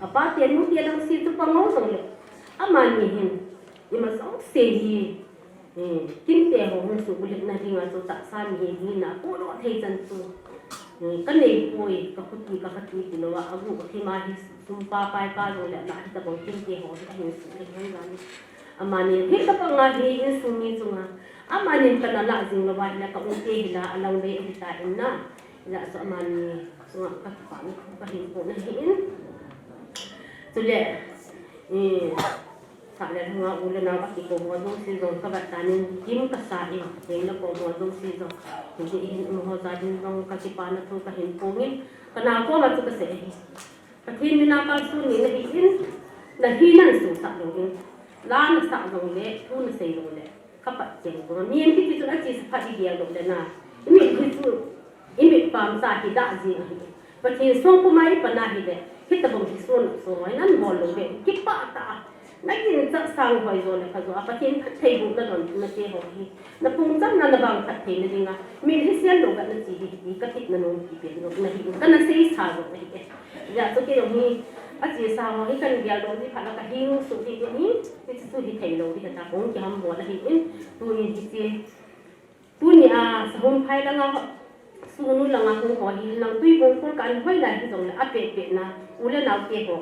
Apa te nu te lang si chu pangou jong le, amani hin ima jouse hi, eh, kinte ho hung subulhit na dinga chu tahsa mihem hina podoh thei chan chu, eh, kanei poi, kakhuti kakhati tilou a, agu kathima hi sum pa pai pa jong le ana hitabang kinte ho hi ahin subulhit hon jal in. Amani hitabang a hi insung mi chunga, amanin pan ala jing louva hile ka u te hi la alang bei ahi tan na. Hijeh chun amani chunga kakipana thu kahin phong ahi in. Chule, eh, sah le lhanga u le nao a kikou ho jouse jong ka vat tan in, kim ka sa in, teng le kom ho jouse jong, hiti hin um ho jal in jong ka kipana thu ka hin phong in, ka nao koma chu ka sei ahi. Pathen mina kalson ni na hi in, na hina na sosah lou in, la na sah jong le, thu na sei jong le, ka pat cheng ko. Mi in kiti chun a chesa phat i gel lou le na, i mit hi chu, i mit pam sa hi dah jing ahi. Pathen song puma i pan ahi le, hitobang hi son so hoi nan bol lou ve, kipah tah a. Na ginchat sang hoi jo le kha jo a, Pathen phattheibohna don na te ho hi. Na pung chang na na bang phatthei na dinga, min hi sian lou ga na chi hi hi, ka tip na nung ki pen lou na hi, ka na sei sa lou hi e. Ya, chu kei jong hi, a chesa ho hi kan gel lou di phat la ka hing su di di ni, ti chu hi thei lou di ta kong ki ham bol ahi in, tu in hi chi. Tuni a, Sahumphai langa, Sugnu langa hung ho hi, lang Tuibong kul kan hoi lai hi jong le, a pet pet na, u le nau te ho.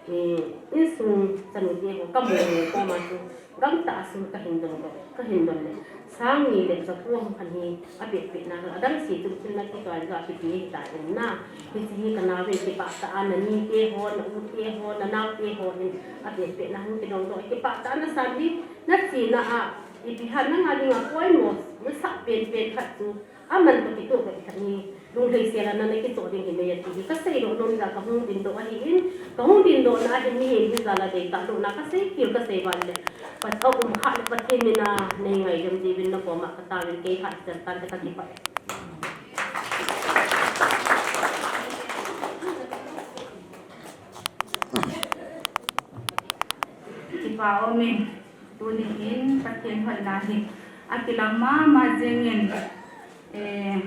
Eh, insung chanu te ho, ka mu mu ko ma chu, gam ta sung ka hin don ko, ka hin don le. Sang ni le, sa pu hung kan hi, a pet pet na, a dang si chu, kin na ki to an ga ki pi ta in na. Hi chi hi ka na ve ki pa ta an na ni te ho, na u te ho, na nau te ho in, a pet pet na hung ki don ko, ki pa ta na sa ni, na chi na a, Ipi ham nanga dinga poimo, na sah pen pen khat chu, aman ka kitoh ka khat ni, lunglhai sel a na na kichoh ding hi mei ati hi, ka sei doh nom jeh a ka hung din doh ahi in, ka hung din doh na ahi mihem hi jal a dei ta doh na ka sei kil ka sei val le, pat a um kha le Pathen mina nei ngaidam diuvin na koma ka taovin kei kha sel tan ka kipah. Kipa um in. Tuni hin Pathen hoina hi akilang mama jingin, eh,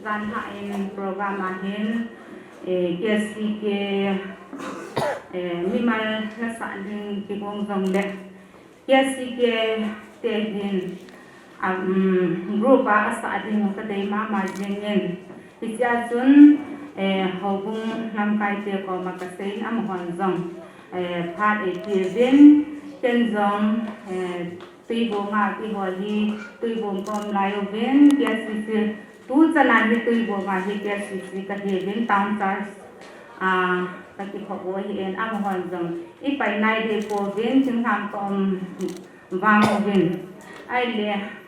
jan hah in program a hin, eh, K C K, eh, mimal nasah ding kigong jong le K C K te hin, um, group a asah ding kadei mama jingin, hichea chun, eh, houbung lamkai te koma kasei in amahon jong, eh, phat eipeh uvin, ken jong, eh, Tuibong a kihol hi, Tuibong ka um lai uvin, K C C, tu chan a hi Tuibong a hi K C C kahi uvin, Town Church, ah, ka kikhop u ahi in, amahon jong, i pai nai deh pouvin, thinglhang ka um vang uvin. Ahile,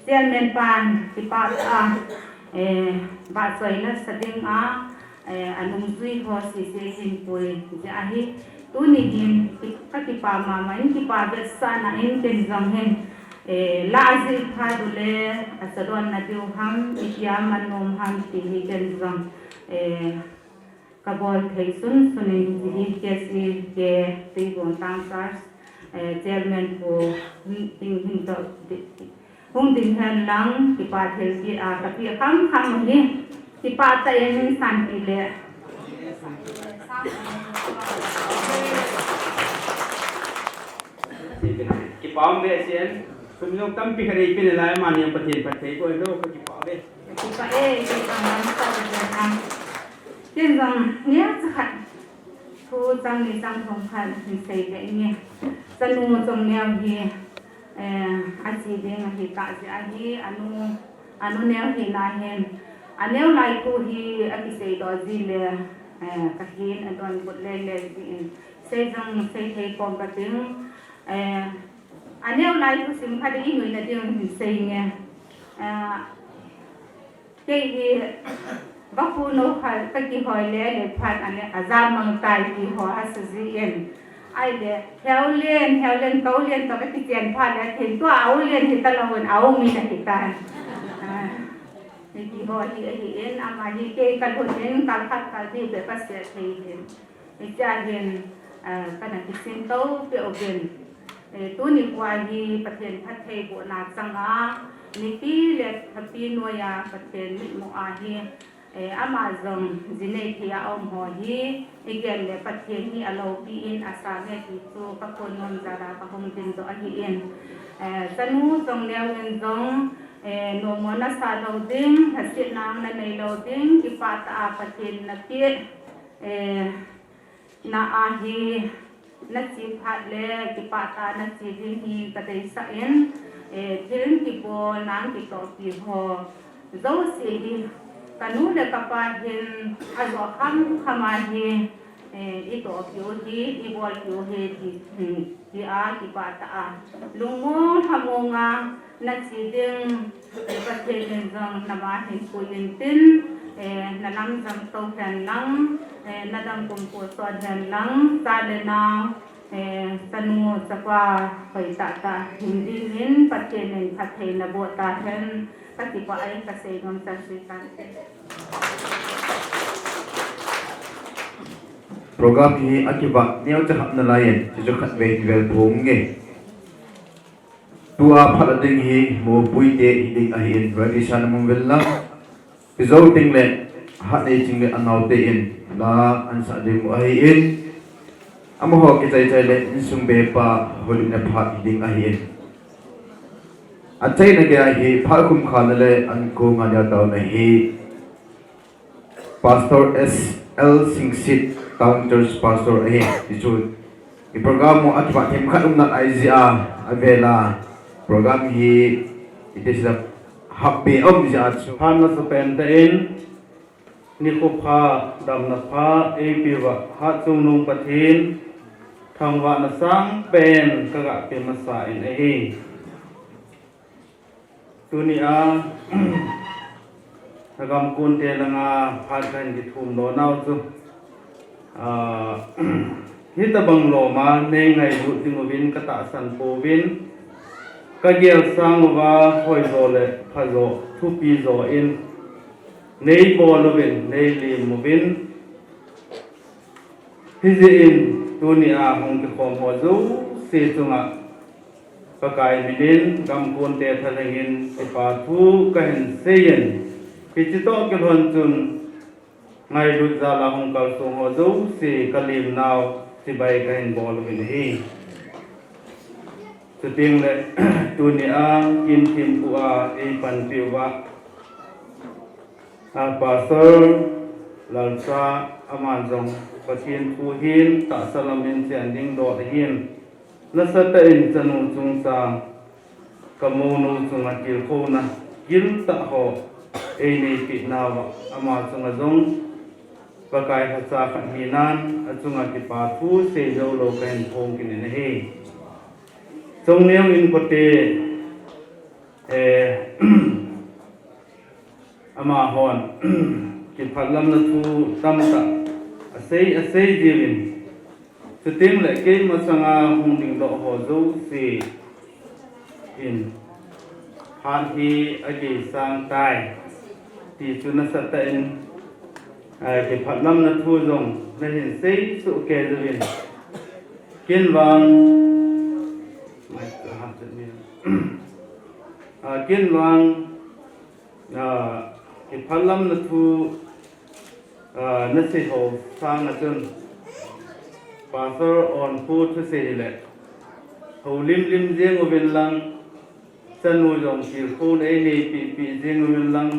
Chairman pan, kipah tah a, eh, vahchoina sa ding a, eh, anungjui ho sese hin pui jeh ahi. Tuni hin, ki-, ka kipa mama in, kipa vetsahna in ken jong hin, eh, la ajil phat u le, asa don na diu ham, itia man nom ham ti hi ken jong, eh, Ka bol thei sunsun in hiche hi K C K Tuibong Town Church, eh, Chairman pu hung ding hin toh di-, hung ding hen lang, kipa thilpeh a, ka peh kham kham hi, kipa tah in min san peh le. Kipa um behseh in, sum jong tampi khat eipeh nalai, amani jong Pathen phatthei boh hen, ka kipa uve. Kipa e, kipa ngam sa uve. Ken jong, neocha khat. Thu chang ni chang thum khat hin sei le nge. Chanu chong neo hi, eh, ache ding ahi tah jeh ahi, anu, anu neo hina hin. Aneo lai thu hi akisei doh ji le, eh, kahin adonbut le le jin. Sei jong sei thei pon kating. Eh, aneo lai thu sim khat i nuina ding hin sei nge. Eh, Kei hi, vapu nou khat, ka kihoi le, le phat a le, ajamang tai ti ho asa jin. Ahile, Heulen, Heulen, ka u len toh ka kichen phat le, thil tua a u len hita lou in, a u min ahi tai. Ah, hiti ho hi, ahi in, ama hi kei ka lhun in, kal khat kal ni bep ka sei thei in. Hichea hin, ah, kana kisin to peh uvin. Eh, tuni kho hi Pathen phattheibohna changa, nipi le thapi noiya Pathen mitmu a hi, eh, ama jong jinei thei a um ho hi, igel le Pathen hi aloupi in asa nge ti chu ka phone nom jal a ka hung din doh ahi in. Eh, chanu chong neo in jong, eh, nommo nasa lou ding, lhasetna nanei lou ding, kipah tah a Pathen napeh, eh, Na ahi, nache phat le, kipah tah a nache ding hi kadeisah in, eh, thil kibol, nang kitohpi ho jouse hi, kanu le kapa hin, ajoh kham kham ahi, Eh, i tohpi u hi, i bolpi u hi, ti, hmm, ti a, kipah tah a. Lungmong lhamong a, na che ding, eh, Pathen in jong na ma hin pui in tin, eh, na lam jam to hen lang, eh, na dam kum pu sot hen lang, cha le nao, eh, chanu, chapa, hoi tah tah, hin ding in, Pathen in phatthei na boh ta hen, ka kipah a, ka sei nom chan sui tan te. Program hi akivat neo cha hap nalai in, chuchu khatvei vel phong nge. Tua phat a ding hi, mopui te hi ding ahi in, ready sa na mun vel la. Kizo ting le, hat nei ting le, anau te in, la an sa ding mu ahi in. Amaho kichai chai le, insung be pa, holi na phat hi ding ahi in. Achai na ke ahi, phat kum kha na le, an ko nga nia tau na hi. Pastor S L Singsit, Town Church Pastor ahi, ti chu. I program mu akivat themkhat um nalai jeh a, avela program hi, iti sila happi um jeh a chu. Phat masa pen te in, nikho pha, damna pha, eipe uva, Hatchungnung Pathen, thangvahna sangpen, ka ga pe masa in ahi. Tuni a, na gam kon te langa phat kahin kithum lo nau chu. Ah, hitabang lom a nei ngailut ding uvin ka tahsan pouvin. Ka gel sang uva hoi jo le pha jo, thupi jo in. Nei bol uvin, nei lim uvin. Hijeh in tuni a hung kikhom ho jouse chunga Pakai minin, gam kon te thalheng in, kipa thu kahin sei in, hiche toh kilhon chun, ngailut jal a hung kalsong ho jouse, ka lim nau, chibai kahin bol uvin ahi. Chuteng le, tuni a, kin thim pu a, ei panpi uva, a, Pastor Lalcha, aman jong, Pathen thu hin, tahsa lam in chen ding dot ahin, nasatah in chanu chungchang, ka mounu chunga tilkhouna giltah ho, ei neipeh nauva, ama chunga jong, Pakai lhacha khat hinan, achunga kipa thu sei jou lou kahin phong kit in ahi. Chongneo inkote, eh, amahon, kiphatlamna thu tamtah asei, asei jiuvin. Chuteng le keima sanga hung dingdoh ho jouse in, phat hi ageisang tai, ti chu nasatah in, ah, kiphatlamna thu jong nahin sei soh kei uvin. Ken vang, ah, ken vang, ah, kiphatlamna thu, ah, nasei ho sanga chun, Pastor Onkho thusei le, houlim lim jeng uvin lang, chanu jong tilkhouna ei neipeh peh jeng uvin lang,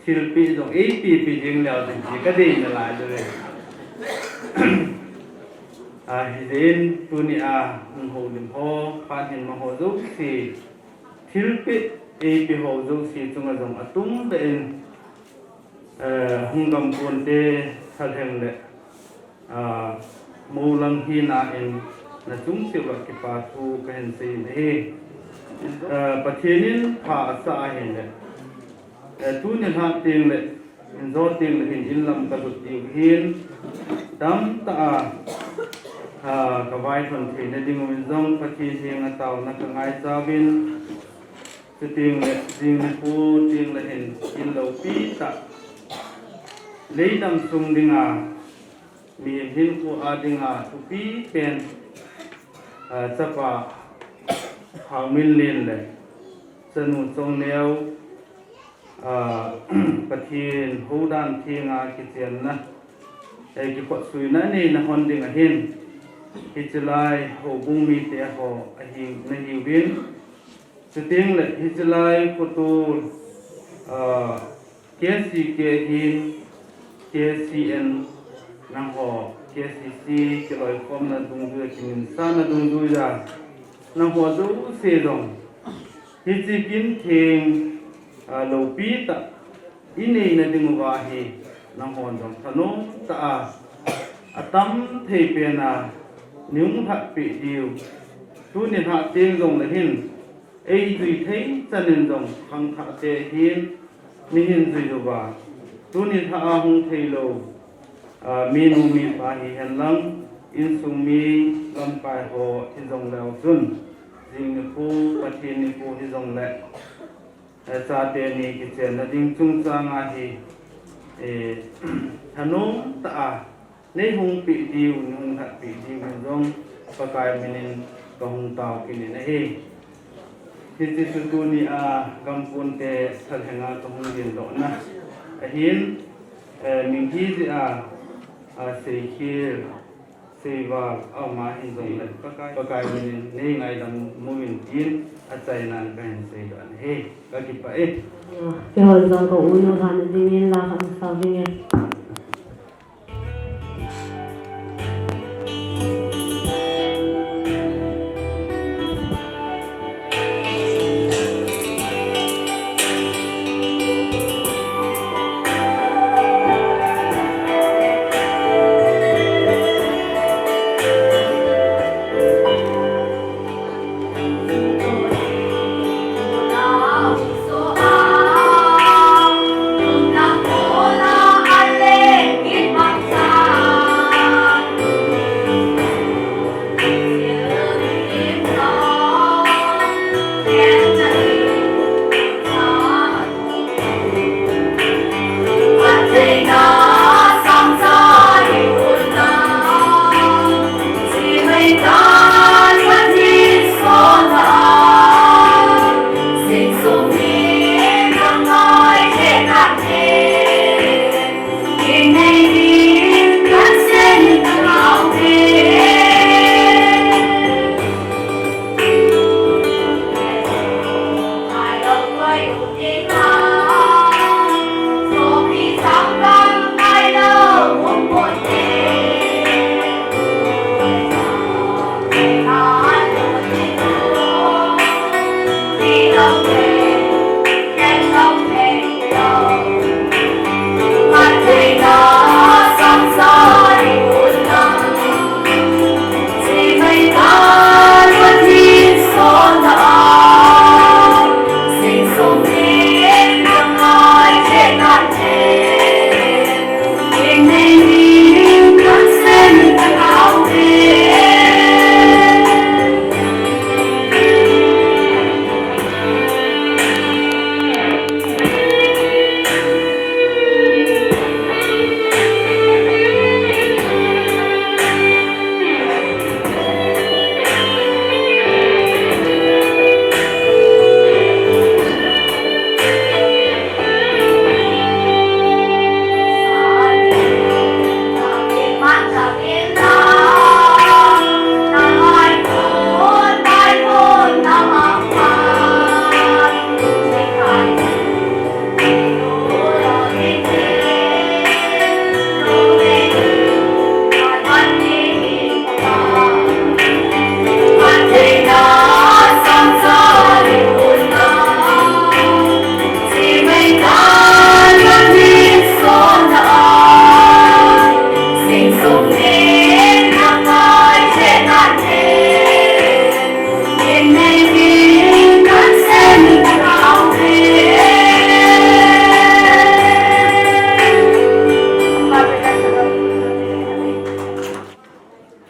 thilpeh jong ei peh peh jeng leu hen ti kadei nalai uve. Ah, hijeh in tuni a hung houlim ho, phat hin mang ho jouse, thilpeh eipeh ho jouse chunga jong atumbeh in, eh, hung gam kon te thalheng le, ah, mou lang hina in nachung cheh uva kipa thu kahin sei in ahi. Eh, Pathen in pha asah ahile, eh, tuni lhah teng le, injo teng le hin in lam kalut diu hin, tamtah a, ah, kavailhon theina diuvin jong Pathen henga taona kangaicha uvin, chuteng le jing nikho teng le hin in loupi tah, leidam sung dinga, mihem hinkho a dinga thupi pen, ah, chapa Haominlen le chanu Chongneo, ah, Pathen houdan thenga kichenna, eh, kikotsuina neina hon dinga hin, hiche lai houbung mite ho ahi nahiuvin, chuteng le hiche lai khotol, ah, K C K hin, K C N, nangho, K C C, kiloikhomna dungjuia, kiminsahna dungjuia, nangho jouse jong, hiche kin theng, ah, loupi tah, ineina diuva hi, nanghon jong thanom tah a, atam thei pena nei hung lhatpeh diu. Tuni lhah teng jongle hin, eijui thei chanin jong khangthah te hin, mihin jui uva. Tuni lhah a hung thei lou, a, minu mipa hihen lang, insung mi lamkai ho hijongleu chun, jing nikho, Pathen nikho hijongle, eh, chate ni kichenna ding chungchang a hi, eh, thanom tah a, nei hung peh diu, nei hung lhatpeh diu in jong Pakai minin ka hung tao kit in ahi. Hiche chu tuni a gampon te thalhenga ka hung dingdohna ahin, eh, Minghi jeh a, a, Seikhel, Seival, ama hijongle Pakai, Pakai minin nei ngaidam uvin tin achaina ka hin seidoh ahi. Ka kipah e. Keiho jong ka u nu lhahna dingin la khat sa ding e.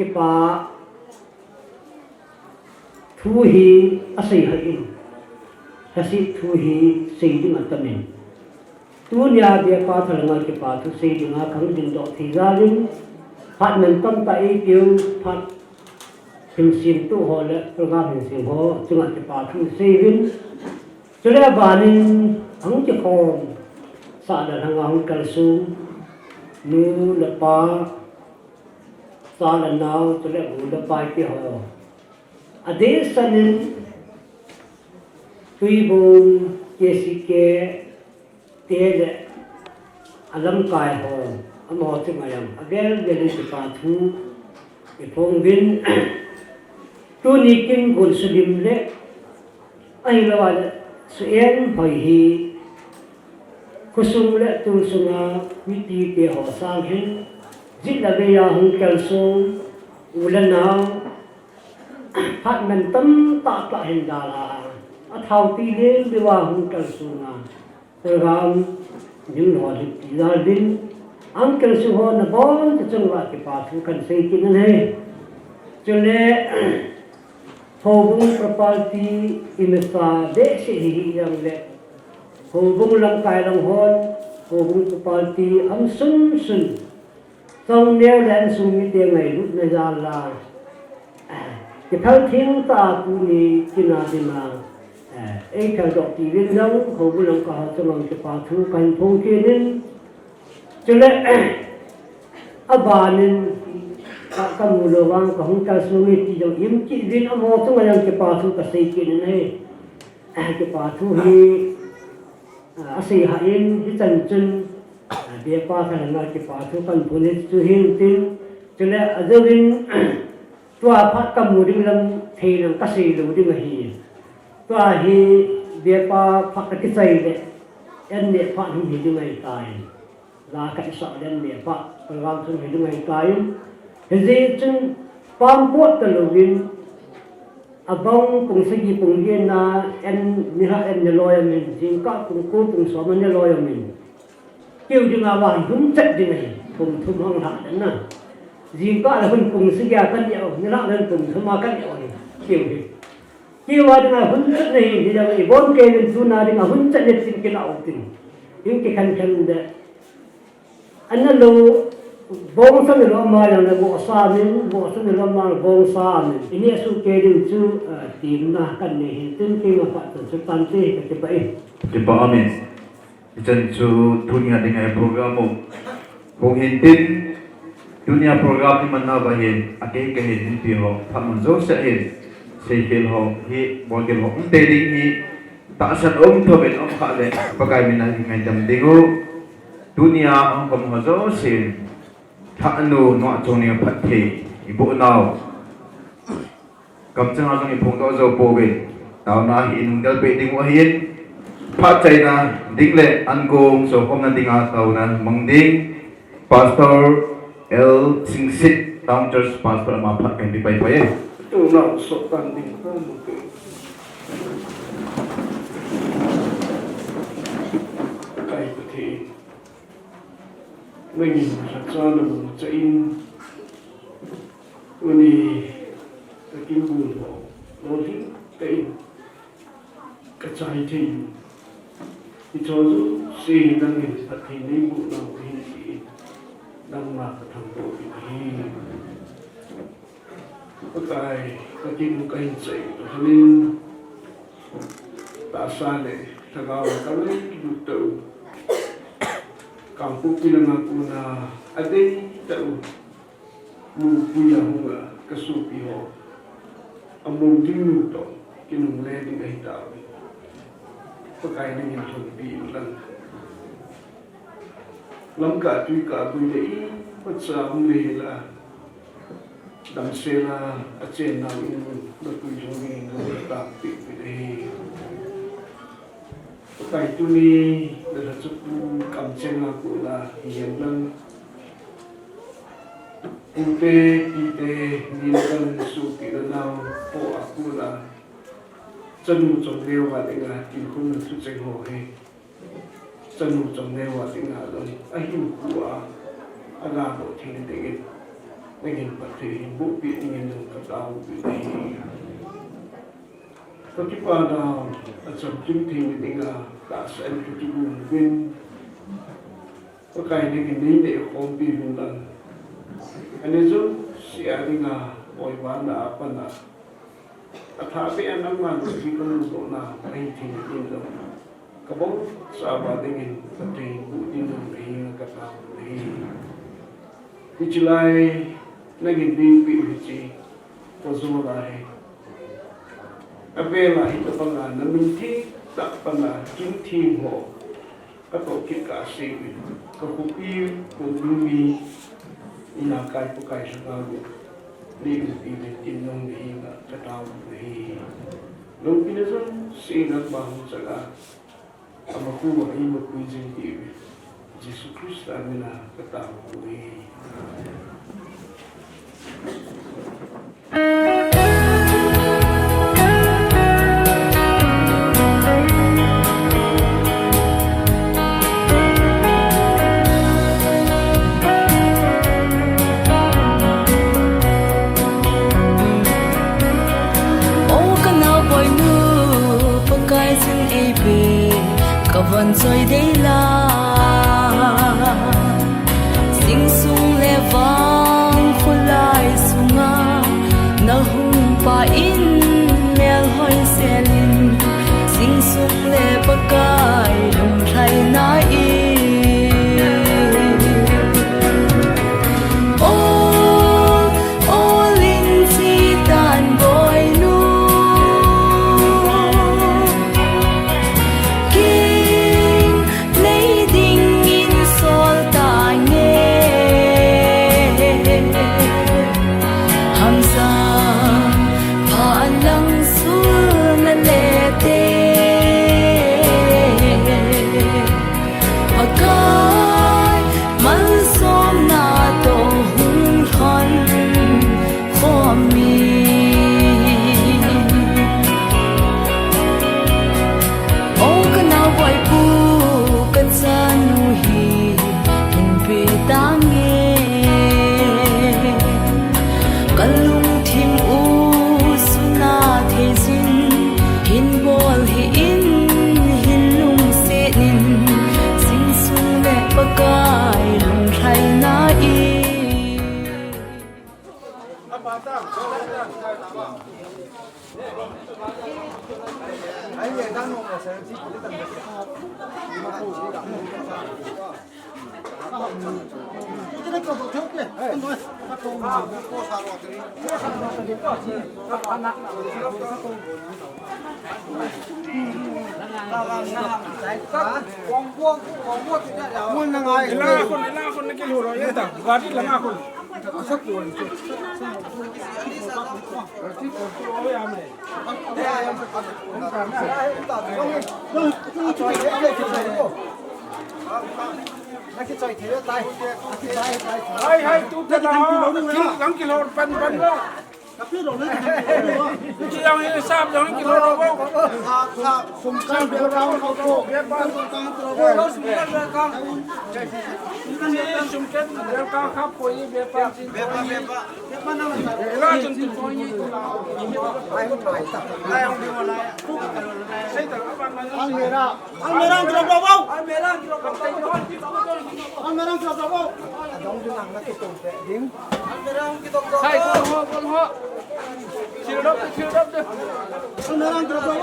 Kipa thu hi asei hih in, lhaset thu hi sei ding atamin. Tunia Biapa Thalheng a kipa thu sei dinga kahung dingdoh thei jal in, phat mantam tah eipeu, phat hin semtup ho le program hin sem ho chunga kipa thu sei uvin. Chule abanin ahung kikhom sah le lhanga hung kalsong nu le pa, cha le nao, chule u le pa iti ho, adehset in Tuibong K C K te le alamkai ho, amaho chunga jong avel vel in kipa thu iphong uvin. Tuni kin gon sulim le ahilou le su-en hoi hi khosung le tolsunga mipite ho sang hin Jit le vei a hung kalsong u le nao, phat mantam tah tah hin dal a, athao ti lel diu a hung kalsong a, program ding ho ding ti dal ding, hung kalsong ho nabon chunga kipa thu kan sei kit in ahi. Chule houbung property imasa behseh hi hijongle, houbung lamkai lang hon, houbung property um sunsun, chongneo le insung mite ngailutna jal a, kiphal theng tah a tuni kin a dinga, eh, ei phaldoh kit uvin lang, houbung lamkai ho chunga kipa thu kahin phong kit in. Chule, abanin, ka, kamu lou vang, kahung kalsong e ti jong im kit uvin, amaho chunga jong kipa thu kasei kit in ahi. Kipa thu hi, ah, asei hah in, hichan chun, ah, Biapa thalheng a kipa thu kahin phong e chu hin tin. Chule, ajouvin, tua phat kamu ding lam thei lang kasei lou ding ahi. Tua hi Biapa phat kakichai le, an neh phat hung hi ding ahitai. La ka isah le an neh phat, program hung hi ding ahitai. Hijeh chun pampot talouvin, abang pung sagi pung li na an nilhah an ne loi aum in, jingkah pung ko pung som an ne loi aum in. Keu dinga vang hun chat ding ahi, kum thum hung lha den na. Jingkah le hun kum sagi a kan ne u, nilhah le hun kum thum a kan ne u ahi, keu hi. Keu a dinga hun chat na hi, hijong ibon kei uvin tuna dinga hun chat ne tin kilah u tin. Hin kikhen khen de. Ana lou, bongsa nalou ama jong le vohsa min, vohsa nalou ama bongsa min. Ini asuh kei ding chu, ah, temna kan nei hin tin kei ma phat chun chu tante kakipah e. Kipah amen. Hichan chu tunia dinga program u hung hin tin, tunia program hi manna uva hin, akei kahin mipi ho, phat mun jouse hin, seikhel ho, hi bolkhel ho, um tei ding hi, tahsan um thouvin um khah le, Pakai min a hi ngaidam ding u. Tunia hung khom ho jousen, thahnu, nuachung ning phatthei iboh nau. Kamcheng a jong iphongdoh jou pouvin, taona hi inung del peh ding u ahin, phat chaina ding le ankong sokhomna dinga taona mang ding, Pastor L Singsit, Town Church Pastor, ama phat kahin pe pai pai e. Taona sotan ding ka mu ke. Kai Pathen. Nangin lhacha namun chain, tuni kakigon ho, lolhing tah in kachai thei u. Hicho jouse hi nangin phatthei neiboh nau ahi tin, nangma kathangvah in ahi. Pakai, kakigo kahin chai u toh lhonin, tahsa le lhagao a kangailut tah u, Kangpokpi langa kona adei tah u, Mongpui a hunga kasopi ho, among ding nu toh kinungle ding ahi tauve. Pakai nangin lhonpi in lang. Lamkah tuikah a boi le imacha um le hila, damsel a achen nau in mun, napui lhung in mun, natangpeh uvin ahi. Pakai tuni, nalhachapu kamcheng a kona hihen lang, pute, pite, nin kan sopi le nao ho a kona, chanu chongneo a dinga kikhopna thucheng ho hi, chanu chongneo a dinga jong ahinkho a agadoh theina dingin, nangin phatthei hin bohpeh dingin jong katao uvin ahi. Kakipana achamkim theina dinga tahsa in kakigon uvin, Pakai nangin neineh khompi uvin lang. Ani jouse a dinga oivana a pat a athah beh a nangma loupi kamudoh na ahi theina ding jong, kabonchauva dingin phatthei boh ding jong nahi, katao nahi. Hiche lai nangin neipeh u hiche Pajol a hi, avel a hitobanga namin theng tah pana kin theng ho katoh kit kah a seiyun, kakhopi, kong ding mi, ijakai Pakai Lhagao in neiumpi uvin tin jong nahenga katao nahi. Loupina jouse nangma hung chang a, amakhu a eima pui jing diu ahi. Jesu Christa mina katao uve. O ka naoboinu, Pakai chun eipe, ka von choi dei la. Sing sung le vang khulai sunga, na hung pa in mel hoi selin, sing sung le Pakai lung lhai na i. O, o lin chi tan boinu. King nei dingin sol tange. Hamsa pha lang sun le te. Pakai malsomna toh hung lhon khom in. O ka naoboipu, ka chanu hi hin pe tange. Ka lungthim u suna thei jin, hin bol hih in, hin lungset in, sing sung le Pakai lung lhai na i. Ila khun, ila khun na kilhur o, yata. Gari langa khun. Hai, hai, tu te na. Kil, ang kilhur pan, pan lo. Ki ang hi sap, ang kilhur lo. Sum kan bel kang ko. Sum kan bel kang. Sum kan bel kang khap ko i bel pan. Almirah, almirah kilo bro. Almirah kilo bro. Almirah kilo bro. Hai, kol ho, kol ho. Chill up, chill up. Almirah kilo bro.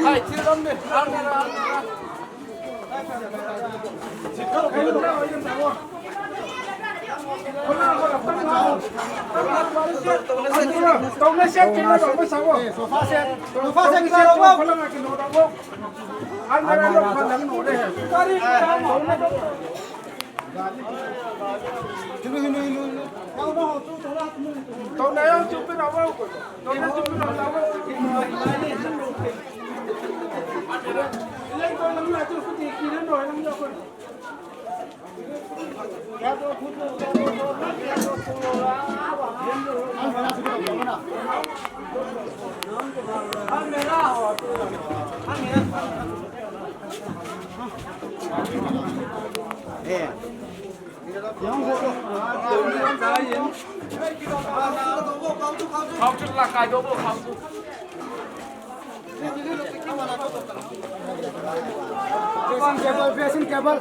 Hai, chill up. Almirah, almirah. Dressing table, dressing table.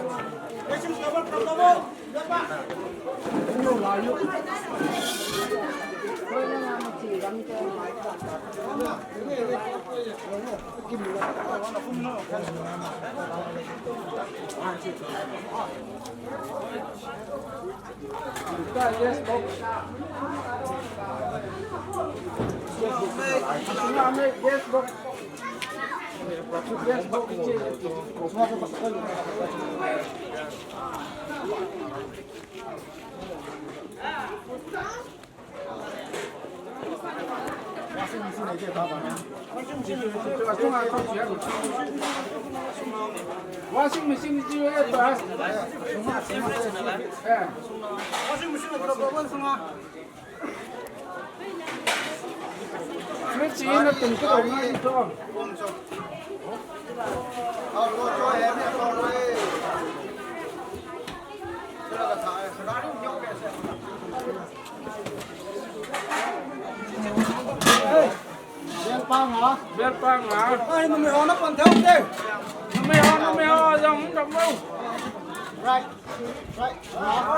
Washing machine ji we ta. Eh. Washing machine ko sunga. Fridge ina tin ko na to. Belpang ha? Belpang ha? Ai, numei ho na pan theo te. Numei ho, numei ho, jong dam lo. Right. Right. Right.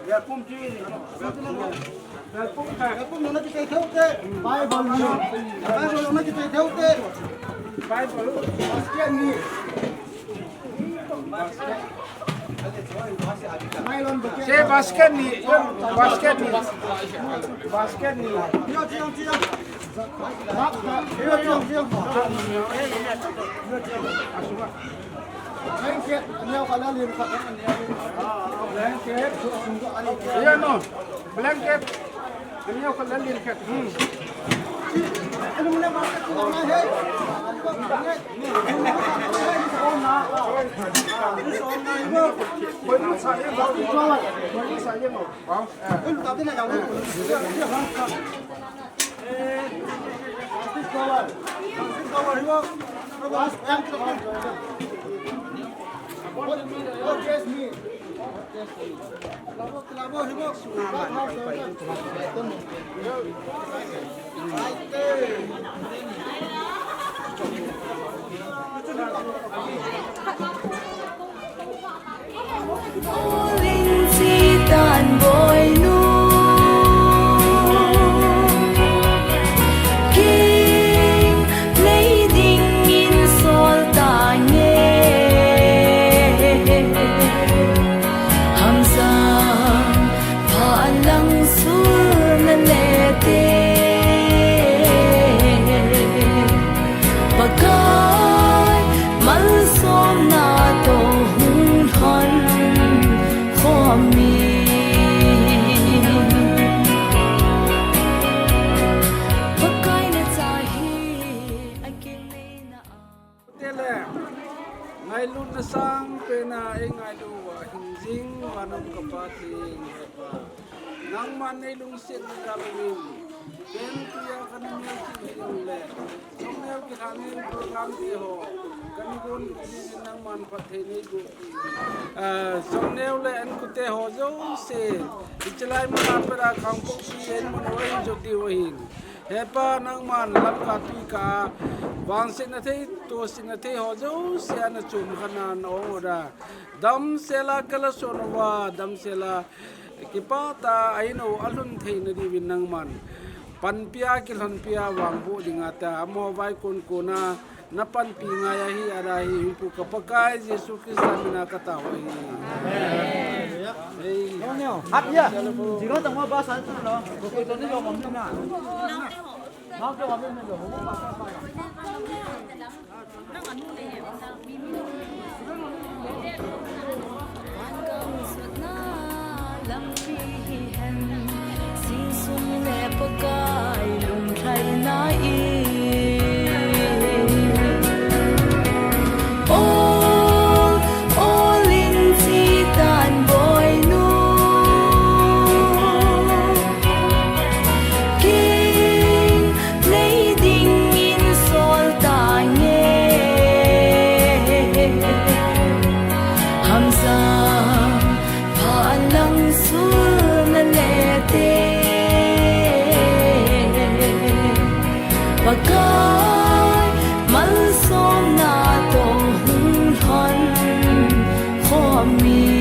Welcome to me. Welcome. Welcome. Welcome. Welcome. Bible ni. Bible ni. Bible. Basket ni. Basket. Nylon basket. Che basket ni, basket ni. Basket ni. Blanket, neo kala lim khat. Blanket. Iya no. Blanket. Neo kala lim khat. Hmm. Ling si tan boinu. King nei dingin sol tange. Hamsa pha lang sur na le te. Pakai malsomna toh hung lhon khom in. Pakai na cha hi a keng nei na a. Tele, ngailutna sangpen a eingailu uva hingjing vannoi ka Pa Theng Hepa. Nangman nei lungsetna jal uvin, pen tia kana mil ching hijongle, chongneo kilhanin program te ho, kana gon uvin nangman phatthei nei boh uvin. Ah, chongneo le inkote ho jouse, hichelai muna pera Kangpokpi in mun uva hin jot diu ahin. Hepa nangman lamka tuika, vangsetna thei, tosetna thei ho jouse ana chom khan ana ong uva. Damsela kala son uva, damsela kipah tah a in u alhun theina diuvin nangman panpia kilhonpia vangboh dinga tia, amaho vai kon kona na panpi ngai ahi, ada hi Huhhingpu ka Pakai Jesu Christa mina ka tao ahi. Amen. Hei. Hap ya. Jiro tamo ba san tu lo. Ko ko ni lo mo na. King nei dingin sol tange. Hamsa pha lang sur na le te. Pakai malsomna toh hung lhon khom in.